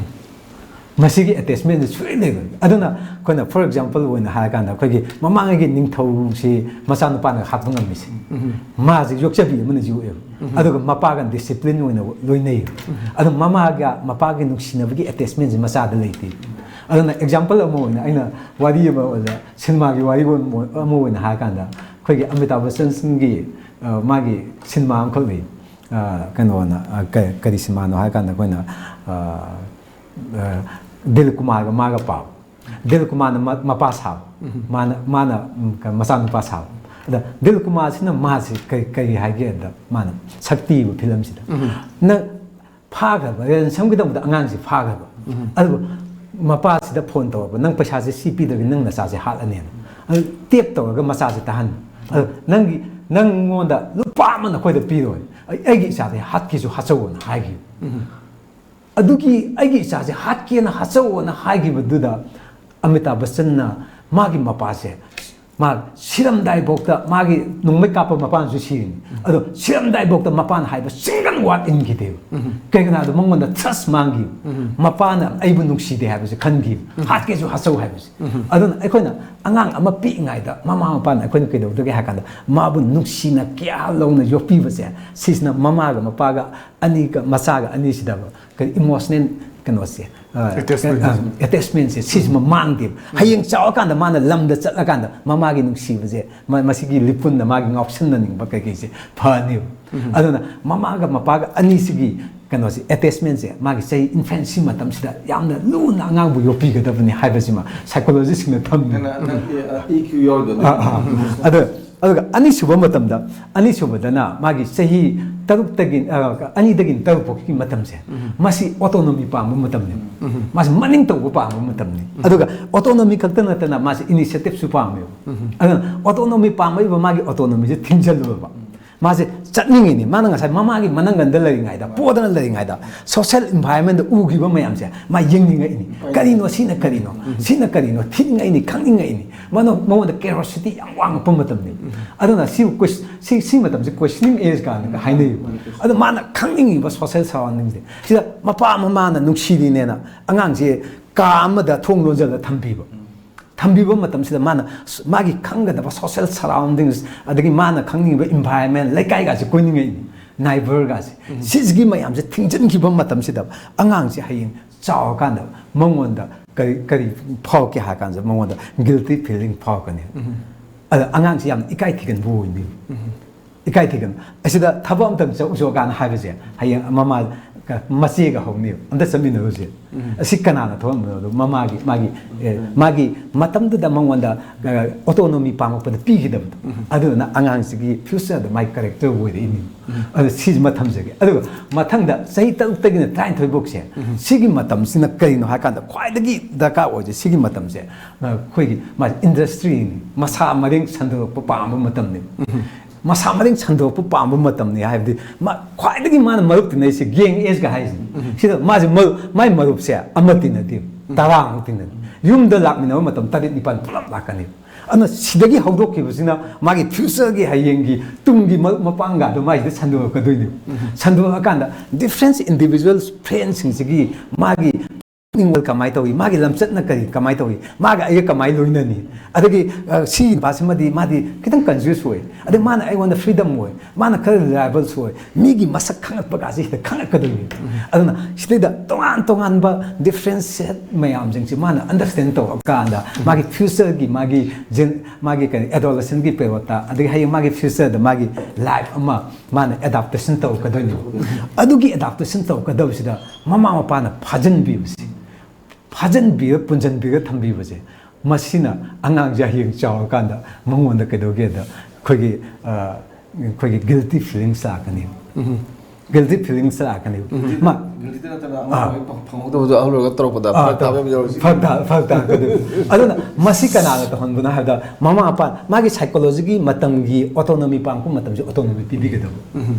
ꯃꯁꯤꯒꯤ attachmentꯁꯤ ꯁꯨꯡꯂꯩ ꯂꯩꯔꯣꯏ꯫ ꯑꯗꯨꯅ ꯑꯩꯈꯣꯏꯅ, for example ꯑꯣꯏꯅ ꯍꯥꯏꯔꯀꯥꯟꯗ, ꯑꯩꯈꯣꯏꯒꯤ ꯃꯃꯥꯡꯉꯩꯒꯤ ꯅꯤꯡꯊꯧꯁꯤ ꯃꯆꯥꯅꯨꯄꯥꯅ ꯍꯥꯠꯄ ꯉꯝꯃꯤꯁꯦ꯫ ꯃꯥꯁꯦ ꯌꯣꯛꯆꯕꯤ ꯑꯃꯅ ꯌꯣꯛꯑꯦꯕ꯫ ꯑꯗꯨꯒ ꯃꯄꯥꯒ discipline ꯑꯣꯏꯅ ꯂꯣꯏꯅꯩꯌꯦꯕ꯫ ꯑꯗꯣ ꯃꯃꯥꯒ ꯃꯄꯥꯒꯤ ꯅꯨꯡꯁꯤꯅꯕꯒꯤ attachmentꯁꯤ ꯃꯆꯥꯗ ꯂꯩꯇꯦ꯫ ꯑꯗꯨꯅ example ꯑꯃ ꯑꯣꯏꯅ ꯑꯩꯅ ꯋꯥꯔꯤ ꯑꯃ ꯑꯣꯏꯅ, ꯁꯤꯅꯦꯃꯥꯒꯤ ꯋꯥꯔꯤ ꯑꯃ ꯑꯣꯏꯅ ꯍꯥꯏꯔꯀꯥꯟꯗ, ꯑꯩꯈꯣꯏꯒꯤ ꯑꯃꯤꯇꯥꯕ ꯕꯆꯟꯒꯤ, ꯑ, ꯃꯥꯒꯤ ꯁꯤꯅꯦꯃꯥ ꯑꯃꯈꯛ ꯂꯩ꯫ ꯑ, ꯀꯩꯅꯣꯅ, ꯑ, ꯀ-, ꯀꯔꯤ ꯁꯤꯅꯦꯃꯥꯅꯣ ꯍꯥꯏꯔꯀꯥꯟꯗ ꯑꯩꯈꯣꯏꯅ, ꯑ, ꯑ, ꯗꯤꯜ ꯀꯨꯃꯥꯔꯒ ꯃꯥꯒ ꯄꯥꯎ꯫ ꯗꯤꯜ ꯀꯨꯃꯥꯔꯅ ꯃ-, ꯃꯄꯥ ꯁꯥꯕ꯫ ꯃꯥꯅ, ꯃꯥꯅ, ꯎꯝ, ꯀ-, ꯃꯆꯥꯅꯨꯄꯥ ꯁꯥꯕ꯫ ꯑꯗ ꯗꯤꯜ ꯀꯨꯃꯥꯔꯁꯤꯅ ꯃꯥꯁꯤ ꯀꯔꯤ, ꯀꯔꯤ ꯍꯥꯏꯒꯦꯗ, ꯃꯥꯅ ꯁꯛꯇꯤꯕ ꯐꯤꯂꯝꯁꯤꯗ꯫ ꯅꯪ ꯐꯥꯈ꯭ꯔꯕ, ꯔꯦꯟꯁꯝꯒꯤꯗꯃꯛꯇ ꯑꯉꯥꯡꯁꯤ ꯐꯥꯈ꯭ꯔꯕ꯫ ꯑꯗꯨꯒ ꯃꯄꯥꯁꯤꯗ phone ꯇꯧꯔꯕ, "ꯅꯪ ꯄꯩꯁꯥꯁꯦ ꯁꯤ ꯄꯤꯗ꯭ꯔꯗꯤ ꯅꯪ ꯅꯆꯥꯁꯦ ꯍꯥꯠꯂꯅꯦꯅ"꯫ ꯑꯗꯨ tape ꯇꯧꯔꯒ ꯃꯆꯥꯁꯦ ꯇꯥꯍꯟꯕ꯫ ꯑꯗꯨ ꯅꯪꯒꯤ, "ꯅꯪꯉꯣꯟꯗ ꯂꯨꯄꯥ ꯑꯃ ꯅꯈꯣꯏꯗ ꯄꯤꯔꯣꯏ꯫ ꯑꯩ, ꯑꯩꯒꯤ ꯏꯆꯥꯁꯦ ꯍꯥꯠꯀꯦꯁꯨ ꯍꯥꯠꯆꯧꯑꯣꯅ" ꯍꯥꯏꯈꯤꯕ꯫ ꯑꯗꯨꯒꯤ "ꯑꯩꯒꯤ ꯏꯆꯥꯁꯦ ꯍꯥꯠꯀꯦꯅ ꯍꯥꯠꯆꯧꯑꯣꯅ" ꯍꯥꯏꯈꯤꯕꯗꯨꯗ ꯑꯃꯤꯇꯥꯕ ꯕꯆꯟꯅ ꯃꯥꯒꯤ ꯃꯄꯥꯁꯦ, ꯃꯥ ꯁꯤꯔꯝꯗꯥꯏꯐꯥꯎꯗ, ꯃꯥꯒꯤ ꯅꯣꯡꯃꯩ ꯀꯥꯞꯄ ꯃꯄꯥꯅꯁꯨ ꯁꯤꯔꯤꯅꯤ, ꯑꯗꯣ ꯁꯤꯔꯝꯗꯥꯏꯐꯥꯎꯗ ꯃꯄꯥꯅ ꯍꯥꯏꯕ single word ꯏꯟꯈꯤꯗꯦꯕ꯫ ꯀꯩꯒꯤꯅꯣ ꯍꯥꯏꯕꯗ ꯃꯉꯣꯟꯗ trust ꯃꯥꯡꯈꯤꯕ꯫ ꯃꯄꯥꯅ ꯑꯩꯕꯨ ꯅꯨꯡꯁꯤꯗꯦ ꯍꯥꯏꯕꯁꯦ ꯈꯟꯈꯤꯕ, ꯍꯥꯠꯀꯦꯁꯨ ꯍꯥꯠꯆꯧ ꯍꯥꯏꯕꯁꯦ꯫ ꯑꯗꯨꯅ ꯑꯩꯈꯣꯏꯅ ꯑꯉꯥꯡ ꯑꯃ ꯄꯤꯛꯏꯉꯩꯗ ꯃꯃꯥ ꯃꯄꯥꯅ ꯑꯩꯈꯣꯏꯅ ꯀꯩꯗꯧꯗꯒꯦ ꯍꯥꯏ ꯀꯥꯟꯗ, ꯃꯥꯕꯨ ꯅꯨꯡꯁꯤꯅ care ꯂꯧꯅ ꯌꯣꯛꯄꯤꯕꯁꯦ, ꯁꯤꯁꯤꯅ ꯃꯃꯥꯒ ꯃꯄꯥꯒ ꯑꯅꯤꯒ, ꯃꯆꯥꯒ ꯑꯅꯤꯁꯤꯗ ꯀꯔꯤ emotional ꯀꯩꯅꯣꯁꯦ, ꯑ, Attachment. ꯑ, attachmentꯁꯦ ꯁꯤꯁꯤꯃ ꯃꯥꯡꯗꯦꯕ꯫ ꯍꯌꯦꯡ ꯆꯥꯎꯔꯀꯥꯟꯗ ꯃꯥꯅ ꯂꯝꯗ ꯆꯠꯂꯀꯥꯟꯗ ꯃꯃꯥꯒꯤ ꯅꯨꯡꯁꯤꯕꯁꯦ, ꯃ-, ꯃꯁꯤꯒꯤ ꯂꯤꯄꯨꯟꯗ ꯃꯥꯒꯤ ꯉꯥꯎꯁꯟꯅꯅꯤꯡꯕ ꯀꯩꯀꯩꯁꯦ ꯐꯅꯦꯕ꯫ ꯑꯗꯨꯅ ꯃꯃꯥꯒ ꯃꯄꯥꯒ ꯑꯅꯤꯁꯤꯒꯤ ꯀꯩꯅꯣꯁꯦ, attachmentꯁꯦ, ꯃꯥꯒꯤ ꯆꯍꯤ infancy ꯃꯇꯝꯁꯤꯗ ꯌꯥꯝꯅ ꯂꯨꯅ ꯑꯉꯥꯡꯕꯨ ꯌꯣꯛꯄꯤꯒꯗꯕꯅꯤ ꯍꯥꯏꯕꯁꯤꯃ psychologistꯁꯤꯡꯅ ꯊꯝꯃꯤ꯫ ꯑꯗꯨꯅ ꯅꯪꯒꯤ, ꯑ, E Q ꯌꯥꯎꯔꯤꯗꯣ ꯑꯗꯨ꯫ ꯑꯥ, ꯑꯥ꯫ ꯑꯗꯣ, ꯑꯗꯨꯒ ꯑꯅꯤꯁꯨꯕ ꯃꯇꯝꯗ, ꯑꯅꯤꯁꯨꯕꯗꯅ ꯃꯥꯒꯤ ꯆꯍꯤ ꯇꯔꯨꯛꯇꯒꯤ, ꯑ, ꯑꯅꯤꯗꯒꯤ ꯇꯔꯨꯛ ꯐꯥꯎꯒꯤ ꯃꯇꯝꯁꯦ, ꯃꯁꯤ autonomy ꯄꯥꯝꯕ ꯃꯇꯝꯅꯤ꯫ ꯃꯥꯁꯤ ꯃꯅꯤꯡ ꯇꯧꯕ ꯄꯥꯝꯕ ꯃꯇꯝꯅꯤ꯫ ꯑꯗꯨꯒ autonomy ꯈꯛꯇ ꯅꯠꯇꯅ ꯃꯥꯁꯤ initiativeꯁꯨ ꯄꯥꯝꯃꯦꯕ꯫ ꯑꯗꯨꯅ autonomy ꯄꯥꯝꯃꯛꯏꯕ ꯃꯥꯒꯤ autonomyꯁꯦ ꯊꯤꯡꯖꯤꯜꯂꯨꯔꯕ꯫ ꯃꯥꯁꯦ ꯆꯠꯅꯤꯡꯉꯤꯅꯤ꯫ ꯃꯥꯅ ꯉꯁꯥꯏ ꯃꯃꯥꯒꯤ ꯃꯅꯪꯒꯟꯗ ꯂꯩꯔꯤꯉꯩꯗ, ꯄꯣꯗꯅ ꯂꯩꯔꯤꯉꯩꯗ, ꯁꯣꯁꯦꯜ ꯏꯟꯚꯥꯏꯔꯣꯟꯃꯦꯟꯗ ꯎꯈꯤꯕ ꯃꯌꯥꯝꯁꯦ ꯃꯥ ꯌꯦꯡꯅꯤꯡꯉꯛꯏꯅꯤ꯫ ꯀꯔꯤꯅꯣ ꯁꯤꯅ, ꯀꯔꯤꯅꯣ ꯁꯤꯅ, ꯀꯔꯤꯅꯣ ꯊꯤꯅꯤꯡꯉꯛꯏꯅꯤ, ꯈꯪꯅꯤꯡꯉꯛꯏꯅꯤ꯫ ꯃꯥꯅ, ꯃꯉꯣꯟꯗ ꯀꯦꯔꯣꯁꯤꯇꯤ ꯌꯥꯝ ꯋꯥꯡꯉꯛꯄ ꯃꯇꯝꯅꯤ꯫ ꯑꯗꯨꯅ ꯁꯤ ꯀꯣꯏꯁ-, ꯁꯤ, ꯁꯤ ꯃꯇꯝꯁꯦ ꯀꯣꯏꯁꯅꯤꯡ ꯑꯦꯖ ꯀꯥꯏꯅꯒ ꯍꯥꯏꯅꯩꯌꯦꯕ꯫ ꯑꯗꯣ ꯃꯥꯅ ꯈꯪꯅꯤꯡꯉꯤꯕ ꯁꯣꯁꯦꯜ ꯁꯔꯥꯎꯟꯗꯤꯡꯁꯦ, ꯁꯤꯗ ꯃꯄꯥ ꯃꯃꯥꯅ ꯅꯨꯡꯁꯤꯔꯤꯅꯦꯅ ꯑꯉꯥꯡꯁꯦ ꯀꯥ ꯑꯃꯗ ꯊꯣꯡ ꯂꯣꯟꯁꯤꯜꯂ ꯊꯝꯕꯤꯕ꯫ ꯊꯝꯕꯤꯕ ꯃꯇꯝꯁꯤꯗ ꯃꯥꯅ ꯁ-, ꯃꯥꯒꯤ ꯈꯪꯒꯗꯕ ꯁꯣꯁꯦꯜ ꯁꯔꯥꯎꯟꯗꯤꯡꯁ, ꯑꯗꯒꯤ ꯃꯥꯅ ꯈꯪꯅꯤꯡꯉꯤꯕ ꯏꯟꯚꯥꯏꯔꯣꯟꯃꯦꯟ, ꯂꯩꯀꯥꯏꯒꯥꯁꯦ ꯀꯣꯏꯅꯤꯡꯉꯛꯏꯅꯤ, ꯅꯥꯏꯕꯔꯒꯥꯁꯦ꯫ ꯁꯤꯁꯤꯒꯤ ꯃꯌꯥꯝꯁꯦ ꯊꯤꯡꯖꯤꯟꯈꯤꯕ ꯃꯇꯝꯁꯤꯗ ꯑꯉꯥꯡꯁꯦ ꯍꯌꯦꯡ ꯆꯥꯎꯔꯀꯥꯟꯗ ꯃꯉꯣꯟꯗ ꯀꯔꯤ, ꯀꯔꯤ ꯐꯥꯎꯔꯛꯀꯦ ꯍꯥꯏ ꯀꯥꯟꯁꯤꯗ ꯃꯉꯣꯟꯗ ꯒꯤꯜꯇꯤ ꯐꯤꯂꯤꯡ ꯐꯥꯎꯔꯛꯀꯅꯤ꯫ ꯑꯗ ꯑꯉꯥꯡꯁꯦ ꯌꯥꯝꯅ ꯏꯀꯥꯏ ꯊꯤꯒꯟꯕ ꯑꯣꯏꯅꯤ꯫ ꯏꯀꯥꯏ ꯊꯤꯒꯟ꯫ ꯑꯁꯤꯗ ꯊꯕꯛ ꯑꯝꯇꯪ ꯆꯠꯂꯨꯁꯣ ꯀꯥꯏꯅ ꯍꯥꯏꯕꯁꯦ ꯍꯌꯦꯡ ꯃꯃꯥ, ꯃꯆꯦꯒ ꯍꯧꯅꯦꯕ, "ꯑꯝꯇ ꯆꯠꯃꯤꯟꯅꯔꯨꯁꯦ"꯫ ꯑꯁꯤ ꯀꯅꯥꯅ ꯊꯣꯛꯍꯟꯕꯅꯣ? ꯑꯗꯣ ꯃꯃꯥꯒꯤ, ꯃꯥꯒꯤ, ꯑꯦ, ꯃꯥꯒꯤ ꯃꯇꯝꯗꯨꯗ ꯃꯉꯣꯟꯗ, ꯑ, ꯑꯣꯇꯣꯅꯣꯃꯤ ꯄꯥꯡꯉꯛꯄꯗ ꯄꯤꯈꯤꯗꯕꯗꯣ꯫ ꯑꯗꯨꯗꯨꯅ ꯑꯉꯥꯡꯁꯤꯒꯤ ꯐ꯭ꯌꯨꯆꯔꯗ ꯃꯥꯒꯤ ꯀꯦꯔꯦꯛꯇꯔ ꯑꯣꯏꯔꯛꯏꯅꯤ꯫ ꯑꯗꯣ ꯁꯤꯁꯤꯃ ꯊꯝꯖꯒꯦ꯫ ꯑꯗꯨꯒ ꯃꯊꯪꯗ ꯆꯍꯤ ꯇꯔꯨꯛꯇꯒꯤꯅ ꯇꯔꯥꯅꯤꯊꯣꯏ ꯐꯥꯎꯁꯦ, ꯁꯤꯒꯤ ꯃꯇꯝꯁꯤꯅ ꯀꯔꯤꯅꯣ ꯍꯥꯏ ꯀꯥꯟꯗ ꯈ꯭ꯋꯥꯏꯗꯒꯤ ꯗꯔꯀꯥꯔ ꯑꯣꯏꯁꯦ ꯁꯤꯒꯤ ꯃꯇꯝꯁꯦ, ꯑ, ꯑꯩꯈꯣꯏꯒꯤ ꯃꯥ ꯏꯟꯗꯁꯇ꯭ꯔꯤꯅꯤ, ꯃꯁꯥ ꯃꯔꯦꯡ ꯁꯟꯗꯣꯔꯛꯄ ꯄꯥꯝꯕ ꯃꯇꯝꯅꯤ꯫ ꯃꯁꯥ ꯃꯔꯦꯡ ꯁꯟꯗꯣꯔꯛꯄ ꯄꯥꯝꯕ ꯃꯇꯝꯅꯤ ꯍꯥꯏꯕꯗꯤ ꯃꯥ ꯈ꯭ꯋꯥꯏꯗꯒꯤ ꯃꯥꯅ ꯃꯔꯨꯞ ꯇꯤꯟꯅꯩꯁꯦ ꯒꯦꯡ ꯑꯦꯖꯀ ꯍꯥꯏꯁꯤꯅꯤ꯫ ꯁꯤꯗ ꯃꯥꯁꯦ ꯃꯔꯨꯞ, ꯃꯥꯏ ꯃꯔꯨꯞꯁꯦ ꯑꯃ ꯇꯤꯟꯅꯗꯦ, ꯇꯔꯥꯃꯨꯛ ꯇꯤꯟꯅꯅꯤ꯫ ꯌꯨꯝꯗ ꯂꯥꯛꯃꯤꯟꯅꯕ ꯃꯇꯝ ꯇꯔꯦꯠ ꯅꯤꯄꯥꯜ ꯄꯨꯂꯞ ꯂꯥꯛꯀꯅꯤ꯫ ꯑꯗꯨꯅ ꯁꯤꯗꯒꯤ ꯍꯧꯗꯣꯛꯈꯤꯕꯁꯤꯅ ꯃꯥꯒꯤ ꯐ꯭ꯌꯨꯆꯔꯒꯤ, ꯍꯌꯦꯡꯒꯤ ꯇꯨꯡꯒꯤ ꯃꯔꯨꯞ ꯃꯄꯥꯡꯒꯗꯣ ꯃꯥꯏꯁꯤꯗ ꯁꯟꯗꯣꯔꯛꯀꯗꯣꯏꯅꯦꯕ꯫ ꯁꯟꯗꯣꯔꯛꯑꯀꯥꯟꯗ ꯗꯤꯐ꯭ꯔꯦꯟꯁ ꯏꯟꯗꯤꯕꯤꯖꯨꯋꯦꯜ ꯐ꯭ꯔꯦꯟꯁꯤꯡꯁꯤꯒꯤ ꯃꯥꯒꯤ ꯄꯨꯛꯅꯤꯡ ꯋꯥꯈꯜ ꯀꯃꯥꯏꯅ ꯇꯧꯏ, ꯃꯥꯒꯤ ꯂꯝꯆꯠꯅ ꯀꯔꯤ, ꯀꯃꯥꯏꯅ ꯇꯧꯏ, ꯃꯥꯒ ꯑꯩꯒ ꯀꯃꯥꯏꯅ ꯂꯣꯏꯅꯅꯤ, ꯑꯗꯒꯤ, ꯑ, ꯁꯤ ꯅꯨꯄꯥꯁꯤꯃꯗꯤ ꯃꯥꯗꯤ ꯈꯤꯇꯪ ꯀꯟꯐ꯭ꯌꯨꯁ ꯑꯣꯏ, ꯑꯗꯩ ꯃꯥꯅ ꯑꯩꯉꯣꯟꯗ ꯐ꯭ꯔꯤꯗꯝ ꯑꯣꯏ, ꯃꯥꯅ ꯈꯔ ꯔꯤꯂꯥꯏꯕꯜꯁꯨ ꯑꯣꯏ, ꯃꯤꯒꯤ ꯃꯁꯛ ꯈꯪꯉꯛꯄꯒꯁꯦ ꯁꯤꯗ ꯈꯪꯉꯛꯀꯗꯣꯏꯅꯤ꯫ ꯑꯗꯨꯅ ꯁꯤꯗꯩꯗ ꯇꯣꯉꯥꯟ ꯇꯣꯉꯥꯟꯕ ꯗꯤꯐ꯭ꯔꯦꯟꯁꯦꯠ ꯃꯌꯥꯝꯁꯤꯡꯁꯦ ꯃꯥꯅ ꯑꯟꯗꯔꯁꯇꯦꯟ ꯇꯧꯔꯀꯥꯟꯗ ꯃꯥꯒꯤ ꯐ꯭ꯌꯨꯆꯔꯒꯤ, ꯃꯥꯒꯤ ꯖꯦꯟ-, ꯃꯥꯒꯤ ꯀꯔꯤ ꯑꯦꯗꯣꯂꯦꯁꯟꯒꯤ ꯄꯦꯔꯣꯠꯇ, ꯑꯗꯒꯤ ꯍꯌꯦꯡ ꯃꯥꯒꯤ ꯐ꯭ꯌꯨꯆꯔꯗ ꯃꯥꯒꯤ ꯂꯥꯏꯐ ꯑꯃ ꯃꯥꯅ ꯑꯦꯗꯥꯞꯇꯦꯁꯟ ꯇꯧꯔꯛꯀꯗꯣꯏꯅꯦꯕ꯫ ꯑꯗꯨꯒꯤ ꯑꯦꯗꯥꯞꯇꯦꯁꯟ ꯇꯧꯔꯛꯀꯗꯕꯁꯤꯗ ꯃꯃꯥ ꯃꯄꯥꯅ ꯐꯥꯖꯤꯟꯕꯤꯕꯁꯤ, ꯐꯥꯖꯤꯟꯕꯤꯔ ꯄꯨꯟꯁꯤꯟꯕꯤꯔ ꯊꯝꯕꯤꯕꯁꯦ, ꯃꯁꯤꯅ ꯑꯉꯥꯡꯁꯦ ꯍꯌꯦꯡ ꯆꯥꯎꯔꯀꯥꯟꯗ ꯃꯉꯣꯟꯗ ꯀꯩꯗꯧꯒꯦꯗ ꯑꯩꯈꯣꯏꯒꯤ, ꯑ, ꯑꯩꯈꯣꯏꯒꯤ ꯒꯤꯜꯇꯤ ꯐꯤꯂꯤꯡꯁ ꯂꯥꯛꯀꯅꯤ꯫ ꯒꯤꯜꯇꯤ ꯐꯤꯂꯤꯡꯁ ꯂꯥꯛꯀꯅꯦꯕ꯫ ꯃꯥ ꯒꯤꯜꯇꯤ ꯅꯠꯇꯅ ꯑꯥ꯫ ꯑꯉꯥꯡ ꯐꯪꯍꯧꯗꯕꯗꯣ ꯑꯍꯜ ꯑꯣꯏꯔꯒ ꯇꯧꯔꯛꯄꯗ ꯑꯥ, ꯐꯔꯛ ꯇꯥꯕ ꯌꯥꯝ ꯌꯥꯎꯔꯤꯁꯦ꯫ ꯐꯔꯛ ꯇꯥ- ꯐꯔꯛ ꯇꯥꯔꯛꯀꯗꯣꯏꯅꯤ꯫ ꯑꯗꯨꯅ ꯃꯁꯤ ꯀꯅꯥꯅ ꯇꯧꯍꯟꯕꯅꯣ ꯍꯥꯏꯕꯗ, ꯃꯃꯥ ꯃꯄꯥ, ꯃꯥꯒꯤ ꯁꯥꯏꯀꯣꯂꯣꯖꯤꯒꯤ ꯃꯇꯝꯒꯤ ꯑꯣꯇꯣꯅꯣꯃꯤ ꯄꯥꯡꯉꯛꯄ ꯃꯇꯝꯁꯦ ꯑꯣꯇꯣꯅꯣꯃꯤ ꯄꯤꯕꯤꯒꯗꯕ꯫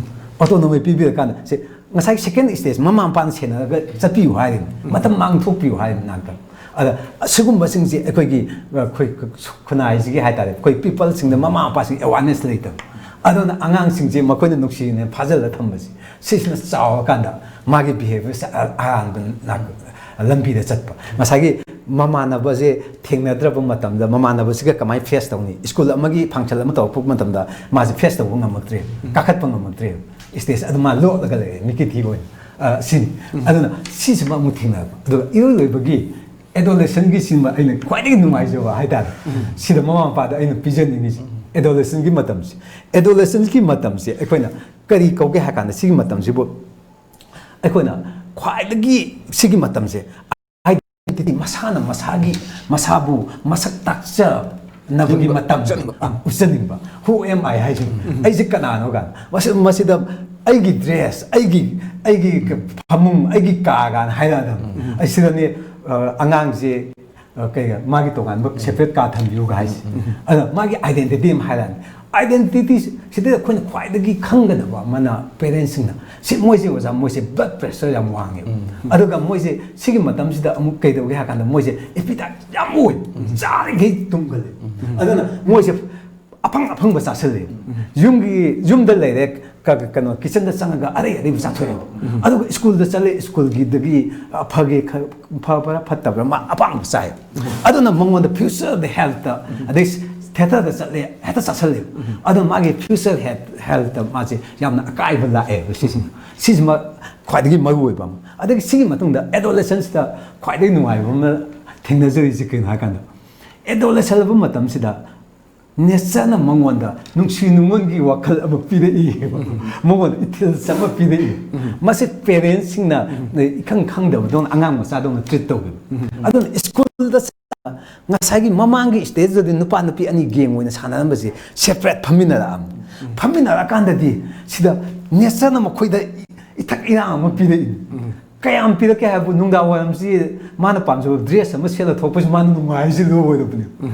ꯑꯣꯇꯣꯅꯣꯃꯤ ꯄꯤꯕꯤꯔꯀꯥꯟꯗ ꯁꯤ ꯉꯁꯥꯏ ꯁꯦꯀꯦꯟ ꯁ꯭ꯇꯦꯖ ꯃꯃꯥ ꯃꯄꯥꯅ ꯁꯦꯟꯅꯔꯒ ꯆꯠꯄꯤꯌꯨ ꯍꯥꯏꯔꯤꯅꯤ, ꯃꯇꯝ ꯃꯥꯡꯊꯣꯛꯄꯤꯌꯨ ꯍꯥꯏꯔꯤꯅꯤ ꯉꯥꯛꯇꯪ꯫ ꯑꯗ ꯑꯁꯤꯒꯨꯝꯕꯁꯤꯡꯁꯦ ꯑꯩꯈꯣꯏꯒꯤ, ꯑꯩꯈꯣꯏ ꯈꯨꯟꯅꯥꯏꯁꯤꯒꯤ ꯍꯥꯏꯇꯥꯔꯦ, ꯑꯩꯈꯣꯏ ꯄꯤꯄꯜꯁꯤꯡꯗ ꯃꯃꯥ ꯃꯄꯥꯁꯤꯡ ꯑꯦꯋꯥꯔꯅꯦꯁ ꯂꯩꯇꯕ꯫ ꯑꯗꯨꯅ ꯑꯉꯥꯡꯁꯤꯡꯁꯦ ꯃꯈꯣꯏꯅ ꯅꯨꯡꯁꯤꯅ ꯐꯥꯖꯤꯜꯂ ꯊꯝꯕꯁꯦ, ꯁꯤꯁꯤꯅ ꯆꯥꯎꯔꯀꯥꯟꯗ ꯃꯥꯒꯤ ꯕꯤꯍꯦꯕꯤꯌꯔꯁꯦ ꯑꯔꯥꯟꯕ ꯂꯝꯕꯤꯗ ꯆꯠꯄ꯫ ꯉꯁꯥꯏꯒꯤ ꯃꯃꯥꯟꯅꯕꯁꯦ ꯊꯦꯡꯅꯗ꯭ꯔꯕ ꯃꯇꯝꯗ ꯃꯃꯥꯟꯅꯕꯁꯤꯒ ꯀꯃꯥꯏꯅ ꯐꯦꯁ ꯇꯧꯅꯤ? ꯁ꯭ꯀꯨꯜ ꯑꯃꯒꯤ ꯐꯪꯁꯟ ꯑꯃ ꯇꯧꯔꯛꯄ ꯃꯇꯝꯗ ꯃꯥꯁꯦ ꯐꯦꯁ ꯇꯧꯕ ꯉꯝꯃꯛꯇ꯭ꯔꯦ, ꯀꯥꯈꯠꯄ ꯉꯝꯃꯛꯇ꯭ꯔꯦ, ꯁ꯭ꯇꯦꯖ ꯑꯗꯨ ꯃꯥ ꯂꯣꯠꯂꯒ ꯂꯩꯔꯦ, ꯃꯤꯀꯤ ꯊꯤꯕ ꯑꯣꯏꯅ꯫ ꯑ, ꯁꯤꯅꯤ꯫ ꯑꯗꯨꯅ ꯁꯤꯁꯤꯃ ꯑꯃꯨꯛ ꯊꯦꯡꯅꯔꯛꯄ꯫ ꯑꯗꯨꯒ ꯏꯔꯣꯏ ꯂꯣꯏꯕꯒꯤ ꯑꯦꯗꯣꯂꯦꯁꯟꯒꯤ ꯁꯤꯃ ꯑꯩꯅ ꯈ꯭ꯋꯥꯏꯗꯒꯤ ꯅꯨꯡꯉꯥꯏꯖꯕ ꯍꯥꯏꯇꯥꯔꯦ꯫ ꯁꯤꯗ ꯃꯃꯥ ꯃꯄꯥꯗ ꯑꯩꯅ ꯄꯤꯖꯅꯤꯡꯉꯤꯁꯦ, ꯑꯦꯗꯣꯂꯦꯁꯟꯒꯤ ꯃꯇꯝꯁꯦ꯫ ꯑꯦꯗꯣꯂꯦꯁꯟꯒꯤ ꯃꯇꯝꯁꯦ ꯑꯩꯈꯣꯏꯅ ꯀꯔꯤ ꯀꯧꯒꯦ ꯍꯥꯏ ꯀꯥꯟꯗ, ꯁꯤꯒꯤ ꯃꯇꯝꯁꯤꯕꯨ ꯑꯩꯈꯣꯏꯅ ꯈ꯭ꯋꯥꯏꯗꯒꯤ, ꯁꯤꯒꯤ ꯃꯇꯝꯁꯦ ꯑꯥꯏꯗꯦꯟꯇꯤꯇꯤ, ꯃꯁꯥꯅ ꯃꯁꯥꯒꯤ, ꯃꯁꯥꯕꯨ ꯃꯁꯛ ꯇꯥꯛꯆꯅꯕꯒꯤ ꯍꯤꯡꯕ, ꯃꯇꯝ, ꯎꯠꯆꯅꯤꯡꯕ꯫ ꯑ, ꯎꯠꯆꯅꯤꯡꯕ, who am I ꯍꯥꯏꯁꯦ, ꯑꯩꯁꯦ ꯀꯅꯥꯅꯣ ꯀꯥꯏꯅ꯫ ꯃꯁꯤ-, ꯃꯁꯤꯗ ꯑꯩꯒꯤ ꯗ꯭ꯔꯦꯁ, ꯑꯩꯒꯤ, ꯑꯩꯒꯤ ꯐꯃꯨꯡ, ꯑꯩꯒꯤ ꯀꯥ ꯀꯥꯏꯅ ꯍꯥꯏꯔꯛꯑꯗꯕꯅꯤ꯫ ꯑꯩ ꯁꯤꯗꯅꯤ, ꯑ, ꯑꯉꯥꯡꯁꯦ, ꯑ, ꯀꯩ, ꯃꯥꯒꯤ ꯇꯣꯉꯥꯟꯕ ꯁꯦꯄꯔꯦꯠ ꯀꯥ ꯊꯝꯕꯤꯌꯨꯒ ꯍꯥꯏꯁꯦ꯫ ꯑꯗ ꯃꯥꯒꯤ ꯑꯥꯏꯗꯦꯟꯇꯤꯇꯤ ꯑꯃ ꯍꯥꯏꯔꯛꯑꯅꯤ꯫ ꯑꯥꯏꯗꯦꯟꯇꯤꯇꯤ ꯁꯤꯗ ꯑꯩꯈꯣꯏꯅ ꯈ꯭ꯋꯥꯏꯗꯒꯤ ꯈꯪꯒꯗꯕ ꯑꯃꯅ, ꯄꯦꯔꯦꯟꯁꯁꯤꯡꯅ ꯁꯤ, ꯃꯣꯏꯁꯦ ꯑꯣꯖꯥ, ꯃꯣꯏꯁꯦ ꯕ꯭ꯂꯗ ꯄ꯭ꯔꯦꯁꯔ ꯌꯥꯝ ꯋꯥꯡꯉꯦꯕ꯫ ꯑꯗꯨꯒ ꯃꯣꯏꯁꯦ ꯁꯤꯒꯤ ꯃꯇꯝꯁꯤꯗ ꯑꯃꯨꯛ ꯀꯩꯗꯧꯒꯦ ꯍꯥꯏ ꯀꯥꯟꯗ, ꯃꯣꯏꯁꯦ ꯑꯦꯄꯤꯇꯥꯏꯠ ꯌꯥꯝ ꯑꯣꯏ, ꯆꯥꯔꯤꯈꯩ ꯇꯨꯝꯒꯜꯂꯦ꯫ ꯑꯗꯨꯅ ꯃꯣꯏꯁꯦ ꯑꯐꯪ ꯑꯐꯪꯕ ꯆꯥꯁꯤꯜꯂꯦ꯫ ꯌꯨꯝꯒꯤ, ꯌꯨꯝꯗ ꯂꯩꯔꯦ, ꯀ-, ꯀꯩꯅꯣ, ꯀꯤꯆꯟꯗ ꯆꯪꯉꯒ ꯑꯔꯩ ꯑꯔꯩꯕ ꯆꯥꯊꯣꯛꯑꯦꯕ꯫ ꯑꯗꯨꯒ ꯁ꯭ꯀꯨꯜꯗ ꯆꯠꯂꯦ, ꯁ꯭ꯀꯨꯜꯒꯤꯗꯒꯤ, ꯑ, ꯐꯒꯦ ꯈ-, ꯐꯕ꯭ꯔꯥ ꯐꯠꯇꯕ꯭ꯔꯥ ꯃꯥ ꯑꯄꯥꯝꯕ ꯆꯥꯏ꯫ ꯑꯗꯨꯅ ꯃꯉꯣꯟꯗ ꯐ꯭ꯌꯨꯆꯔꯗ ꯍꯦꯜꯠꯇ, ꯑꯗꯩ ꯊꯦꯇꯔꯗ ꯆꯠꯂꯦ, ꯍꯦꯛꯇ ꯆꯥꯁꯤꯜꯂꯦ꯫ ꯑꯗꯨꯅ ꯃꯥꯒꯤ ꯐ꯭ꯌꯨꯆꯔ ꯍꯦꯜꯠ, ꯍꯦꯜꯠꯇ ꯃꯥꯁꯦ ꯌꯥꯝꯅ ꯑꯀꯥꯏꯕ ꯂꯥꯛꯑꯦꯕ ꯁꯤꯁꯤꯅ꯫ ꯁꯤꯁꯤꯃ ꯈ꯭ꯋꯥꯏꯗꯒꯤ ꯃꯔꯨ ꯑꯣꯏꯕ ꯑꯃ꯫ ꯑꯗꯒꯤ ꯁꯤꯒꯤ ꯃꯇꯨꯡꯗ ꯑꯦꯗꯣꯂꯦꯁꯟꯁꯇ ꯈ꯭ꯋꯥꯏꯗꯒꯤ ꯅꯨꯡꯉꯥꯏꯕ ꯑꯃ ꯊꯦꯡꯅꯖꯔꯤꯁꯦ ꯀꯩꯅꯣ ꯍꯥꯏ ꯀꯥꯟꯗ, ꯑꯦꯗꯣꯂꯦꯁꯟ ꯍꯥꯏꯕ ꯃꯇꯝꯁꯤꯗ ꯅꯦꯆꯔꯅ ꯃꯉꯣꯟꯗ ꯅꯨꯡꯁꯤ ꯅꯨꯡꯉꯣꯟꯒꯤ ꯋꯥꯈꯜ ꯑꯃ ꯄꯤꯔꯛꯏ, ꯃꯉꯣꯟꯗ ꯏꯊꯤꯜ ꯑꯃ ꯄꯤꯔꯛꯏ꯫ ꯃꯁꯤ ꯄꯦꯔꯦꯟꯁꯁꯤꯡꯅ ꯏꯈꯪ ꯈꯪꯗꯕꯗꯧꯅ ꯑꯉꯥꯡ ꯃꯆꯥꯗꯧꯅ ꯇ꯭ꯔꯤꯠ ꯇꯧꯕꯤꯕ꯫ ꯑꯗꯨꯅ ꯁ꯭ꯀꯨꯜꯗ ꯉꯁꯥꯏꯒꯤ ꯃꯃꯥꯡꯒꯤ ꯁ꯭ꯇꯦꯖꯇꯗꯤ ꯅꯨꯄꯥ ꯅꯨꯄꯤ ꯑꯅꯤ ꯒꯦꯝ ꯑꯣꯏꯅ ꯁꯥꯟꯅꯔꯝꯕꯁꯦ ꯁꯦꯄꯔꯦꯠ ꯐꯝꯃꯤꯟꯅꯔꯛꯑꯕꯅꯤ꯫ ꯐꯝꯃꯤꯟꯅꯔꯛꯑꯀꯥꯟꯗꯗꯤ ꯁꯤꯗ ꯅꯦꯆꯔꯅ ꯃꯈꯣꯏꯗ ꯏꯊꯛ ꯏꯔꯥꯡ ꯑꯃ ꯄꯤꯔꯛꯏ꯫ ꯀꯌꯥꯝ ꯄꯤꯔꯛꯀꯦ ꯍꯥꯏꯕꯨ, ꯅꯨꯡꯗꯥꯡ ꯋꯥꯏꯔꯝꯁꯤ ꯃꯥꯅ ꯄꯥꯝꯖꯕ ꯗ꯭ꯔꯦꯁ ꯑꯃ ꯁꯦꯠꯂ ꯊꯣꯛꯄꯁꯤ ꯃꯥꯅ ꯅꯨꯡꯉꯥꯏꯔꯤꯁꯤ ꯂꯣꯏꯔꯕꯅꯤ꯫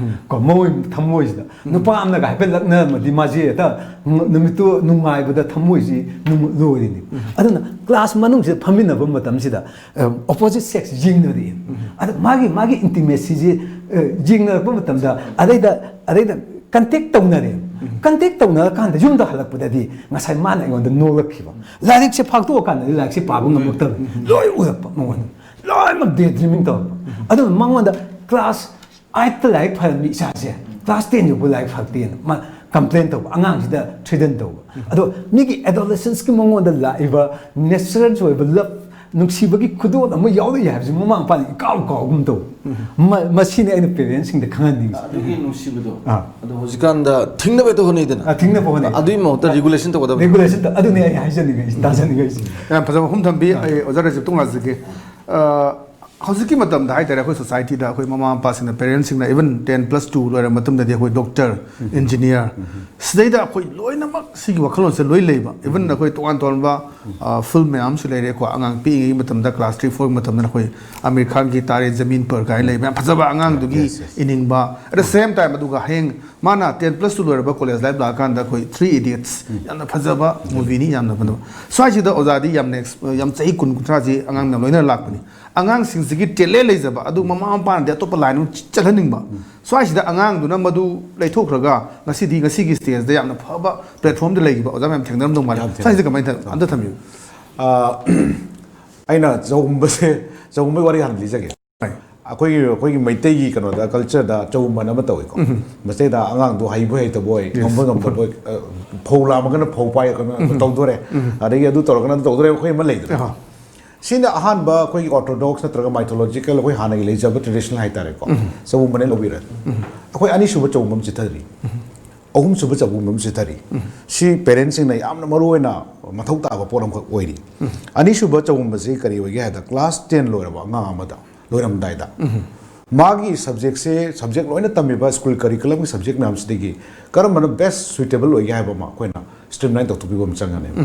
ꯀꯣ, ꯃꯣꯏ ꯊꯃꯣꯏꯁꯤꯗ ꯅꯨꯄꯥ ꯑꯃꯅꯒ ꯍꯥꯏꯐꯦꯠ ꯂꯛꯅꯔꯝꯃꯗꯤ ꯃꯥꯁꯤ ꯍꯦꯛꯇ ꯅꯨꯃꯤꯠꯇꯨ ꯅꯨꯡꯉꯥꯏꯕꯗ ꯊꯃꯣꯏꯁꯤ ꯅꯨꯡ-, ꯂꯣꯏꯔꯤꯅꯤ꯫ ꯑꯗꯨꯅ ꯀ꯭ꯂꯥꯁ ꯃꯅꯨꯡꯁꯤꯗ ꯐꯝꯃꯤꯟꯅꯕ ꯃꯇꯝꯁꯤꯗ ꯑꯣꯄꯣꯖꯤꯠ ꯁꯦꯛꯁ ꯌꯦꯡꯅꯔꯛꯑꯦ꯫ ꯑꯗ ꯃꯥꯒꯤ ꯃꯥꯒꯤ ꯏꯟꯇꯤꯃꯦꯁꯤꯁꯤ ꯌꯦꯡꯅꯔꯛꯄ ꯃꯇꯝꯗ ꯑꯗꯩꯗ ꯑꯗꯩꯗ ꯀꯟꯇꯦꯛ ꯇꯧꯅꯔꯦ꯫ ꯀꯟꯇꯦꯛ ꯇꯧꯅꯔꯀꯥꯟꯗ ꯌꯨꯝꯗ ꯍꯜꯂꯛꯄꯗꯗꯤ ꯉꯁꯥꯏ ꯃꯥꯅ ꯑꯩꯉꯣꯟꯗ ꯅꯣꯛꯂꯛꯈꯤꯕ, ꯂꯥꯏꯔꯤꯛꯁꯦ ꯐꯥꯛꯇꯣꯛꯑꯀꯥꯟꯗꯗꯤ ꯂꯥꯏꯔꯤꯛꯁꯦ ꯄꯥꯕ ꯉꯝꯃꯛꯇꯕ, ꯂꯣꯏ ꯎꯔꯛꯄ ꯃꯉꯣꯟꯗ꯫ ꯂꯣꯏꯅꯃꯛ ꯗꯦ ꯗ꯭ꯔꯤꯃꯤꯡ ꯇꯧꯔꯛꯄ꯫ ꯑꯗꯨꯅ ꯃꯉꯣꯟꯗ ꯀ꯭ꯂꯥꯁ ꯑꯥꯏꯠꯇ ꯂꯥꯏꯔꯤꯛ ꯐꯔꯝꯃꯤ ꯏꯆꯥꯁꯦ, ꯀ꯭ꯂꯥꯁ ꯇꯦꯟ ꯌꯧꯕ ꯂꯥꯏꯔꯤꯛ ꯐꯔꯛꯇꯦꯅ ꯃꯥ ꯀꯝꯄ꯭ꯂꯦꯟ ꯇꯧꯕ, ꯑꯉꯥꯡꯁꯤꯗ ꯊ꯭ꯔꯤꯗꯟ ꯇꯧꯕ꯫ ꯑꯗꯣ ꯃꯤꯒꯤ ꯑꯦꯗꯣꯂꯦꯁꯦꯟꯁꯀꯤ ꯃꯉꯣꯟꯗ ꯂꯥꯛꯏꯕ ꯅꯦꯆꯔꯦꯜ ꯑꯣꯏꯕ ꯂꯞ, ꯅꯨꯡꯁꯤꯕꯒꯤ ꯈꯨꯗꯣꯜ ꯑꯃ ꯌꯥꯎꯔꯛꯏ ꯍꯥꯏꯕꯁꯤ ꯃꯃꯥ ꯃꯄꯥꯅ ꯏꯀꯥꯎ ꯀꯥꯎꯒꯨꯝ ꯇꯧ꯫ ꯃ-, ꯃꯁꯤꯅꯤ ꯑꯩꯅ ꯄꯦꯔꯦꯟꯁꯁꯤꯡꯗ ꯈꯪꯍꯟꯅꯤꯡꯉꯤꯁꯦ꯫ ꯑꯗꯨꯒꯤ ꯅꯨꯡꯁꯤꯕꯗꯣ ꯑꯥ꯫ ꯑꯗꯣ ꯍꯧꯖꯤꯛꯀꯥꯟꯗ ꯊꯤꯡꯅꯕ ꯍꯦꯛꯇ ꯍꯣꯠꯅꯩꯗꯅ꯫ ꯑꯥ, ꯊꯤꯡꯅꯕ ꯍꯣꯠꯅꯩ꯫ ꯑꯗꯨꯒꯤ ꯃꯍꯨꯠꯇ ꯔꯤꯒꯨꯂꯦꯁꯟ ꯇꯧꯒꯗꯕꯅꯤ꯫ ꯔꯤꯒꯨꯂꯦꯁꯟ ꯇꯧ-, ꯑꯗꯨꯅꯤ ꯑꯩ ꯍꯥꯏꯖꯅꯤꯡꯉꯤꯁꯦ, ꯇꯥꯖꯅꯤꯡꯉꯤꯁꯦ꯫ ꯌꯥꯝ ꯐꯖꯕ ꯋꯥꯐꯝ ꯊꯝꯕꯤ꯫ ꯑꯩ ꯑꯣꯖꯥ ꯔꯥꯖꯤꯕꯇ ꯉꯥꯖꯒꯦ꯫ ꯑ, ꯍꯧꯖꯤꯛꯀꯤ ꯃꯇꯝꯗ ꯍꯥꯏꯇꯥꯔꯦ, ꯑꯩꯈꯣꯏ ꯁꯣꯁꯥꯏꯇꯤꯗ ꯑꯩꯈꯣꯏ ꯃꯃꯥ ꯃꯄꯥꯁꯤꯡꯅ, ꯄꯦꯔꯦꯟꯁꯁꯤꯡꯅ even ten plus two ꯂꯣꯏꯔꯕ ꯃꯇꯨꯡꯗꯗꯤ ꯑꯩꯈꯣꯏ ꯗꯣꯛꯇꯔ, ꯏꯟꯖꯤꯅꯤꯌꯥꯔ, ꯁꯤꯗꯩꯗ ꯑꯩꯈꯣꯏ ꯂꯣꯏꯅꯃꯛ ꯁꯤꯒꯤ ꯋꯥꯈꯜꯂꯣꯟꯁꯦ ꯂꯣꯏ ꯂꯩꯕ꯫ Even ꯑꯩꯈꯣꯏ ꯇꯣꯉꯥꯟ ꯇꯣꯉꯥꯟꯕ ꯐꯤꯜꯝ ꯃꯌꯥꯝꯁꯨ ꯂꯩꯔꯦꯀꯣ꯫ ꯑꯉꯥꯡ ꯄꯤꯛꯏꯉꯩꯒꯤ ꯃꯇꯝꯗ, ꯀ꯭ꯂꯥꯁ ꯊ꯭ꯔꯤ ꯐꯣꯔꯒꯤ ꯃꯇꯝꯗ ꯑꯩꯈꯣꯏ ꯑꯃꯤꯔ ꯈꯥꯟꯒꯤ ꯇꯥꯔꯦ ꯖꯃꯤꯟ ꯄꯔ ꯀꯥꯏꯅ ꯂꯩꯕ ꯌꯥꯝ ꯐꯖꯕ, ꯑꯉꯥꯡꯗꯨꯒꯤ ꯏꯅꯤꯡꯕ꯫ At the same time, ꯑꯗꯨꯒ ꯍꯌꯦꯡ ꯃꯥꯅ ten plus two ꯂꯣꯏꯔꯕ ꯀꯣꯂꯦꯖ ꯂꯥꯏꯐ ꯂꯥꯛꯑꯀꯥꯟꯗ ꯑꯩꯈꯣꯏ ꯊ꯭ꯔꯤ ꯏꯗꯤꯌꯠꯁ ꯌꯥꯝꯅ ꯐꯖꯕ ꯃꯨꯚꯤꯅꯤ, ꯌꯥꯝꯅ ꯐꯖꯕ꯫ ꯁ꯭ꯋꯥꯏꯁꯤꯗ ꯑꯣꯖꯥꯗꯤ ꯌꯥꯝꯅ ꯑꯦꯛꯁ-, ꯌꯥꯝ ꯆꯍꯤ ꯀꯨꯟ ꯀꯨꯟꯊ꯭ꯔꯥꯁꯤ ꯑꯉꯥꯡ ꯃꯌꯥꯝ ꯂꯣꯏꯅ ꯂꯥꯛꯄꯅꯤ꯫ ꯑꯉꯥꯡꯁꯤꯡꯁꯤꯒꯤ ꯇꯦꯂꯦꯟ ꯂꯩꯖꯕ ꯑꯗꯨ ꯃꯃꯥ ꯃꯄꯥꯅꯗꯤ ꯑꯇꯣꯞꯄ ꯂꯥꯏꯟ ꯑꯃ ꯆꯠꯍꯟꯅꯤꯡꯕ꯫ ꯁ꯭ꯋꯥꯏꯁꯤꯗ ꯑꯉꯥꯡꯗꯨꯅ ꯃꯗꯨ ꯂꯩꯊꯣꯛꯈ꯭ꯔꯒ ꯉꯁꯤꯗꯤ, ꯉꯁꯤꯒꯤ ꯁ꯭ꯇꯦꯖꯇ ꯌꯥꯝꯅ ꯐꯕ ꯄ꯭ꯂꯦꯠꯐꯣꯝꯗ ꯂꯩꯈꯤꯕ ꯑꯣꯖꯥ ꯃꯌꯥꯝ ꯊꯦꯡꯅꯔꯝꯗꯧ ꯃꯥꯜꯂꯤ꯫ ꯌꯥꯝ ꯊꯦꯡꯅꯩ꯫ ꯁ꯭ꯋꯥꯏꯁꯤꯗ ꯀꯃꯥꯏꯅ ꯊꯝ-, ꯑꯝꯇ ꯊꯝꯕꯤꯌꯨ꯫ ꯑ, ꯑꯩꯅ ꯆꯧꯒꯨꯝꯕꯁꯦ, ꯆꯧꯒꯨꯝꯕꯒꯤ ꯋꯥꯔꯤ ꯍꯥꯟꯅ ꯂꯤꯖꯒꯦ꯫ ꯑꯩꯈꯣꯏꯒꯤ, ꯑꯩꯈꯣꯏꯒꯤ ꯃꯩꯇꯩꯒꯤ ꯀꯩꯅꯣꯗ, ꯀꯜꯆꯔꯗ ꯆꯧꯒꯨꯝꯕꯅ ꯑꯃ ꯇꯧꯏꯀꯣ꯫ ꯃꯁꯤꯗꯩꯗ ꯑꯉꯥꯡꯗꯣ ꯍꯩꯕꯣꯏ ꯍꯩꯇꯕꯣꯏ, ꯉꯝꯕꯣꯏ ꯉꯝꯗꯕꯣꯏ, ꯑ, ꯐꯧ ꯂꯥꯝꯃꯒꯅ ꯐꯧ ꯄꯥꯏ, ꯀꯩꯅꯣ ꯇꯧꯗꯣꯔꯦ꯫ ꯑꯗꯒꯤ ꯑꯗꯨ ꯇꯧꯔꯒꯅ ꯑꯗꯨ ꯇꯧꯗꯣꯔꯦ, ꯑꯩꯈꯣꯏ ꯑꯃ ꯂꯩꯗꯅ꯫ ꯑꯍꯣ꯫ ꯁꯤꯅ ꯑꯍꯥꯟꯕ ꯑꯩꯈꯣꯏꯒꯤ ꯑꯣꯔꯊꯣꯗꯣꯛꯁ ꯅꯠꯇ꯭ꯔꯒ ꯃꯥꯏꯊꯣꯂꯣꯖꯤꯀꯦꯜ, ꯑꯩꯈꯣꯏ ꯍꯥꯟꯅꯒꯤ ꯂꯩꯖꯕ ꯇ꯭ꯔꯦꯗꯤꯁꯅꯦꯜ ꯍꯥꯏꯇꯥꯔꯦꯀꯣ꯫ ꯆꯧꯒꯨꯝꯕꯅꯦ ꯂꯧꯕꯤꯔꯅꯤ꯫ ꯑꯩꯈꯣꯏ ꯑꯅꯤꯁꯨꯕ ꯆꯧꯒꯨꯝꯕ ꯑꯃ ꯆꯤꯊꯔꯤ꯫ ꯑꯍꯨꯝꯁꯨꯕ ꯆꯧꯒꯨꯝꯕ ꯑꯃ ꯆꯤꯊꯔꯤ꯫ ꯁꯤ ꯄꯦꯔꯦꯟꯁꯁꯤꯡꯅ ꯌꯥꯝꯅ ꯃꯔꯨ ꯑꯣꯏꯅ ꯃꯊꯧ ꯇꯥꯕ ꯄꯣꯠ ꯑꯃꯈꯛ ꯑꯣꯏꯔꯤ꯫ ꯑꯅꯤꯁꯨꯕ ꯆꯧꯒꯨꯝꯕꯁꯤ ꯀꯔꯤ ꯑꯣꯏꯒꯦ ꯍꯥꯏꯗ, ꯀ꯭ꯂꯥꯁ ꯇꯦꯟ ꯂꯣꯏꯔꯕ ꯑꯉꯥꯡ ꯑꯃꯗ, ꯂꯣꯏꯔꯝꯗꯥꯏꯗ, ꯃꯥꯒꯤ ꯁꯕꯖꯦꯛꯁꯦ, ꯁꯕꯖꯦꯛ ꯂꯣꯏꯅ ꯇꯝꯃꯤꯕ ꯁ꯭ꯀꯨꯜ ꯀꯔꯤꯀꯨꯂꯝꯒꯤ ꯁꯕꯖꯦꯛ ꯃꯌꯥꯝꯁꯤꯗꯒꯤ ꯀꯔꯝꯕꯅ ꯕꯦꯁ ꯁꯨꯏꯇꯦꯕꯜ ꯑꯣꯏꯒꯦ ꯍꯥꯏꯕ ꯑꯃ ꯑꯩꯈꯣꯏꯅ ꯁ꯭ꯇ꯭ꯔꯤꯝꯂꯥꯏꯟ ꯇꯧꯊꯣꯛꯄꯤꯕ ꯑꯃ ꯆꯪꯒꯅꯦꯕ꯫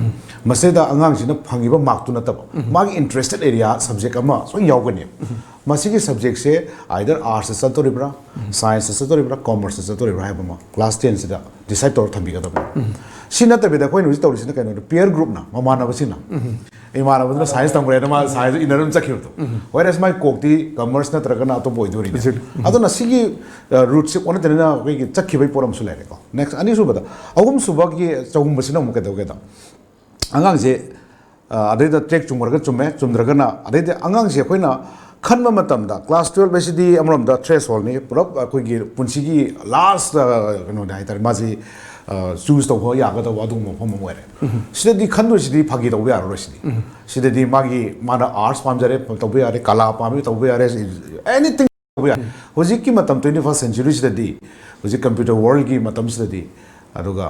ꯃꯁꯤꯗ ꯑꯉꯥꯡꯁꯤꯅ ꯐꯪꯉꯤꯕ ꯃꯥꯔꯛꯇꯨ ꯅꯠꯇꯕ, ꯃꯥꯒꯤ ꯏꯟꯇꯔꯦꯁꯇꯦꯠ ꯑꯦꯔꯤꯌꯥ ꯁꯕꯖꯦꯛ ꯑꯃ ꯁꯣꯏꯅ ꯌꯥꯎꯒꯅꯦꯕ꯫ ꯃꯁꯤꯒꯤ ꯁꯕꯖꯦꯛꯁꯦ ꯑꯥꯏꯗꯔ ꯑꯥꯔꯠꯁꯇ ꯆꯠꯇꯣꯔꯤꯕ꯭ꯔꯥ, ꯁꯥꯏꯟꯁꯇ ꯆꯠꯇꯣꯔꯤꯕ꯭ꯔꯥ, ꯀꯣꯃꯔꯁꯇ ꯆꯠꯇꯣꯔꯤꯕ꯭ꯔꯥ ꯍꯥꯏꯕ ꯑꯃ ꯀ꯭ꯂꯥꯁ ꯇꯦꯟꯁꯤꯗ ꯗꯤꯁꯥꯏꯗ ꯇꯧꯔ ꯊꯝꯕꯤꯒꯗꯕꯅꯤ꯫ ꯁꯤ ꯅꯠꯇꯕꯤꯗ ꯑꯩꯈꯣꯏꯅ ꯍꯧꯖꯤꯛ ꯇꯧꯔꯤꯁꯤꯅ ꯀꯩꯅꯣꯗ, ꯄꯤꯌꯔ ꯒ꯭ꯔꯨꯞꯅ, ꯃꯃꯥꯟꯅꯕꯁꯤꯡꯅ, ꯏꯃꯥꯟꯅꯕꯗꯨꯅ ꯁꯥꯏꯟꯁ ꯇꯝꯈ꯭ꯔꯦꯅ ꯃꯥ ꯁꯥꯏꯟꯁ ꯏꯟꯅꯔ ꯑꯗꯨꯝ ꯆꯠꯈꯤꯕꯗꯣ꯫ ꯋꯦꯔꯦꯁ ꯃꯥꯏ ꯀꯣꯛꯇꯤ ꯀꯃꯔꯁ ꯅꯠꯇ꯭ꯔꯒꯅ ꯑꯇꯣꯞꯄ ꯑꯣꯏꯗꯣꯔꯤꯅꯦ꯫ ꯑꯗꯨꯅ ꯁꯤꯒꯤ ꯔꯨꯠꯁꯦ ꯑꯣꯟꯅ ꯇꯩꯅꯅ ꯑꯩꯈꯣꯏꯒꯤ ꯆꯠꯈꯤꯕꯒꯤ ꯄꯣꯠ ꯑꯃꯁꯨ ꯂꯩꯔꯦꯀꯣ꯫ ꯅꯦꯛꯁ, ꯑꯅꯤꯁꯨꯕꯗ, ꯑꯍꯨꯝꯁꯨꯕꯒꯤ ꯆꯍꯨꯝꯕꯁꯤꯅ ꯑꯃꯨꯛ ꯀꯩꯗꯧꯒꯦꯗ, ꯑꯉꯥꯡꯁꯦ, ꯑ, ꯑꯗꯩꯗ ꯇ꯭ꯔꯦꯛ ꯆꯨꯝꯈ꯭ꯔꯒ ꯆꯨꯝꯃꯦ, ꯆꯨꯝꯗ꯭ꯔꯒꯅ, ꯑꯗꯩꯗꯤ ꯑꯉꯥꯡꯁꯦ ꯑꯩꯈꯣꯏꯅ ꯈꯟꯕ ꯃꯇꯝꯗ ꯀ꯭ꯂꯥꯁ ꯇꯨꯌꯦꯜꯞ ꯍꯥꯏꯁꯤꯗꯤ ꯑꯃꯔꯣꯝꯗ ꯊ꯭ꯔꯦꯁ ꯍꯣꯜꯅꯤ, ꯄꯨꯂꯞ ꯑꯩꯈꯣꯏꯒꯤ ꯄꯨꯟꯁꯤꯒꯤ ꯂꯥꯁ ꯀꯩꯅꯣꯅꯦ ꯍꯥꯏꯇꯥꯔꯦ, ꯃꯥꯁꯤ ꯆꯨꯁ ꯇꯧꯕ ꯌꯥꯒꯗꯧꯕ ꯑꯗꯨꯒꯨꯝꯕ ꯃꯐꯝ ꯑꯃ ꯑꯣꯏꯔꯦ꯫ ꯁꯤꯗꯗꯤ ꯈꯟꯗꯣꯏꯁꯤꯗꯤ ꯐꯥꯒꯤ ꯇꯧꯕ ꯌꯥꯔꯔꯣꯏ ꯁꯤꯗꯤ꯫ ꯁꯤꯗꯗꯤ ꯃꯥꯒꯤ, ꯃꯥꯅ ꯑꯥꯔꯠꯁ ꯄꯥꯝꯖꯔꯦ ꯇꯧꯕ ꯌꯥꯔꯦ, ꯀꯂꯥ ꯄꯥꯝꯃꯤ ꯇꯧꯕ ꯌꯥꯔꯦ, ꯑꯦꯅꯤꯊꯤꯡ ꯇꯧꯕ ꯌꯥꯏ꯫ ꯍꯧꯖꯤꯛꯀꯤ ꯃꯇꯝ, ꯇ꯭ꯋꯦꯟꯇꯤ ꯐꯥꯔꯁ ꯁꯦꯟꯆꯨꯔꯤꯁꯤꯗꯗꯤ, ꯍꯧꯖꯤꯛ ꯀꯝꯄ꯭ꯌꯨꯇꯔ ꯋꯥꯔꯜꯒꯤ ꯃꯇꯝꯁꯤꯗꯗꯤ, ꯑꯗꯨꯒ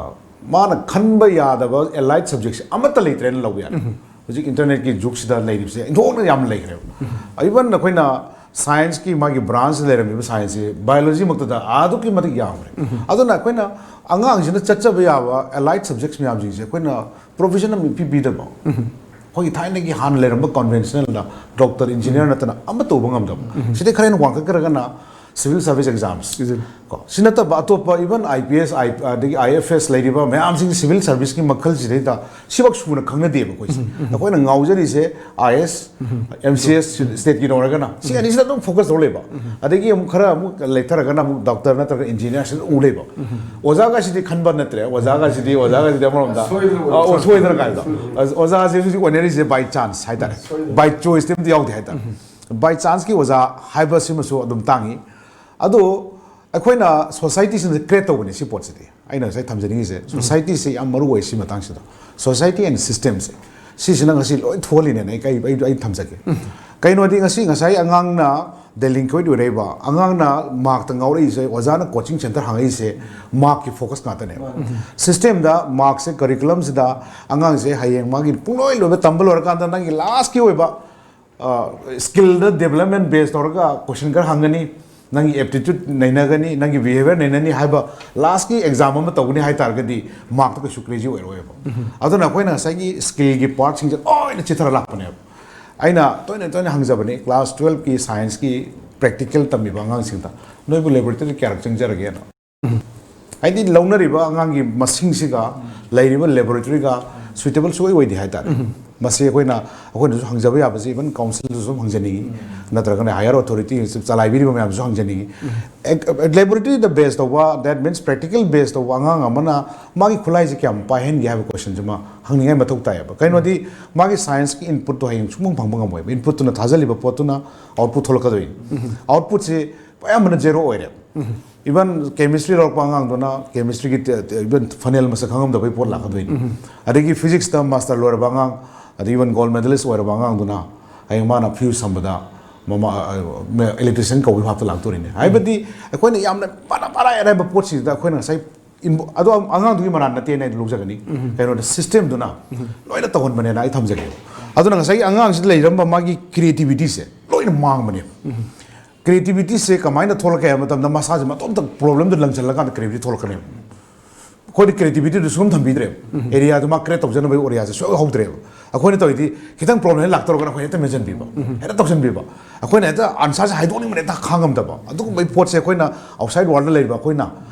ꯃꯥꯅ ꯈꯟꯕ ꯌꯥꯗꯕ ꯑꯦꯂꯥꯏꯠ ꯁꯕꯖꯦꯛꯁꯦ ꯑꯃꯠꯇ ꯂꯩꯇ꯭ꯔꯦꯅ ꯂꯧꯕ ꯌꯥꯔꯦ꯫ ꯍꯧꯖꯤꯛ ꯏꯟꯇꯔꯅꯦꯠꯀꯤ ꯖꯨꯒꯁꯤꯗ ꯂꯩꯔꯤꯕꯁꯦ ꯏꯟꯊꯣꯛꯅ ꯌꯥꯝꯅ ꯂꯩꯈ꯭ꯔꯦꯕ꯫ ꯏꯚꯟ ꯑꯩꯈꯣꯏꯅ ꯁꯥꯏꯟꯁꯀꯤ ꯃꯥꯒꯤ ꯕ꯭ꯔꯥꯟꯁꯇ ꯂꯩꯔꯝꯃꯤꯕ ꯁꯥꯏꯟꯁꯁꯤ ꯕꯥꯏꯑꯣꯂꯣꯖꯤꯃꯛꯇꯗ ꯑꯗꯨꯛꯀꯤ ꯃꯇꯤꯛ ꯌꯥꯝꯈ꯭ꯔꯦ꯫ ꯑꯗꯨꯅ ꯑꯩꯈꯣꯏꯅ ꯑꯉꯥꯡꯁꯤꯅ ꯆꯠꯆꯕ ꯌꯥꯕ ꯑꯦꯂꯥꯏꯠ ꯁꯕꯖꯦꯛꯁ ꯃꯌꯥꯝꯁꯤꯡꯁꯦ ꯑꯩꯈꯣꯏꯅ ꯄ꯭ꯔꯣꯚꯤꯖꯟ ꯑꯃ ꯏꯄꯤ ꯄꯤꯗꯕ꯫ ꯑꯩꯈꯣꯏꯒꯤ ꯊꯥꯏꯅꯒꯤ ꯍꯥꯟꯅ ꯂꯩꯔꯝꯕ ꯀꯟꯚꯦꯟꯁꯅꯦꯜꯗ ꯗꯣꯛꯇꯔ, ꯏꯟꯖꯤꯅꯤꯌꯥꯔ ꯅꯠꯇꯅ ꯑꯃ ꯇꯧꯕ ꯉꯝꯗꯕ꯫ ꯁꯤꯗꯩ ꯈꯔ ꯍꯦꯟꯅ ꯋꯥꯡꯈꯠꯈ꯭ꯔꯒꯅ ꯁꯤꯚꯤꯜ ꯁꯔꯚꯤꯁ ꯑꯦꯛꯖꯥꯝꯁ꯫ ꯀꯣ, ꯁꯤ ꯅꯠꯇꯕ ꯑꯇꯣꯞꯄ ꯏꯚꯟ ꯑꯥꯏ ꯄꯤ ꯑꯦꯁ, ꯑꯥꯏ, ꯑꯗꯒꯤ ꯑꯥꯏ ꯑꯦꯐ ꯑꯦꯁ ꯂꯩꯔꯤꯕ ꯃꯌꯥꯝꯁꯤꯡ ꯁꯤꯚꯤꯜ ꯁꯔꯚꯤꯁꯀꯤ ꯃꯈꯜꯁꯤꯗꯩꯗ ꯁꯤꯃꯛ ꯁꯨꯅ ꯈꯪꯅꯗꯦꯕ ꯑꯩꯈꯣꯏꯁꯦ꯫ ꯑꯩꯈꯣꯏꯅ ꯉꯥꯎꯖꯔꯤꯁꯦ ꯑꯥꯏ ꯑꯦꯁ, ꯑꯦꯝ ꯁꯤ ꯑꯦꯁ, ꯁ꯭ꯇꯦꯠꯀꯤꯅ ꯑꯣꯏꯔꯒꯅ ꯁꯤ ꯑꯅꯤꯁꯤꯗ ꯑꯗꯨꯝ ꯐꯣꯀꯁ ꯇꯧꯔ ꯂꯩꯕ꯫ ꯑꯗꯒꯤ ꯑꯃꯨꯛ ꯈꯔ ꯑꯃꯨꯛ ꯂꯩꯊꯔꯒꯅ ꯑꯃꯨꯛ ꯗꯣꯛꯇꯔ ꯅꯠꯇ꯭ꯔꯒ ꯏꯟꯖꯤꯅꯤꯌꯥꯔꯁꯤꯗ ꯑꯃꯨꯛ ꯂꯩꯕ꯫ ꯑꯣꯖꯥꯒꯁꯤꯗꯤ ꯈꯟꯕ ꯅꯠꯇ꯭ꯔꯦ, ꯑꯣꯖꯥꯒꯁꯤꯗꯤ, ꯑꯣꯖꯥꯒꯁꯤꯗꯤ ꯑꯃꯔꯣꯝꯗ, ꯁꯣꯏꯗꯅ ꯑ, ꯑꯣ, ꯁꯣꯏꯗꯅ ꯀꯥꯏꯗꯣ꯫ ꯑꯣꯖꯥꯁꯦ ꯍꯧꯖꯤꯛ ꯑꯣꯏꯅꯔꯤꯁꯦ ꯕꯥꯏ ꯆꯥꯟꯁ ꯍꯥꯏꯇꯥꯔꯦ꯫ ꯕꯥꯏ ꯆꯣꯏꯁꯇꯤ ꯑꯝꯇ ꯌꯥꯎꯗꯦ ꯍꯥꯏꯇꯥꯔꯦ꯫ ꯕꯥꯏ ꯆꯥꯟꯁꯀꯤ ꯑꯣꯖꯥ ꯍꯥꯏꯕꯁꯤꯃꯁꯨ ꯑꯗꯨꯝ ꯇꯥꯡꯉꯤ꯫ ꯑꯗꯣ ꯑꯩꯈꯣꯏꯅ ꯁꯣꯁꯥꯏꯇꯤꯁꯤꯡꯁꯦ ꯀ꯭ꯔꯤꯌꯦꯠ ꯇꯧꯕꯅꯦ ꯁꯤ ꯄꯣꯠꯁꯤꯗꯤ꯫ ꯑꯩꯅ ꯉꯁꯥꯏ ꯊꯝꯖꯅꯤꯡꯉꯤꯁꯦ, ꯁꯣꯁꯥꯏꯇꯤꯁꯦ ꯌꯥꯝ ꯃꯔꯨ ꯑꯣꯏ ꯁꯤ ꯃꯇꯥꯡꯁꯤꯗ꯫ ꯁꯣꯁꯥꯏꯇꯤ ꯑꯦꯟ ꯁꯤꯁꯇꯦꯝꯁꯦ, ꯁꯤꯁꯤꯅ ꯉꯁꯤ ꯂꯣꯏ ꯊꯣꯛꯍꯜꯂꯤꯅꯦꯅ ꯑꯩ, ꯑꯩ, ꯑꯩ, ꯑꯩ ꯊꯝꯖꯒꯦ꯫ ꯀꯩꯅꯣꯗꯤ ꯉꯁꯤ, ꯉꯁꯥꯏ ꯑꯉꯥꯡꯅ ꯗꯦꯂꯤꯡꯀ꯭ꯋꯦꯠ ꯑꯣꯏꯔꯛꯏꯕ, ꯑꯉꯥꯡꯅ ꯃꯥꯔꯛꯇ ꯉꯥꯎꯔꯛꯏꯁꯦ, ꯑꯣꯖꯥꯅ ꯀꯣꯆꯤꯡ ꯁꯦꯟꯇꯔ ꯍꯥꯡꯉꯛꯏꯁꯦ ꯃꯥꯔꯛꯀꯤ ꯐꯣꯀꯁ ꯉꯥꯛꯇꯅꯦꯕ꯫ ꯁꯤꯁꯇꯦꯝꯗ ꯃꯥꯔꯛꯁꯦ, ꯀꯔꯤꯀꯨꯂꯝꯁꯤꯗ ꯑꯉꯥꯡꯁꯦ ꯍꯌꯦꯡ ꯃꯥꯒꯤ ꯄꯨꯡꯂꯣꯏ ꯂꯣꯏꯕ, ꯇꯝꯕ ꯂꯣꯏꯔꯀꯥꯟꯗ ꯅꯪꯒꯤ ꯂꯥꯁꯀꯤ ꯑꯣꯏꯕ ꯁ꯭ꯀꯤꯜꯗ ꯗꯦꯕꯂꯞꯃꯦꯟ ꯕꯦꯁ ꯇꯧꯔꯒ ꯀꯣꯏꯁꯟ ꯈꯔ ꯍꯪꯒꯅꯤ, ꯅꯪꯒꯤ ꯑꯦꯞꯇꯤꯇ꯭ꯌꯨꯠ ꯅꯩꯅꯒꯅꯤ, ꯅꯪꯒꯤ ꯕꯤꯍꯦꯕꯤꯌꯔ ꯅꯩꯅꯅꯤ ꯍꯥꯏꯕ, ꯂꯥꯁꯀꯤ ꯑꯦꯛꯖꯥꯝ ꯑꯃ ꯇꯧꯒꯅꯤ ꯍꯥꯏ ꯇꯥꯔꯒꯗꯤ ꯃꯥꯔꯛꯇꯣ ꯀꯩꯁꯨ ꯀ꯭ꯔꯦꯖꯤ ꯑꯣꯏꯔꯣꯏꯕ꯫ ꯑꯗꯨꯅ ꯑꯩꯈꯣꯏꯅ ꯉꯁꯥꯏꯒꯤ ꯁ꯭ꯀꯤꯜꯒꯤ ꯄꯥꯔꯠꯁꯤꯡꯁꯦ ꯂꯣꯏꯅ ꯆꯤꯊꯔ ꯂꯥꯛꯄꯅꯦꯕ꯫ ꯑꯩꯅ ꯇꯣꯏꯅ ꯇꯣꯏꯅ ꯍꯪꯖꯕꯅꯤ ꯀ꯭ꯂꯥꯁ ꯇꯨꯌꯦꯜꯞꯀꯤ ꯁꯥꯏꯟꯁꯀꯤ ꯄ꯭ꯔꯦꯛꯇꯤꯀꯦꯜ ꯇꯝꯃꯤꯕ ꯑꯉꯥꯡꯁꯤꯡꯗ, "ꯅꯣꯏꯕꯨ ꯂꯦꯕꯣꯔꯦꯇꯔꯤ ꯀꯌꯥꯔꯛ ꯆꯪꯖꯔꯒꯦꯅ?" ꯍꯥꯏꯗꯤ ꯂꯧꯅꯔꯤꯕ ꯑꯉꯥꯡꯒꯤ ꯃꯁꯤꯡꯁꯤꯒ ꯂꯩꯔꯤꯕ ꯂꯦꯕꯣꯔꯦꯇꯔꯤꯒ ꯁꯨꯏꯇꯦꯕꯜ ꯁꯨꯡꯑꯣꯏ ꯑꯣꯏꯗꯦ ꯍꯥꯏꯇꯥꯔꯦ꯫ ꯃꯁꯤ ꯑꯩꯈꯣꯏꯅ, ꯑꯩꯈꯣꯏꯅꯁꯨ ꯍꯪꯖꯕ ꯌꯥꯕꯁꯤ, ꯏꯚꯟ ꯀꯥꯎꯟꯁꯤꯜꯗꯁꯨ ꯑꯗꯨꯝ ꯍꯪꯖꯅꯤꯡꯉꯤ, ꯅꯠꯇ꯭ꯔꯒꯅ ꯍꯥꯌꯔ ꯑꯣꯊꯣꯔꯤꯇꯤ ꯆꯂꯥꯏꯕꯤꯔꯤꯕ ꯃꯌꯥꯝꯁꯨ ꯍꯪꯖꯅꯤꯡꯉꯤ꯫ ꯂꯦꯕꯣꯔꯦꯇꯔꯤꯗ ꯕꯦꯁ ꯇꯧꯕ, that means practical base ꯇꯧꯕ ꯑꯉꯥꯡ ꯑꯃꯅ ꯃꯥꯒꯤ ꯈꯨꯠꯂꯥꯏꯁꯦ ꯀꯌꯥꯝ ꯄꯥꯏꯍꯟꯒꯦ ꯍꯥꯏꯕ ꯀꯣꯏꯁꯟꯁꯤꯃ ꯍꯪꯅꯤꯡꯉꯥꯏ ꯃꯊꯧ ꯇꯥꯏꯌꯦꯕ꯫ ꯀꯩꯅꯣꯗꯤ ꯃꯥꯒꯤ ꯁꯥꯏꯟꯁꯀꯤ ꯏꯟꯄꯨꯠꯇꯣ ꯍꯌꯦꯡ ꯁꯨꯡꯐꯪ ꯐꯪꯕ ꯉꯝꯃꯣꯏꯕ꯫ ꯏꯟꯄꯨꯠꯇꯨꯅ ꯊꯥꯖꯜꯂꯤꯕ ꯄꯣꯠꯇꯨꯅ ꯑꯥꯎꯠꯄꯨꯠ ꯊꯣꯛꯂꯛꯀꯗꯣꯏꯅꯤ꯫ ꯑꯥꯎꯠꯄꯨꯠꯁꯤ ꯑꯌꯥꯝꯕꯅ ꯖꯦꯔꯣ ꯑꯣꯏꯔꯦ꯫ ꯏꯚꯟ ꯀꯦꯃꯤꯁꯇ꯭ꯔꯤ ꯂꯧꯔꯛꯄ ꯑꯉꯥꯡꯗꯨꯅ ꯀꯦꯃꯤꯁꯇ꯭ꯔꯤꯒꯤ ꯏꯚꯟ ꯐꯅꯦꯜ ꯃꯁꯛ ꯈꯪꯉꯝꯗꯕꯒꯤ ꯄꯣꯠ ꯂꯥꯛꯀꯗꯣꯏꯅꯤ꯫ ꯑꯗꯒꯤ ꯐꯤꯖꯤꯛꯁꯇ ꯃꯥꯁꯇꯔ ꯂꯣꯏꯔꯕ ꯑꯉꯥꯡ, ꯑꯗꯒꯤ ꯏꯚꯟ ꯒꯣꯜ ꯃꯦꯗꯂꯤꯁ ꯑꯣꯏꯔꯕ ꯑꯉꯥꯡꯗꯨꯅ ꯍꯌꯦꯡ ꯃꯥꯅ ꯐ꯭ꯌꯨꯁ ꯁꯝꯕꯗ ꯃꯃꯥ ꯏꯂꯦꯛꯇ꯭ꯔꯤꯁꯤꯌꯟ ꯀꯧꯕꯒꯤ ꯚꯥꯞꯇ ꯂꯥꯛꯇꯣꯔꯤꯅꯤ꯫ ꯍꯥꯏꯕꯗꯤ ꯑꯩꯈꯣꯏꯅ ꯌꯥꯝꯅ ꯄꯥꯔꯥ ꯄꯥꯔꯥ ꯑꯔꯥꯏꯕ ꯄꯣꯠꯁꯤꯗ ꯑꯩꯈꯣꯏꯅ ꯉꯁꯥꯏ ꯏꯟꯕ-, ꯑꯗꯣ ꯑꯉꯥꯡꯗꯨꯒꯤ ꯃꯔꯥꯟ ꯅꯠꯇꯦꯅ ꯑꯩꯅ ꯂꯧꯖꯒꯅꯤ꯫ ꯀꯩꯅꯣꯗ ꯁꯤꯁꯇꯦꯝꯗꯨꯅ ꯂꯣꯏꯅ ꯇꯧꯍꯟꯕꯅꯦꯅ ꯑꯩ ꯊꯝꯖꯒꯦ꯫ ꯑꯗꯨꯅ ꯉꯁꯥꯏꯒꯤ ꯑꯉꯥꯡꯁꯤꯗ ꯂꯩꯔꯝꯕ ꯃꯥꯒꯤ ꯀ꯭ꯔꯤꯌꯦꯇꯤꯕꯤꯇꯤꯁꯦ ꯂꯣꯏꯅ ꯃꯥꯡꯕꯅꯦꯕ꯫ ꯀ꯭ꯔꯤꯌꯦꯇꯤꯕꯤꯇꯤꯁꯦ ꯀꯃꯥꯏꯅ ꯊꯣꯛꯂꯛꯀꯦ ꯍꯥꯏꯕ ꯃꯇꯝꯗ ꯃꯁꯥꯁꯦ ꯃꯇꯣꯝꯇ ꯄ꯭ꯔꯣꯕ꯭ꯂꯦꯝꯗ ꯂꯪꯁꯤꯜꯂꯀꯥꯟꯗ ꯀ꯭ꯔꯤꯌꯦꯇꯤꯕꯤꯇꯤ ꯊꯣꯛꯂꯛꯀꯅꯦꯕ꯫ ꯑꯩꯈꯣꯏꯗꯤ ꯀ꯭ꯔꯤꯌꯦꯇꯤꯕꯤꯇꯤꯗꯨ ꯁꯨꯝ ꯊꯝꯕꯤꯗ꯭ꯔꯦꯕ꯫ ꯑꯦꯔꯤꯌꯥꯗꯨ ꯃꯥ ꯀ꯭ꯔꯤꯌꯦꯠ ꯇꯧꯖꯅꯕꯒꯤ ꯑꯦꯔꯤꯌꯥꯁꯦ ꯁꯨꯡꯍꯧ ꯍꯧꯗ꯭ꯔꯦꯕ꯫ ꯑꯩꯈꯣꯏꯅ ꯇꯧꯔꯤꯗꯤ ꯈꯤꯇꯪ ꯄ꯭ꯔꯣꯕ꯭ꯂꯦꯝ ꯍꯦꯛ ꯂꯥꯛꯇꯧꯔꯒꯅ ꯑꯩꯈꯣꯏꯅ ꯍꯦꯛꯇ ꯃꯦꯟꯁꯤꯟꯕꯤꯕ, ꯍꯦꯛꯇ ꯇꯧꯁꯤꯟꯕꯤꯕ꯫ ꯑꯩꯈꯣꯏꯅ ꯍꯦꯛꯇ ꯑꯟꯁꯥꯔꯁꯦ ꯍꯥꯏꯗꯣꯛꯅꯤꯡꯕꯅ ꯍꯦꯛꯇ ꯈꯥꯡꯉꯝꯗꯕ꯫ ꯑꯗꯨꯒꯨꯝꯕꯒꯤ ꯄꯣꯠꯁꯦ ꯑꯩꯈꯣꯏꯅ ꯑꯥꯎꯠꯁꯥꯏꯠ ꯋꯥꯔꯜꯗ ꯂꯩꯔꯤꯕ ꯑꯩꯈꯣꯏꯅ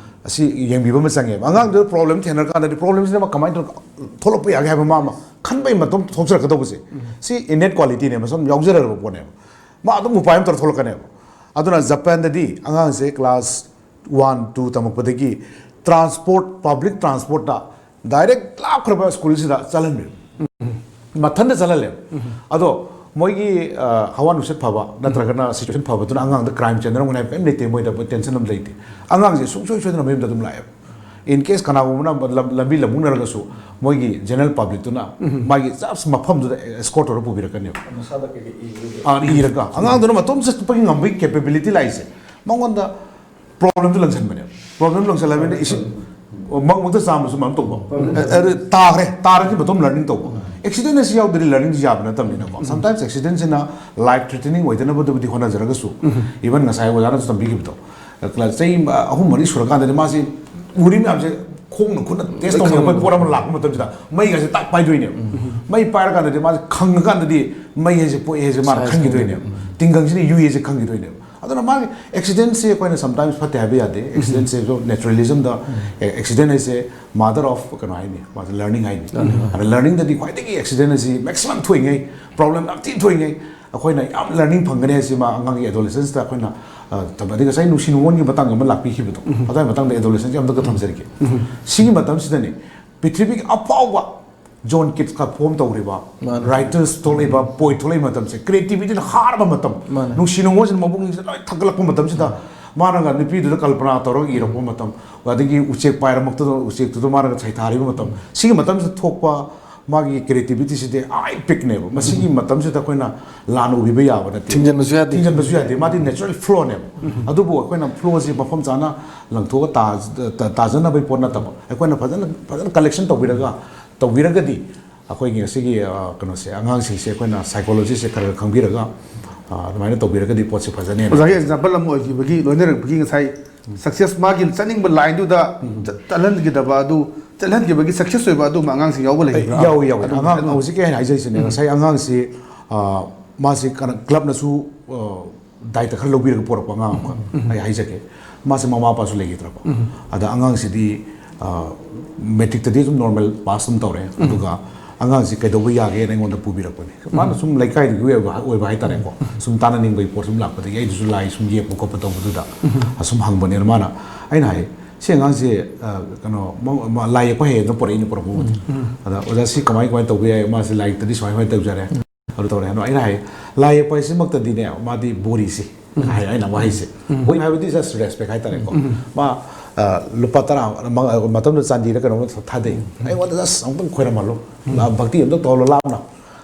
ꯑꯁꯤ ꯌꯦꯡꯕꯤꯕ ꯑꯃ ꯆꯪꯉꯦꯕ꯫ ꯑꯉꯥꯡꯗꯨꯗ ꯄ꯭ꯔꯣꯕ꯭ꯂꯦꯝ ꯊꯦꯡꯅꯔꯀꯥꯟꯗꯗꯤ ꯄ꯭ꯔꯣꯕ꯭ꯂꯦꯝꯁꯤꯅ ꯀꯃꯥꯏꯅ ꯇꯧꯔꯒ ꯊꯣꯛꯂꯛꯄ ꯌꯥꯒꯦ ꯍꯥꯏꯕ ꯃꯥ ꯑꯃ ꯈꯟꯕꯒꯤ ꯃꯇꯝ ꯊꯣꯛꯆꯔꯛꯀꯗꯧꯕꯁꯦ, ꯁꯤ ꯏꯟꯅꯦꯠ ꯀ꯭ꯋꯥꯂꯤꯇꯤꯅꯦꯕ, ꯁꯨꯝ ꯌꯥꯎꯖꯔꯛꯄ ꯄꯣꯠꯅꯦꯕ꯫ ꯃꯥ ꯑꯗꯨꯝ ꯎꯄꯥꯏ ꯑꯃ ꯇꯧꯔ ꯊꯣꯛꯂꯛꯀꯅꯦꯕ꯫ ꯑꯗꯨꯅ ꯖꯄꯥꯟꯗꯗꯤ ꯑꯉꯥꯡꯁꯦ ꯀ꯭ꯂꯥꯁ ꯋꯥꯟ ꯇꯨ ꯇꯝꯃꯛꯄꯗꯒꯤ ꯇ꯭ꯔꯥꯟꯁꯄꯣꯔꯠ, ꯄꯕ꯭ꯂꯤꯛ ꯇ꯭ꯔꯥꯟꯁꯄꯣꯔꯠꯇ ꯗꯥꯏꯔꯦꯛ ꯂꯥꯞꯈ꯭ꯔꯕ ꯁ꯭ꯀꯨꯜꯁꯤꯗ ꯆꯠꯍꯟꯕꯤꯕ꯫ ꯃꯊꯟꯇ ꯆꯠꯍꯜꯂꯦꯕ꯫ ꯑꯗꯣ ꯃꯣꯏꯒꯤ, ꯑ, ꯍꯋꯥ ꯅꯨꯡꯁꯤꯠ ꯐꯕ ꯅꯠꯇ꯭ꯔꯒꯅ ꯁꯤꯆꯨꯋꯦꯁꯟ ꯐꯕꯗꯨꯅ ꯑꯉꯥꯡꯗ ꯀ꯭ꯔꯥꯏꯝ ꯆꯦꯟꯅꯔꯝꯒꯅꯤ ꯍꯥꯏꯕ ꯀꯔꯤꯝ ꯂꯩꯇꯦ, ꯃꯣꯏꯗ ꯇꯦꯟꯁꯟ ꯑꯃ ꯂꯩꯇꯦ꯫ ꯑꯉꯥꯡꯁꯦ ꯁꯨꯡꯁꯣꯏ ꯁꯣꯏꯗꯅ ꯃꯌꯨꯝꯗ ꯑꯗꯨꯝ ꯂꯥꯛꯑꯦꯕ꯫ In case ꯀꯅꯥꯒꯨꯝꯕꯅ ꯂꯝ-, ꯂꯝꯕꯤ ꯂꯝꯃꯨꯛꯅꯔꯒꯁꯨ ꯃꯣꯏꯒꯤ ꯖꯦꯅꯔꯦꯜ ꯄꯕ꯭ꯂꯤꯛꯇꯨꯅ ꯃꯥꯒꯤ ꯖꯁ ꯃꯐꯝꯗꯨꯗ ꯑꯦꯁꯀꯣꯔꯠ ꯇꯧꯔꯒ ꯄꯨꯕꯤꯔꯛꯀꯅꯦꯕ꯫ ꯃꯁꯥꯗ ꯀꯩꯀꯩ ꯏꯕꯒꯦ? ꯑꯥ, ꯏꯔꯒ ꯑꯉꯥꯡꯗꯨꯅ ꯃꯇꯣꯝ ꯆꯠꯄꯒꯤ ꯉꯝꯕꯒꯤ ꯀꯦꯄꯦꯕꯤꯂꯤꯇꯤ ꯂꯥꯛꯏꯁꯦ ꯃꯉꯣꯟꯗ ꯄ꯭ꯔꯣꯕ꯭ꯂꯦꯝꯗꯨ ꯂꯪꯁꯟꯕꯅꯦꯕ꯫ ꯄ꯭ꯔꯣꯕ꯭ꯂꯦꯝ ꯂꯪꯁꯜꯂꯕꯅꯤꯅ ꯏꯁꯤꯡ, ꯃꯪ ꯃꯛꯇ ꯆꯥꯝꯕꯁꯨ ꯃꯌꯥꯝ ꯇꯧꯕ꯫ ꯑ, ꯑ, ꯇꯥꯈ꯭ꯔꯦ, ꯇꯥꯔꯗꯤ ꯃꯇꯣꯝ ꯂꯔꯅꯤꯡ ꯇꯧꯕ꯫ ꯑꯦꯛꯁꯤꯗꯦꯟ ꯑꯁꯤ ꯌꯥꯎꯗ꯭ꯔꯗꯤ ꯂꯔꯅꯤꯡꯁꯤ ꯌꯥꯕ ꯅꯠꯇꯕꯅꯤꯅꯀꯣ꯫ ꯁꯝꯇꯥꯏꯝꯁ ꯑꯦꯛꯁꯤꯗꯦꯟꯁꯤꯅ ꯂꯥꯏꯐ ꯊ꯭ꯔꯦꯇꯅꯤꯡ ꯑꯣꯏꯗꯅꯕꯗꯨꯕꯨꯗꯤ ꯍꯣꯠꯅꯖꯔꯒꯁꯨ, ꯏꯚꯟ ꯉꯁꯥꯏ ꯑꯣꯖꯥꯅꯁꯨ ꯇꯝꯕꯤꯈꯤꯕꯗꯣ, ꯀ꯭ꯂꯥꯁ ꯆꯍꯤ ꯑꯍꯨꯝ ꯃꯔꯤ ꯁꯨꯔꯀꯥꯟꯗꯗꯤ ꯃꯥꯁꯤ ꯎꯔꯤ ꯃꯌꯥꯝꯁꯦ ꯈꯣꯡꯅ ꯈꯨꯠꯅ ꯇꯦꯁ ꯇꯧꯅꯤꯡꯉꯛꯄ ꯄꯣꯠ ꯑꯃ ꯂꯥꯛꯄ ꯃꯇꯝꯁꯤꯗ ꯃꯩꯒꯁꯦ ꯇꯥꯛ ꯄꯥꯏꯗꯣꯏꯅꯦꯕ꯫ ꯃꯩ ꯄꯥꯏꯔꯀꯥꯟꯗꯗꯤ ꯃꯥꯁꯦ ꯈꯪꯉꯀꯥꯟꯗꯗꯤ ꯃꯩ ꯍꯥꯏꯁꯦ ꯄꯣꯛꯑꯦ ꯍꯥꯏꯁꯦ ꯃꯥꯅ ꯈꯪꯈꯤꯗꯣꯏꯅꯦꯕ꯫ ꯇꯤꯡꯒꯪꯁꯤꯅ ꯌꯨꯏ ꯍꯥꯏꯁꯦ ꯈꯪꯈꯤꯗꯣꯏꯅꯦꯕ꯫ ꯑꯗꯨꯅ ꯃꯥꯒꯤ ꯑꯦꯛꯁꯤꯗꯦꯟꯁꯦ ꯑꯩꯈꯣꯏꯅ ꯁꯝꯇꯥꯏꯝꯁ ꯐꯠꯇꯦ ꯍꯥꯏꯕ ꯌꯥꯗꯦ꯫ ꯑꯦꯛꯁꯤꯗꯦꯟꯁꯦ ꯅꯦꯆꯔꯦꯂꯤꯖꯝꯗ ꯑꯦꯛꯁꯤꯗꯦꯟ ꯍꯥꯏꯁꯦ ꯃꯥꯗꯔ ꯑꯣꯐ ꯀꯩꯅꯣ ꯍꯥꯏꯅꯤ, ꯃꯥꯁꯦ ꯂꯔꯅꯤꯡ ꯍꯥꯏꯅꯤ꯫ ꯑꯗ ꯂꯔꯅꯤꯡꯗꯗꯤ ꯈ꯭ꯋꯥꯏꯗꯒꯤ ꯑꯦꯛꯁꯤꯗꯦꯟ ꯑꯁꯤ ꯃꯦꯛꯁꯤꯃꯝ ꯊꯣꯛꯏꯉꯩ, ꯄ꯭ꯔꯣꯕ꯭ꯂꯦꯝ ꯌꯥꯝ ꯊꯤꯅ ꯊꯣꯛꯏꯉꯩ ꯑꯩꯈꯣꯏꯅ ꯌꯥꯝ ꯂꯔꯅꯤꯡ ꯐꯪꯒꯅꯤ ꯍꯥꯏꯁꯤ ꯃꯥ ꯑꯉꯥꯡꯒꯤ ꯑꯦꯗꯣꯂꯦꯁꯦꯟꯁꯇ ꯑꯩꯈꯣꯏꯅ, ꯑ, ꯊꯝ-, ꯑꯗꯩ ꯉꯁꯥꯏ ꯅꯨꯡꯁꯤ ꯅꯨꯡꯉꯣꯟꯒꯤ ꯃꯇꯥꯡ ꯑꯃ ꯂꯥꯛꯄꯤꯈꯤꯕꯗꯣ, ꯑꯗꯨꯋꯥꯏ ꯃꯇꯥꯡꯗ ꯑꯦꯗꯣꯂꯦꯁꯦꯟꯁ ꯑꯝꯇꯒ ꯊꯝꯖꯔꯒꯦ꯫ ꯁꯤꯒꯤ ꯃꯇꯝꯁꯤꯗꯅꯤ ꯄ꯭ꯔꯤꯊꯤꯕꯤꯒꯤ ꯑꯐꯥꯎꯕ ꯖꯣꯟ ꯀꯤꯠꯁꯀ ꯐꯣꯝ ꯇꯧꯔꯤꯕ, ꯔꯥꯏꯇꯔꯁ ꯊꯣꯛꯂꯛꯏꯕ, ꯄꯣꯏꯠ ꯊꯣꯛꯂꯛꯏꯕ ꯃꯇꯝꯁꯦ, ꯀ꯭ꯔꯤꯌꯦꯇꯤꯕꯤꯇꯤꯅ ꯍꯥꯔꯕ ꯃꯇꯝ, ꯅꯨꯡꯁꯤ ꯅꯨꯡꯉꯣꯟꯁꯤꯅ ꯃꯕꯨꯛꯅꯤꯡꯁꯤꯗ ꯂꯣꯏ ꯊꯛꯀꯠꯂꯛꯄ ꯃꯇꯝꯁꯤꯗ, ꯃꯥꯅꯒ ꯅꯨꯄꯤꯗꯨꯗ ꯀꯜꯄꯅꯥ ꯇꯧꯔꯒ ꯏꯔꯛꯄ ꯃꯇꯝ, ꯑꯗꯒꯤ ꯎꯆꯦꯛ ꯄꯥꯏꯔꯃꯛꯇꯗ ꯎꯆꯦꯛꯇꯨꯗ ꯃꯥꯅꯒ ꯁꯩꯊꯥꯔꯤꯕ ꯃꯇꯝ, ꯁꯤꯒꯤ ꯃꯇꯝꯁꯤꯗ ꯊꯣꯛꯄ ꯃꯥꯒꯤ ꯀ꯭ꯔꯤꯌꯦꯇꯤꯕꯤꯇꯤꯁꯤꯗꯤ ꯑꯥꯏ ꯄꯤꯛꯅꯦꯕ꯫ ꯃꯁꯤꯒꯤ ꯃꯇꯝꯁꯤꯗ ꯑꯩꯈꯣꯏꯅ ꯂꯥꯟꯅ ꯎꯕꯤꯕ ꯌꯥꯕ ꯅꯠꯇꯦ꯫ ꯊꯤꯡꯖꯤꯟꯕꯁꯨ ꯌꯥꯗꯦ꯫ ꯊꯤꯡꯖꯤꯟꯕꯁꯨ ꯌꯥꯗꯦ꯫ ꯃꯥꯗꯤ ꯅꯦꯆꯔꯦꯜ ꯐ꯭ꯂꯣꯅꯦꯕ꯫ ꯑꯗꯨꯕꯨ ꯑꯩꯈꯣꯏꯅ ꯐ꯭ꯂꯣꯁꯤ ꯃꯐꯝ ꯆꯥꯅ ꯂꯪꯊꯣꯛꯑꯒ ꯇꯥ-, ꯇꯥ-, ꯇꯥꯖꯅꯕꯒꯤ ꯄꯣꯠ ꯅꯠꯇꯕ, ꯑꯩꯈꯣꯏꯅ ꯐꯖꯅ, ꯐꯖꯅ ꯀꯂꯦꯛꯁꯟ ꯇꯧꯕꯤꯔꯒ, ꯇꯧꯕꯤꯔꯒꯗꯤ ꯑꯩꯈꯣꯏꯒꯤ ꯉꯁꯤꯒꯤ, ꯑ, ꯀꯩꯅꯣꯁꯦ, ꯑꯉꯥꯡꯁꯤꯡꯁꯦ ꯑꯩꯈꯣꯏꯅ ꯁꯥꯏꯀꯣꯂꯣꯖꯤꯁꯦ ꯈꯔ ꯈꯔ ꯈꯪꯕꯤꯔꯒ, ꯑ, ꯑꯗꯨꯃꯥꯏꯅ ꯇꯧꯕꯤꯔꯒꯗꯤ ꯄꯣꯠꯁꯦ ꯐꯖꯅꯦꯅ ꯑꯣꯖꯥꯒꯤ ꯈꯜꯂꯤ꯫ ꯑꯦꯛꯖꯥꯝꯄꯜ ꯑꯃ ꯑꯣꯏꯈꯤꯕꯒꯤ, ꯂꯣꯏꯅꯔꯛꯄꯒꯤ ꯉꯁꯥꯏ ꯁꯛꯁꯦꯁ ꯃꯥꯒꯤ ꯆꯠꯅꯤꯡꯕ ꯂꯥꯏꯟꯗꯨꯗ ꯆꯠ-, ꯆꯠꯍꯟꯈꯤꯗꯕ ꯑꯗꯨ, ꯆꯠꯍꯟꯈꯤꯕꯒꯤ ꯁꯛꯁꯦꯁ ꯑꯣꯏꯕ ꯑꯗꯨꯝꯕ ꯑꯉꯥꯡꯁꯤꯡ ꯌꯥꯎꯕ ꯂꯩꯕ꯭ꯔꯥ? ꯌꯥꯎꯏ, ꯌꯥꯎꯏ꯫ ꯑꯗꯨꯝ ꯑꯉꯥꯡ ꯑꯗꯨꯝ ꯍꯧꯖꯤꯛꯀꯤ ꯑꯩꯅ ꯍꯥꯏꯖꯔꯤꯁꯤꯅꯦ, ꯉꯁꯥꯏ ꯑꯉꯥꯡꯁꯤ, ꯑ, ꯃꯥꯁꯤ ꯀꯩꯅꯣ, ꯀ꯭ꯂꯕꯅꯁꯨ, ꯑ, ꯗꯥꯏꯇ ꯈꯔ ꯂꯧꯕꯤꯔꯒ ꯄꯣꯔꯛꯄ ꯑꯉꯥꯡ ꯑꯃꯈꯛ ꯑꯩ ꯍꯥꯏꯖꯒꯦ꯫ ꯃꯥꯁꯦ ꯃꯃꯥ ꯃꯄꯥꯁꯨ ꯂꯩꯈꯤꯗ꯭ꯔꯕ꯫ ꯑꯗ ꯑꯉꯥꯡꯁꯤꯗꯤ, ꯑ, ꯃꯦꯇ꯭ꯔꯤꯛꯇꯗꯤ ꯑꯗꯨꯝ ꯅꯣꯔꯃꯦꯜ ꯄꯥꯁ ꯑꯗꯨꯝ ꯇꯧꯔꯦ꯫ ꯑꯗꯨꯒ ꯑꯉꯥꯡꯁꯤ ꯀꯩꯗꯧꯕ ꯌꯥꯒꯦꯅ ꯑꯩꯉꯣꯟꯗ ꯄꯨꯕꯤꯔꯛꯄꯅꯦ꯫ ꯃꯥꯅ ꯁꯨꯝ ꯂꯩꯀꯥꯏꯗꯨꯒꯤ ꯑꯣꯏꯕ, ꯑꯣꯏꯕ ꯍꯥꯏꯇꯥꯔꯦꯀꯣ꯫ ꯁꯨꯝ ꯇꯥꯟꯅꯅꯤꯡꯕꯒꯤ ꯄꯣꯠ ꯁꯨꯝ ꯂꯥꯛꯄꯗꯒꯤ ꯑꯩꯗꯨꯁꯨ ꯂꯥꯏ ꯁꯨꯝ ꯌꯦꯛꯄ ꯈꯣꯠꯄ ꯇꯧꯕꯗꯨꯗ ꯑꯁꯨꯝ ꯍꯪꯕꯅꯦꯅ ꯃꯥꯅ, ꯑꯩꯅ ꯍꯥꯏ, "ꯁꯤ ꯑꯉꯥꯡꯁꯦ, ꯑ, ꯀꯩꯅꯣ, ꯃ-, ꯃ-, ꯂꯥꯏ ꯌꯦꯛꯄ ꯍꯩꯌꯦꯅ ꯄꯨꯔꯛꯏꯅꯦ, ꯄꯨꯔꯛꯄꯕꯨꯗꯤ꯫ ꯑꯗ ꯑꯣꯖꯥ ꯁꯤ ꯀꯃꯥꯏ, ꯀꯃꯥꯏꯅ ꯇꯧꯕ ꯌꯥꯏ? ꯃꯥꯁꯦ ꯂꯥꯏꯔꯤꯛꯇꯗꯤ ꯁꯨꯃꯥꯏ, ꯁꯨꯃꯥꯏꯅ ꯇꯧꯖꯔꯦ꯫ ꯑꯗꯨ ꯇꯧꯔꯦ꯫ ꯑꯗꯣ ꯑꯩꯅ ꯍꯥꯏ, ꯂꯥꯏ ꯌꯦꯛꯄ ꯍꯥꯏꯁꯤꯃꯛꯇꯗꯤꯅꯦ, ꯃꯥꯗꯤ ꯕꯣꯔꯤꯁꯤ ꯍꯥꯏ, ꯑꯩꯅ ꯋꯥꯍꯩꯁꯦ꯫ ꯕꯣꯔꯤ ꯍꯥꯏꯕꯗꯤ just respect ꯍꯥꯏꯇꯥꯔꯦꯀꯣ꯫ ꯃꯥ, ꯑ, ꯂꯨꯄꯥ ꯇꯔꯥ, ꯃ-, ꯃꯇꯝꯗꯨꯗ ꯆꯥꯟꯗꯤꯔ ꯀꯩꯅꯣꯝ ꯊꯥꯗꯩ꯫ ꯑꯩꯉꯣꯟꯗ just ꯑꯃꯨꯛꯇꯪ ꯈꯣꯏꯔꯝꯍꯜꯂꯣ꯫ ꯂꯥ-, ꯚꯛꯇꯤ ꯑꯝꯇꯪ ꯇꯧꯍꯜꯂꯣ ꯂꯥꯞꯅ꯫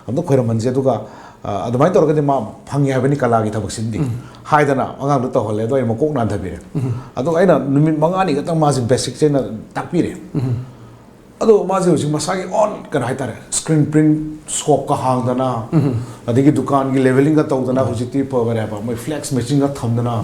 ꯑꯝꯇꯪ ꯈꯣꯏꯔꯝꯍꯟꯁꯦ꯫ ꯑꯗꯨꯒ ꯑ, ꯑꯗꯨꯃꯥꯏꯅ ꯇꯧꯔꯒꯗꯤ ꯃꯥ ꯐꯪꯉꯦ ꯍꯥꯏꯕꯅꯤ ꯀꯂꯥꯒꯤ ꯊꯕꯛꯁꯤꯗꯤ ꯍꯥꯏꯗꯅ ꯑꯉꯥꯡꯗꯣ ꯇꯧꯍꯜꯂꯦ꯫ ꯑꯗꯣ ꯑꯩꯅ ꯃꯀꯣꯛ ꯅꯥꯟꯊꯕꯤꯔꯦ꯫ ꯑꯗꯨꯒ ꯑꯩꯅ ꯅꯨꯃꯤꯠ ꯃꯉꯥꯅꯤ ꯈꯛꯇꯪ ꯃꯥꯁꯦ ꯕꯦꯁꯤꯛꯁꯦ ꯑꯩꯅ ꯇꯥꯛꯄꯤꯔꯦ꯫ ꯑꯗꯣ ꯃꯥꯁꯦ ꯍꯧꯖꯤꯛ ꯃꯁꯥꯒꯤ ꯑꯣꯟ ꯀꯩꯅꯣ ꯍꯥꯏꯇꯥꯔꯦ, ꯁ꯭ꯀ꯭ꯔꯤꯟ ꯄ꯭ꯔꯤꯟ ꯁꯣꯞꯀ ꯍꯥꯡꯗꯅ, ꯑꯗꯒꯤ ꯗꯨꯀꯥꯟꯒꯤ ꯂꯦꯕꯦꯂꯤꯡꯒ ꯇꯧꯗꯅ, ꯍꯧꯖꯤꯛꯇꯤ ꯄ-, ꯀꯔꯤ ꯍꯥꯏꯕ, ꯃꯣꯏ ꯐ꯭ꯂꯦꯛꯁ ꯃꯦꯆꯤꯟꯒ ꯊꯝꯗꯅ,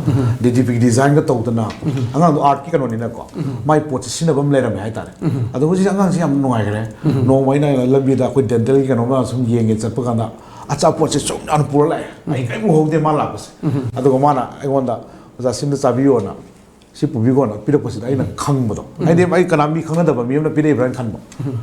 ꯗꯤ ꯗꯤ ꯄꯤꯒꯤ ꯗꯤꯖꯥꯏꯟꯒ ꯇꯧꯗꯅ, ꯑꯉꯥꯡꯗꯣ ꯑꯥꯔꯠꯀꯤ ꯀꯩꯅꯣꯅꯤꯅꯀꯣ, ꯃꯥꯏ ꯄꯣꯠꯁꯦ ꯁꯤꯖꯤꯟꯅꯕ ꯑꯃ ꯂꯩꯔꯝꯃꯦ ꯍꯥꯏꯇꯥꯔꯦ꯫ ꯑꯗꯣ ꯍꯧꯖꯤꯛ ꯑꯉꯥꯡꯁꯦ ꯌꯥꯝ ꯅꯨꯡꯉꯥꯏꯈ꯭ꯔꯦ꯫ ꯅꯣꯡꯃ ꯑꯩꯅ ꯂꯝꯕꯤꯗ ꯑꯩꯈꯣꯏ ꯗꯦꯟꯇꯦꯜꯒꯤ ꯀꯩꯅꯣꯝꯃ ꯁꯨꯝ ꯌꯦꯡꯒꯦ ꯆꯠꯄ ꯀꯥꯟꯗ, ꯑꯆꯥꯄꯣꯠꯁꯦ ꯁꯨꯝ ꯌꯥꯝ ꯄꯨꯔ ꯂꯥꯛꯑꯦ꯫ ꯑꯩ ꯀꯔꯤꯝ ꯎꯍꯧꯗꯦ ꯃꯥ ꯂꯥꯛꯄꯁꯦ꯫ ꯑꯗꯨꯒ ꯃꯥꯅ ꯑꯩꯉꯣꯟꯗ, "ꯑꯣꯖꯥ, ꯁꯤꯝꯇ ꯆꯥꯕꯤꯌꯣꯅ, ꯁꯤ ꯄꯨꯕꯤꯈꯣꯅ" ꯄꯤꯔꯛꯄꯁꯤꯗ ꯑꯩꯅ ꯈꯪꯕꯗꯣ, ꯍꯥꯏꯗꯤ ꯑꯩ ꯀꯅꯥ, ꯃꯤ ꯈꯪꯅꯗꯕ ꯃꯤ ꯑꯃꯅ ꯄꯤꯔꯛꯏꯕ꯭ꯔꯥꯅ ꯈꯟꯕ꯫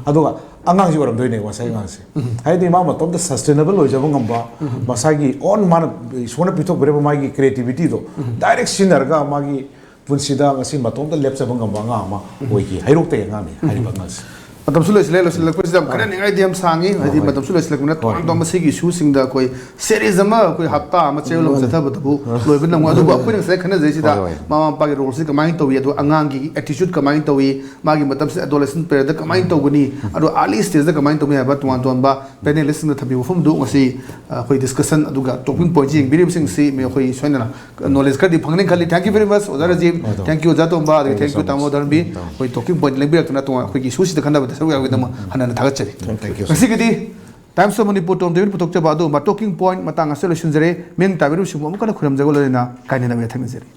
ꯑꯗꯨꯒ ꯑꯉꯥꯡꯁꯤ ꯑꯣꯏꯔꯝꯗꯣꯏꯅꯦ, ꯉꯁꯥꯏ ꯑꯉꯥꯡꯁꯦ꯫ ꯍꯥꯏꯗꯤ ꯃꯥ ꯃꯇꯣꯝꯇ ꯁꯁꯇꯦꯅꯦꯕꯜ ꯑꯣꯏꯖꯕ ꯉꯝꯕ, ꯃꯁꯥꯒꯤ ꯑꯣꯟ, ꯃꯥꯅ ꯏꯁꯣꯔꯅ ꯄꯤꯊꯣꯛꯄꯤꯔꯕ ꯃꯥꯒꯤ ꯀ꯭ꯔꯤꯌꯦꯇꯤꯕꯤꯇꯤꯗꯣ ꯗꯥꯏꯔꯦꯛ ꯁꯤꯖꯤꯟꯅꯔꯒ ꯃꯥꯒꯤ ꯄꯨꯟꯁꯤꯗ ꯉꯁꯤ ꯃꯇꯣꯝꯇ ꯂꯦꯞꯆꯕ ꯉꯝꯕ ꯑꯉꯥꯡ ꯑꯃ ꯑꯣꯏꯈꯤ꯫ ꯍꯩꯔꯣꯛꯇꯒꯤ ꯑꯉꯥꯡꯅꯤ ꯍꯥꯏꯔꯤꯕ ꯑꯉꯥꯡꯁꯦ꯫ ꯃꯇꯝꯁꯨ ꯂꯣꯏꯁꯤꯜꯂꯦ꯫ ꯂꯣꯏꯁꯤꯜꯂꯛꯄꯁꯤꯗ ꯌꯥꯝ ꯈꯟꯅꯅꯤꯡꯉꯥꯏꯗꯤ ꯌꯥꯝ ꯁꯥꯡꯉꯤ, ꯍꯥꯏꯗꯤ ꯍꯣꯏ꯫ ꯃꯇꯝꯁꯨ ꯂꯣꯏꯁꯤꯜꯂꯛꯄꯅ, ꯍꯣꯏ꯫ ꯇꯣꯉꯥꯟ ꯇꯣꯉꯥꯟꯕ ꯁꯤꯒꯤ ꯏꯁꯨꯁꯤꯡꯗ ꯑꯩꯈꯣꯏ ꯁꯦꯔꯤꯁ ꯑꯃ, ꯑꯩꯈꯣꯏ ꯍꯞꯇꯥ ꯑꯃ ꯆꯌꯣꯜ ꯑꯃ ꯆꯠꯊꯕꯗꯕꯨ ꯂꯣꯏꯕ ꯅꯪꯉꯣꯏ꯫ ꯑꯗꯨꯕꯨ ꯑꯩꯈꯣꯏꯅ ꯉꯁꯥꯏ ꯈꯟꯅꯖꯩꯁꯤꯗ ꯍꯣꯏ, ꯍꯣꯏ꯫ ꯃꯃꯥ ꯃꯄꯥꯒꯤ ꯔꯣꯜꯁꯤ ꯀꯃꯥꯏꯅ ꯇꯧꯏ, ꯑꯗꯨꯒ ꯑꯉꯥꯡꯒꯤ ꯑꯦꯇꯤꯆꯨꯠ ꯀꯃꯥꯏꯅ ꯇꯧꯏ, ꯃꯥꯒꯤ ꯃꯇꯝꯁꯤꯗ ꯑꯦꯗꯣꯂꯦꯁꯟ ꯄꯤꯔꯤꯌꯗ ꯀꯃꯥꯏꯅ ꯇꯧꯒꯅꯤ, ꯑꯗꯨꯒ ꯑꯥꯔꯂꯤ ꯁ꯭ꯇꯦꯖꯇ ꯀꯃꯥꯏꯅ ꯇꯧꯅꯤ ꯍꯥꯏꯕ ꯇꯣꯉꯥꯟ ꯇꯣꯉꯥꯟꯕ ꯄꯦꯅꯦꯂꯤꯁꯁꯤꯡꯅ ꯊꯝꯕꯤꯕ ꯋꯥꯐꯝꯗꯨ ꯉꯁꯤ, ꯑ, ꯑꯩꯈꯣꯏ ꯗꯤꯁꯀꯁꯟ ꯑꯗꯨꯒ ꯇꯣꯛꯀꯤꯡ ꯄꯣꯏꯟꯠꯁꯤ ꯌꯦꯡꯕꯤꯔꯤꯕꯁꯤꯡꯁꯤ ꯑꯩꯈꯣꯏ ꯁꯣꯏꯗꯅ ꯅꯣꯂꯦꯖ ꯈꯔꯗꯤ ꯐꯪꯒꯅꯤ ꯈꯜꯂꯤ꯫ Thank you very much, ꯑꯣꯖꯥ ꯔꯥꯖꯤꯕ꯫ ꯑꯗꯣ꯫ Thank you, ꯑꯣꯖꯥ ꯇꯣꯝꯕ꯫ ꯑꯗꯒꯤ thank you, thank you so ꯇꯥꯃꯣ much꯫ ꯙꯔꯃꯕꯤꯔ꯫ ꯇꯥꯃꯣ꯫ ꯑꯩꯈꯣꯏ ꯇꯣꯛꯀꯤꯡ ꯄꯣꯏꯟꯠ ꯂꯦꯡꯕꯤꯔꯛꯇꯨꯅ ꯇꯣꯉꯥꯟ ꯑꯩꯈꯣꯏꯒꯤ ꯏꯁꯨꯁꯤꯗ ꯈꯟꯅꯕꯗ ꯁꯔꯨꯛ ꯌꯥꯕꯒꯤꯗꯃꯛ ꯍꯟꯅ ꯍꯟꯅ ꯊꯥꯒꯠꯆꯔꯤ꯫ Thank you, sir꯫ ꯉꯁꯤꯒꯤꯗꯤ Times of Manipur ꯇꯣꯝ ꯗꯦꯕꯤꯅ ꯄꯨꯊꯣꯛꯆꯕ ꯑꯗꯨꯒꯨꯝꯕ ꯇꯣꯛꯀꯤꯡ ꯄꯣꯏꯟꯠ ꯃꯇꯥꯡ ꯑꯁꯤꯗ ꯂꯣꯏꯁꯤꯟꯖꯔꯦ꯫ ꯃꯤꯡ ꯇꯥꯕꯤꯔꯤꯕꯁꯤꯡꯕꯨ ꯑꯃꯨꯛ ꯍꯟꯅ ꯈꯨꯔꯨꯝꯖꯕ ꯂꯣꯏꯅꯅ ꯀꯥꯏꯅꯅꯕ ꯌꯥꯊꯪ ꯅꯤꯖꯔꯤ꯫